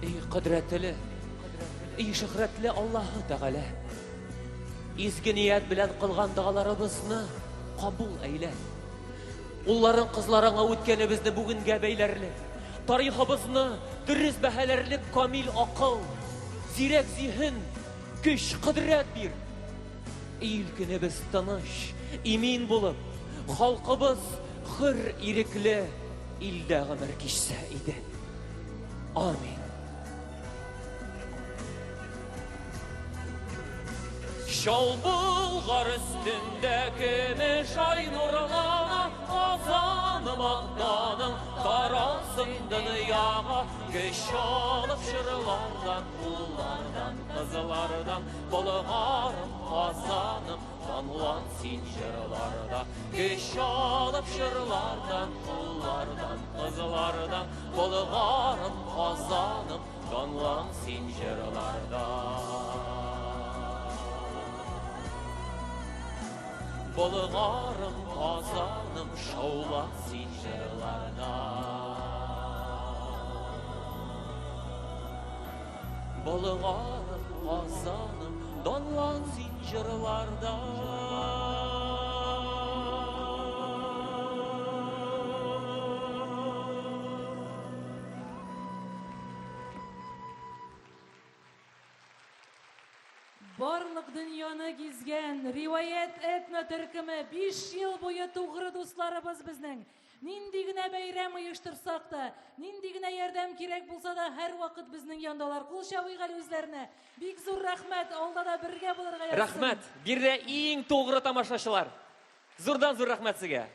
Ey кодрәтле, ey шөһрәтле Аллаһы Тәгалә! Изге ният белән кылган догаларыбызны кабул әйлә. Улларың, кызларыңа үткәнебезне бүгенгә бәйләрлек, тарихыбызны дөрес бәһаләрлек камил акыл, зирәк зиһен, көч, кодрәт бир. Ил көнебез тыныч, имин булып, халкыбыз хөр ирекле илдә гомер кичсә иде. Амин. Чал Болгар өстендә көмеш ай нурлана, Казаным, Агданым, таралсын дөньяга. Көч алып чорлардан, уллардан, кызлардан, Болгарым, Казаным, данлан син җырларда. Көч алып чорлардан, уллардан, кызлардан, Болгарым, Казаным, данлан син җырларда. Болгарым, Казаным, шаула син җырларда. Болгарым, Казаным, данлан син җырларда. Барлык дөньяны гизгән Риваять этно төркеме 5 ел буе тугры дусларыбыз безнең. Нинди генә бәйрәм оештырсак та, нинди генә ярдәм кирәк булса да, һәрвакыт безнең яндалар. Кул чабыйк әле үзләренә. Бик зур рәхмәт, алда да бергә булырга язсын. Рәхмәт. Биредә иң тугры тамашачылар. Зурдан зур рәхмәт сезгә.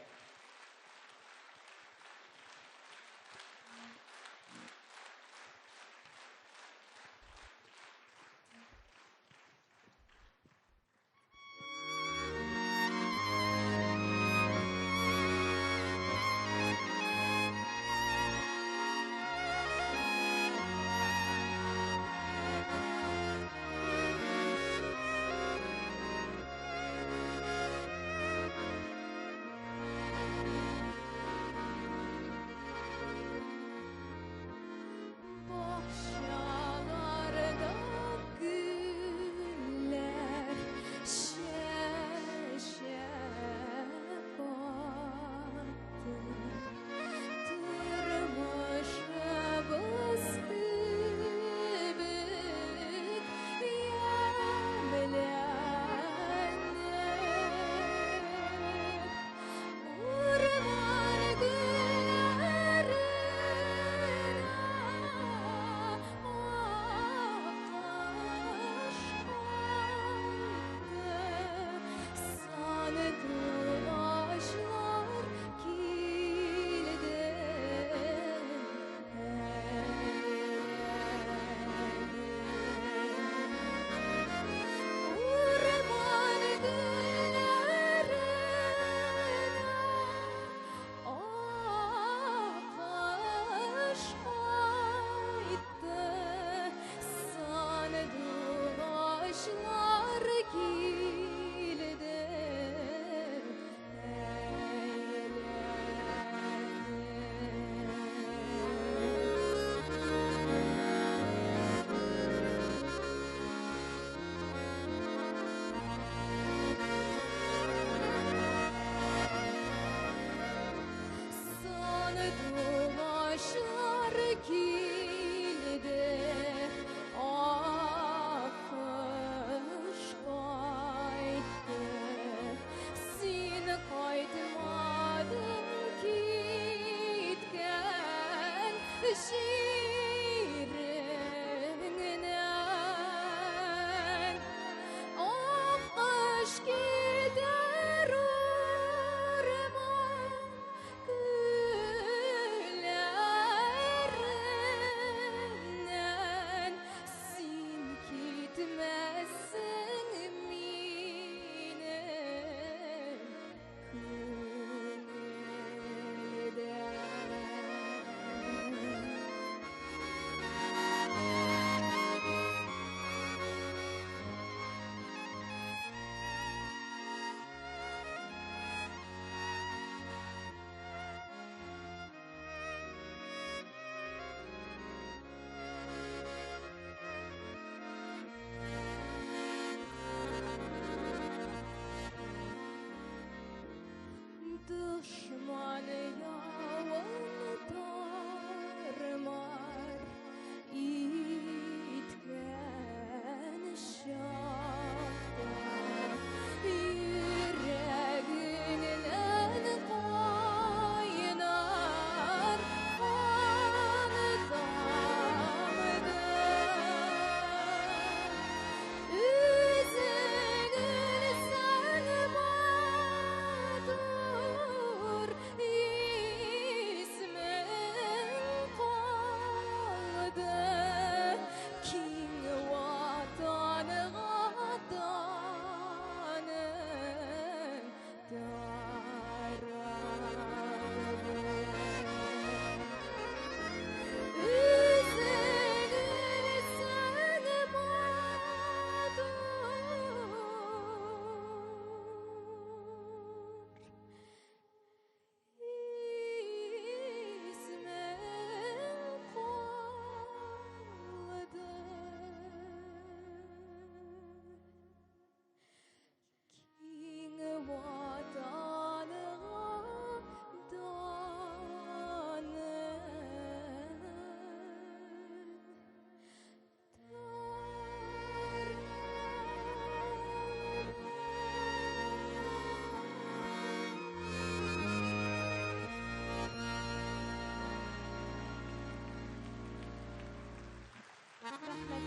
Рәхмәт.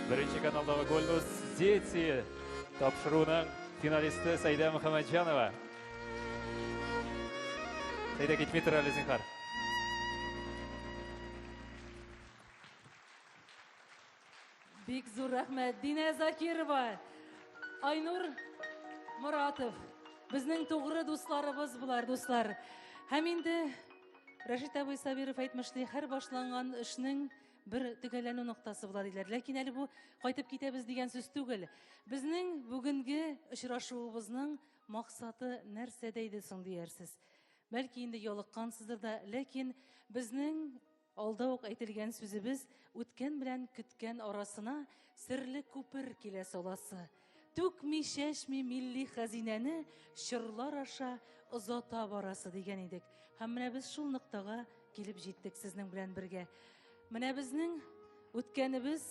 Беренче каналдагы Голос Дети тапшыруының финалисты Сәйдә Мөхәммәтҗанова. Сәйдә, китми тор әле, зинһар. Бик зур рәхмәт. Динә Закирова, Айнур Моратов. Безнең тугры дусларыбыз булар, дуслар. Һәм инде Рәшит абый Сабиров әйтмешли, һәр башланган эшнең бер төгәлләнү ноктасы була диләр. Ләкин әле бу кайтып китәбез дигән сүз түгел. Безнең бүгенге очрашуыбызның максаты нәрсәдә иде соң диярсез. Бәлки инде ялыккансыздыр да, ләкин безнең алда ук әйтелгән сүзебез үткән белән көткән арасына серле күпер килә саласы. Түкми чәчми милли хәзинәне чорлар аша озата барасы дигән идек. Һәм менә без шул ноктага килеп җиттек сезнең белән бергә. Менә безнең үткәнебез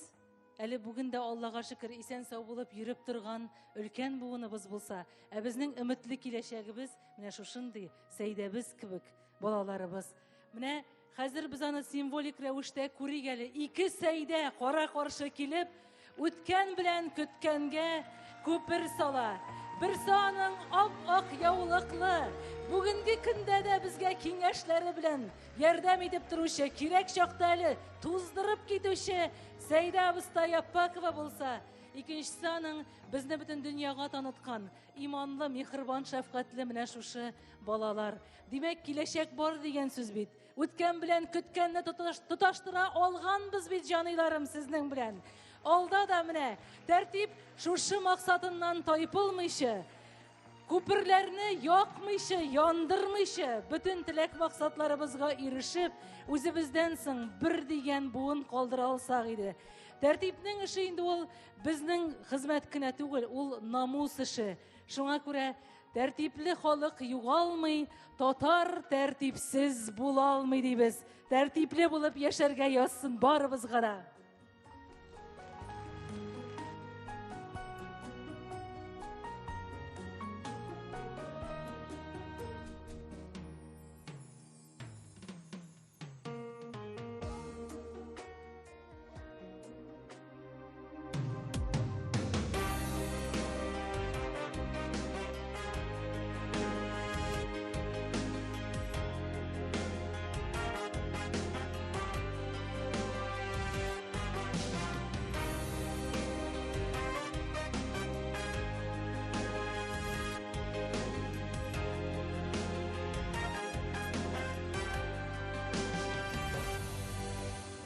әле бүген дә Аллага шөкер исән-сау булып йөреп торган өлкән буыныбыз булса, ә безнең өметле киләчәгебез менә шушындый Сәйдәбез кебек балаларыбыз. Менә хәзер без аны символик рәвештә күрик әле. Ике Сәйдә кара-каршы килеп, үткән белән көткәнгә күпер сала. Берсе аның ап-ак яулыклы, бүгенге көндә дә безгә киңәшләре белән ярдәм итеп торучы, кирәк чакта әле туздырып китүче Сәйдә абыстай Аппакова булса, икенчесе аның безне бөтен дөньяга таныткан, иманлы, миһербан, шәфкатьле менә шушы балалар. Димәк, киләчәк бар дигән сүз бит. Үткән белән көткәнне тоташтыра алганбыз бит, җаныйларым, сезнең белән. Алда да менә тәртип шушы максатыннан тайпылмыйча, күперләрне якмыйча, яндырмыйча, бөтен теләк максатларыбызга ирешеп, үзебездән соң бер дигән буын калдыра алсак иде. Тәртипнең эше инде ул безнең хезмәт кенә түгел, ул намус эше. Шуңа күрә тәртипле халык югалмый, татар тәртипсез була алмый дибез. Тәртипле булып яшәргә язсын барыбызга да.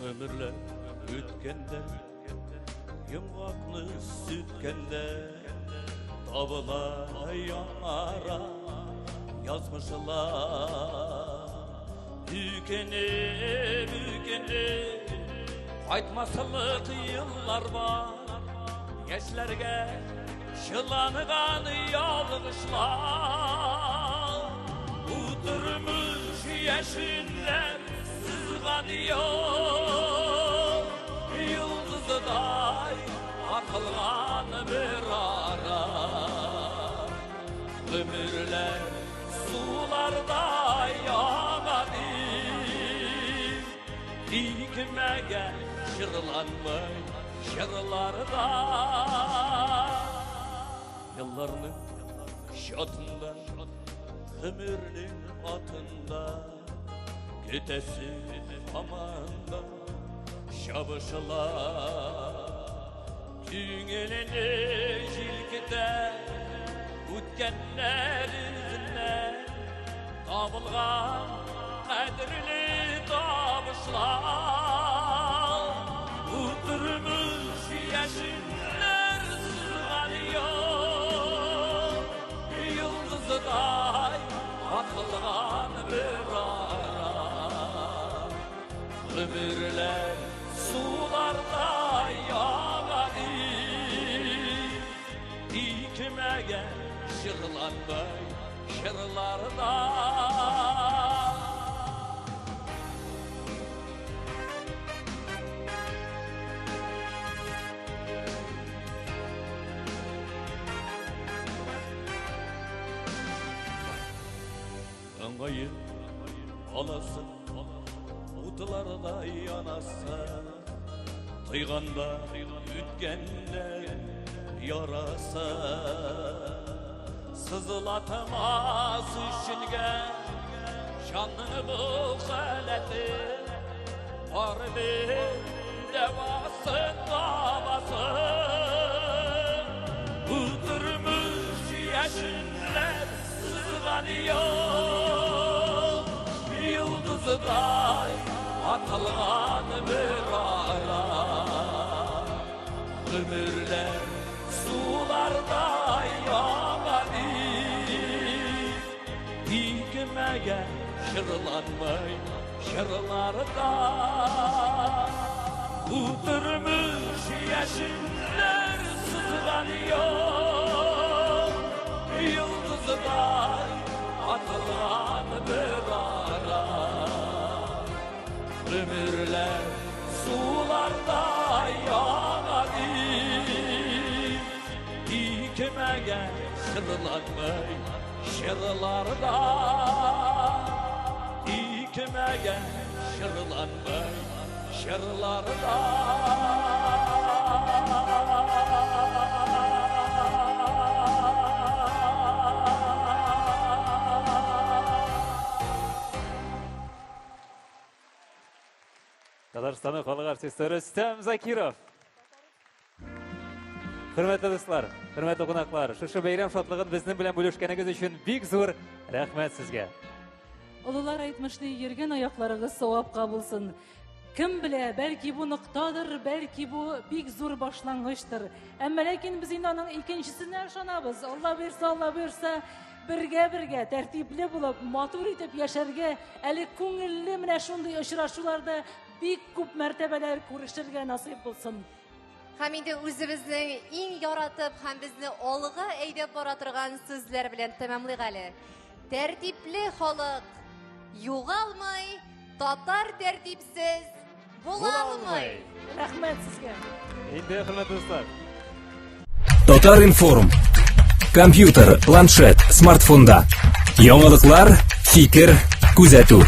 Өмерләр үткәндә, йомгакны сүткәндә, табыла яңара язмышлар. Үкенеп, үкенеп, кайтмаслык еллар бар, яшьләргә чыланган ялгышлар. Утырмыш яшенләр сызган юл, йолдыздай атылган бер ара. Гомерләр сулардай ага дип, тикмәгә җырланмый җырларда. Елларның чатында, гомернең атында, көтәсе һаман да чабышалар. Күңелене җилкетә үткәннәр эзеннән табылган кадерле табышлар. Утырмыш яшеннәр сызган юл, йолдыздай атылган бер ара. Гомерләр сулардай ага дип, тикмәгә җырланмый җырларда. Аңгайын аласың, утларда янасың, Тойганда үткәннәр ярасы Сызлатмас өченгә җанның бу халәте Барыбер дәвасын табасы Бу тормыш яшенләп сызган юл Йолдыздай атылган бер ара Гомерләр сулардай ага дип Тикмәгә җырланмый җырларда Бу тормыш яшенләр сызган юл Йолдыздай атылган бер ара Гомерләр сулардай ага дип Тикмәгә җырланмый җырларда Тикмәгә җырланмый җырларда Татарстанның халык артисты Рөстәм Закиров. Хөрмәтле дуслар, хөрмәтле кунаклар, шушы бәйрәм шатлыгын безнең белән бүлешкәнегез өчен бик зур рәхмәт сезгә. Олылар әйтмешли, йөргән аякларыгыз савапка булсын. Кем белә, бәлки бу ноктадыр, бәлки бу бик зур башлангычтыр. Әмма ләкин без инде аның икенчесенә ышанабыз. Алла боерса, Алла боерса, бергә-бергә, тәртипле булып, матур итеп яшәргә, әле күңелле менә шундый очрашуларда бик күп мәртәбәләр күрешергә насыйп булсын. Һәм инде үзебезнең иң яратып һәм безне алга әйдәп бара торган сүзләр белән тәмамлыйк әле. Тәртипле халык югалмый, татар тәртипсез була алмый. Рәхмәт сезгә. Инде, хөрмәтле дуслар, Татар информ. Компьютер, планшет, смартфонда. Яңалыклар, фикер, күзәтү.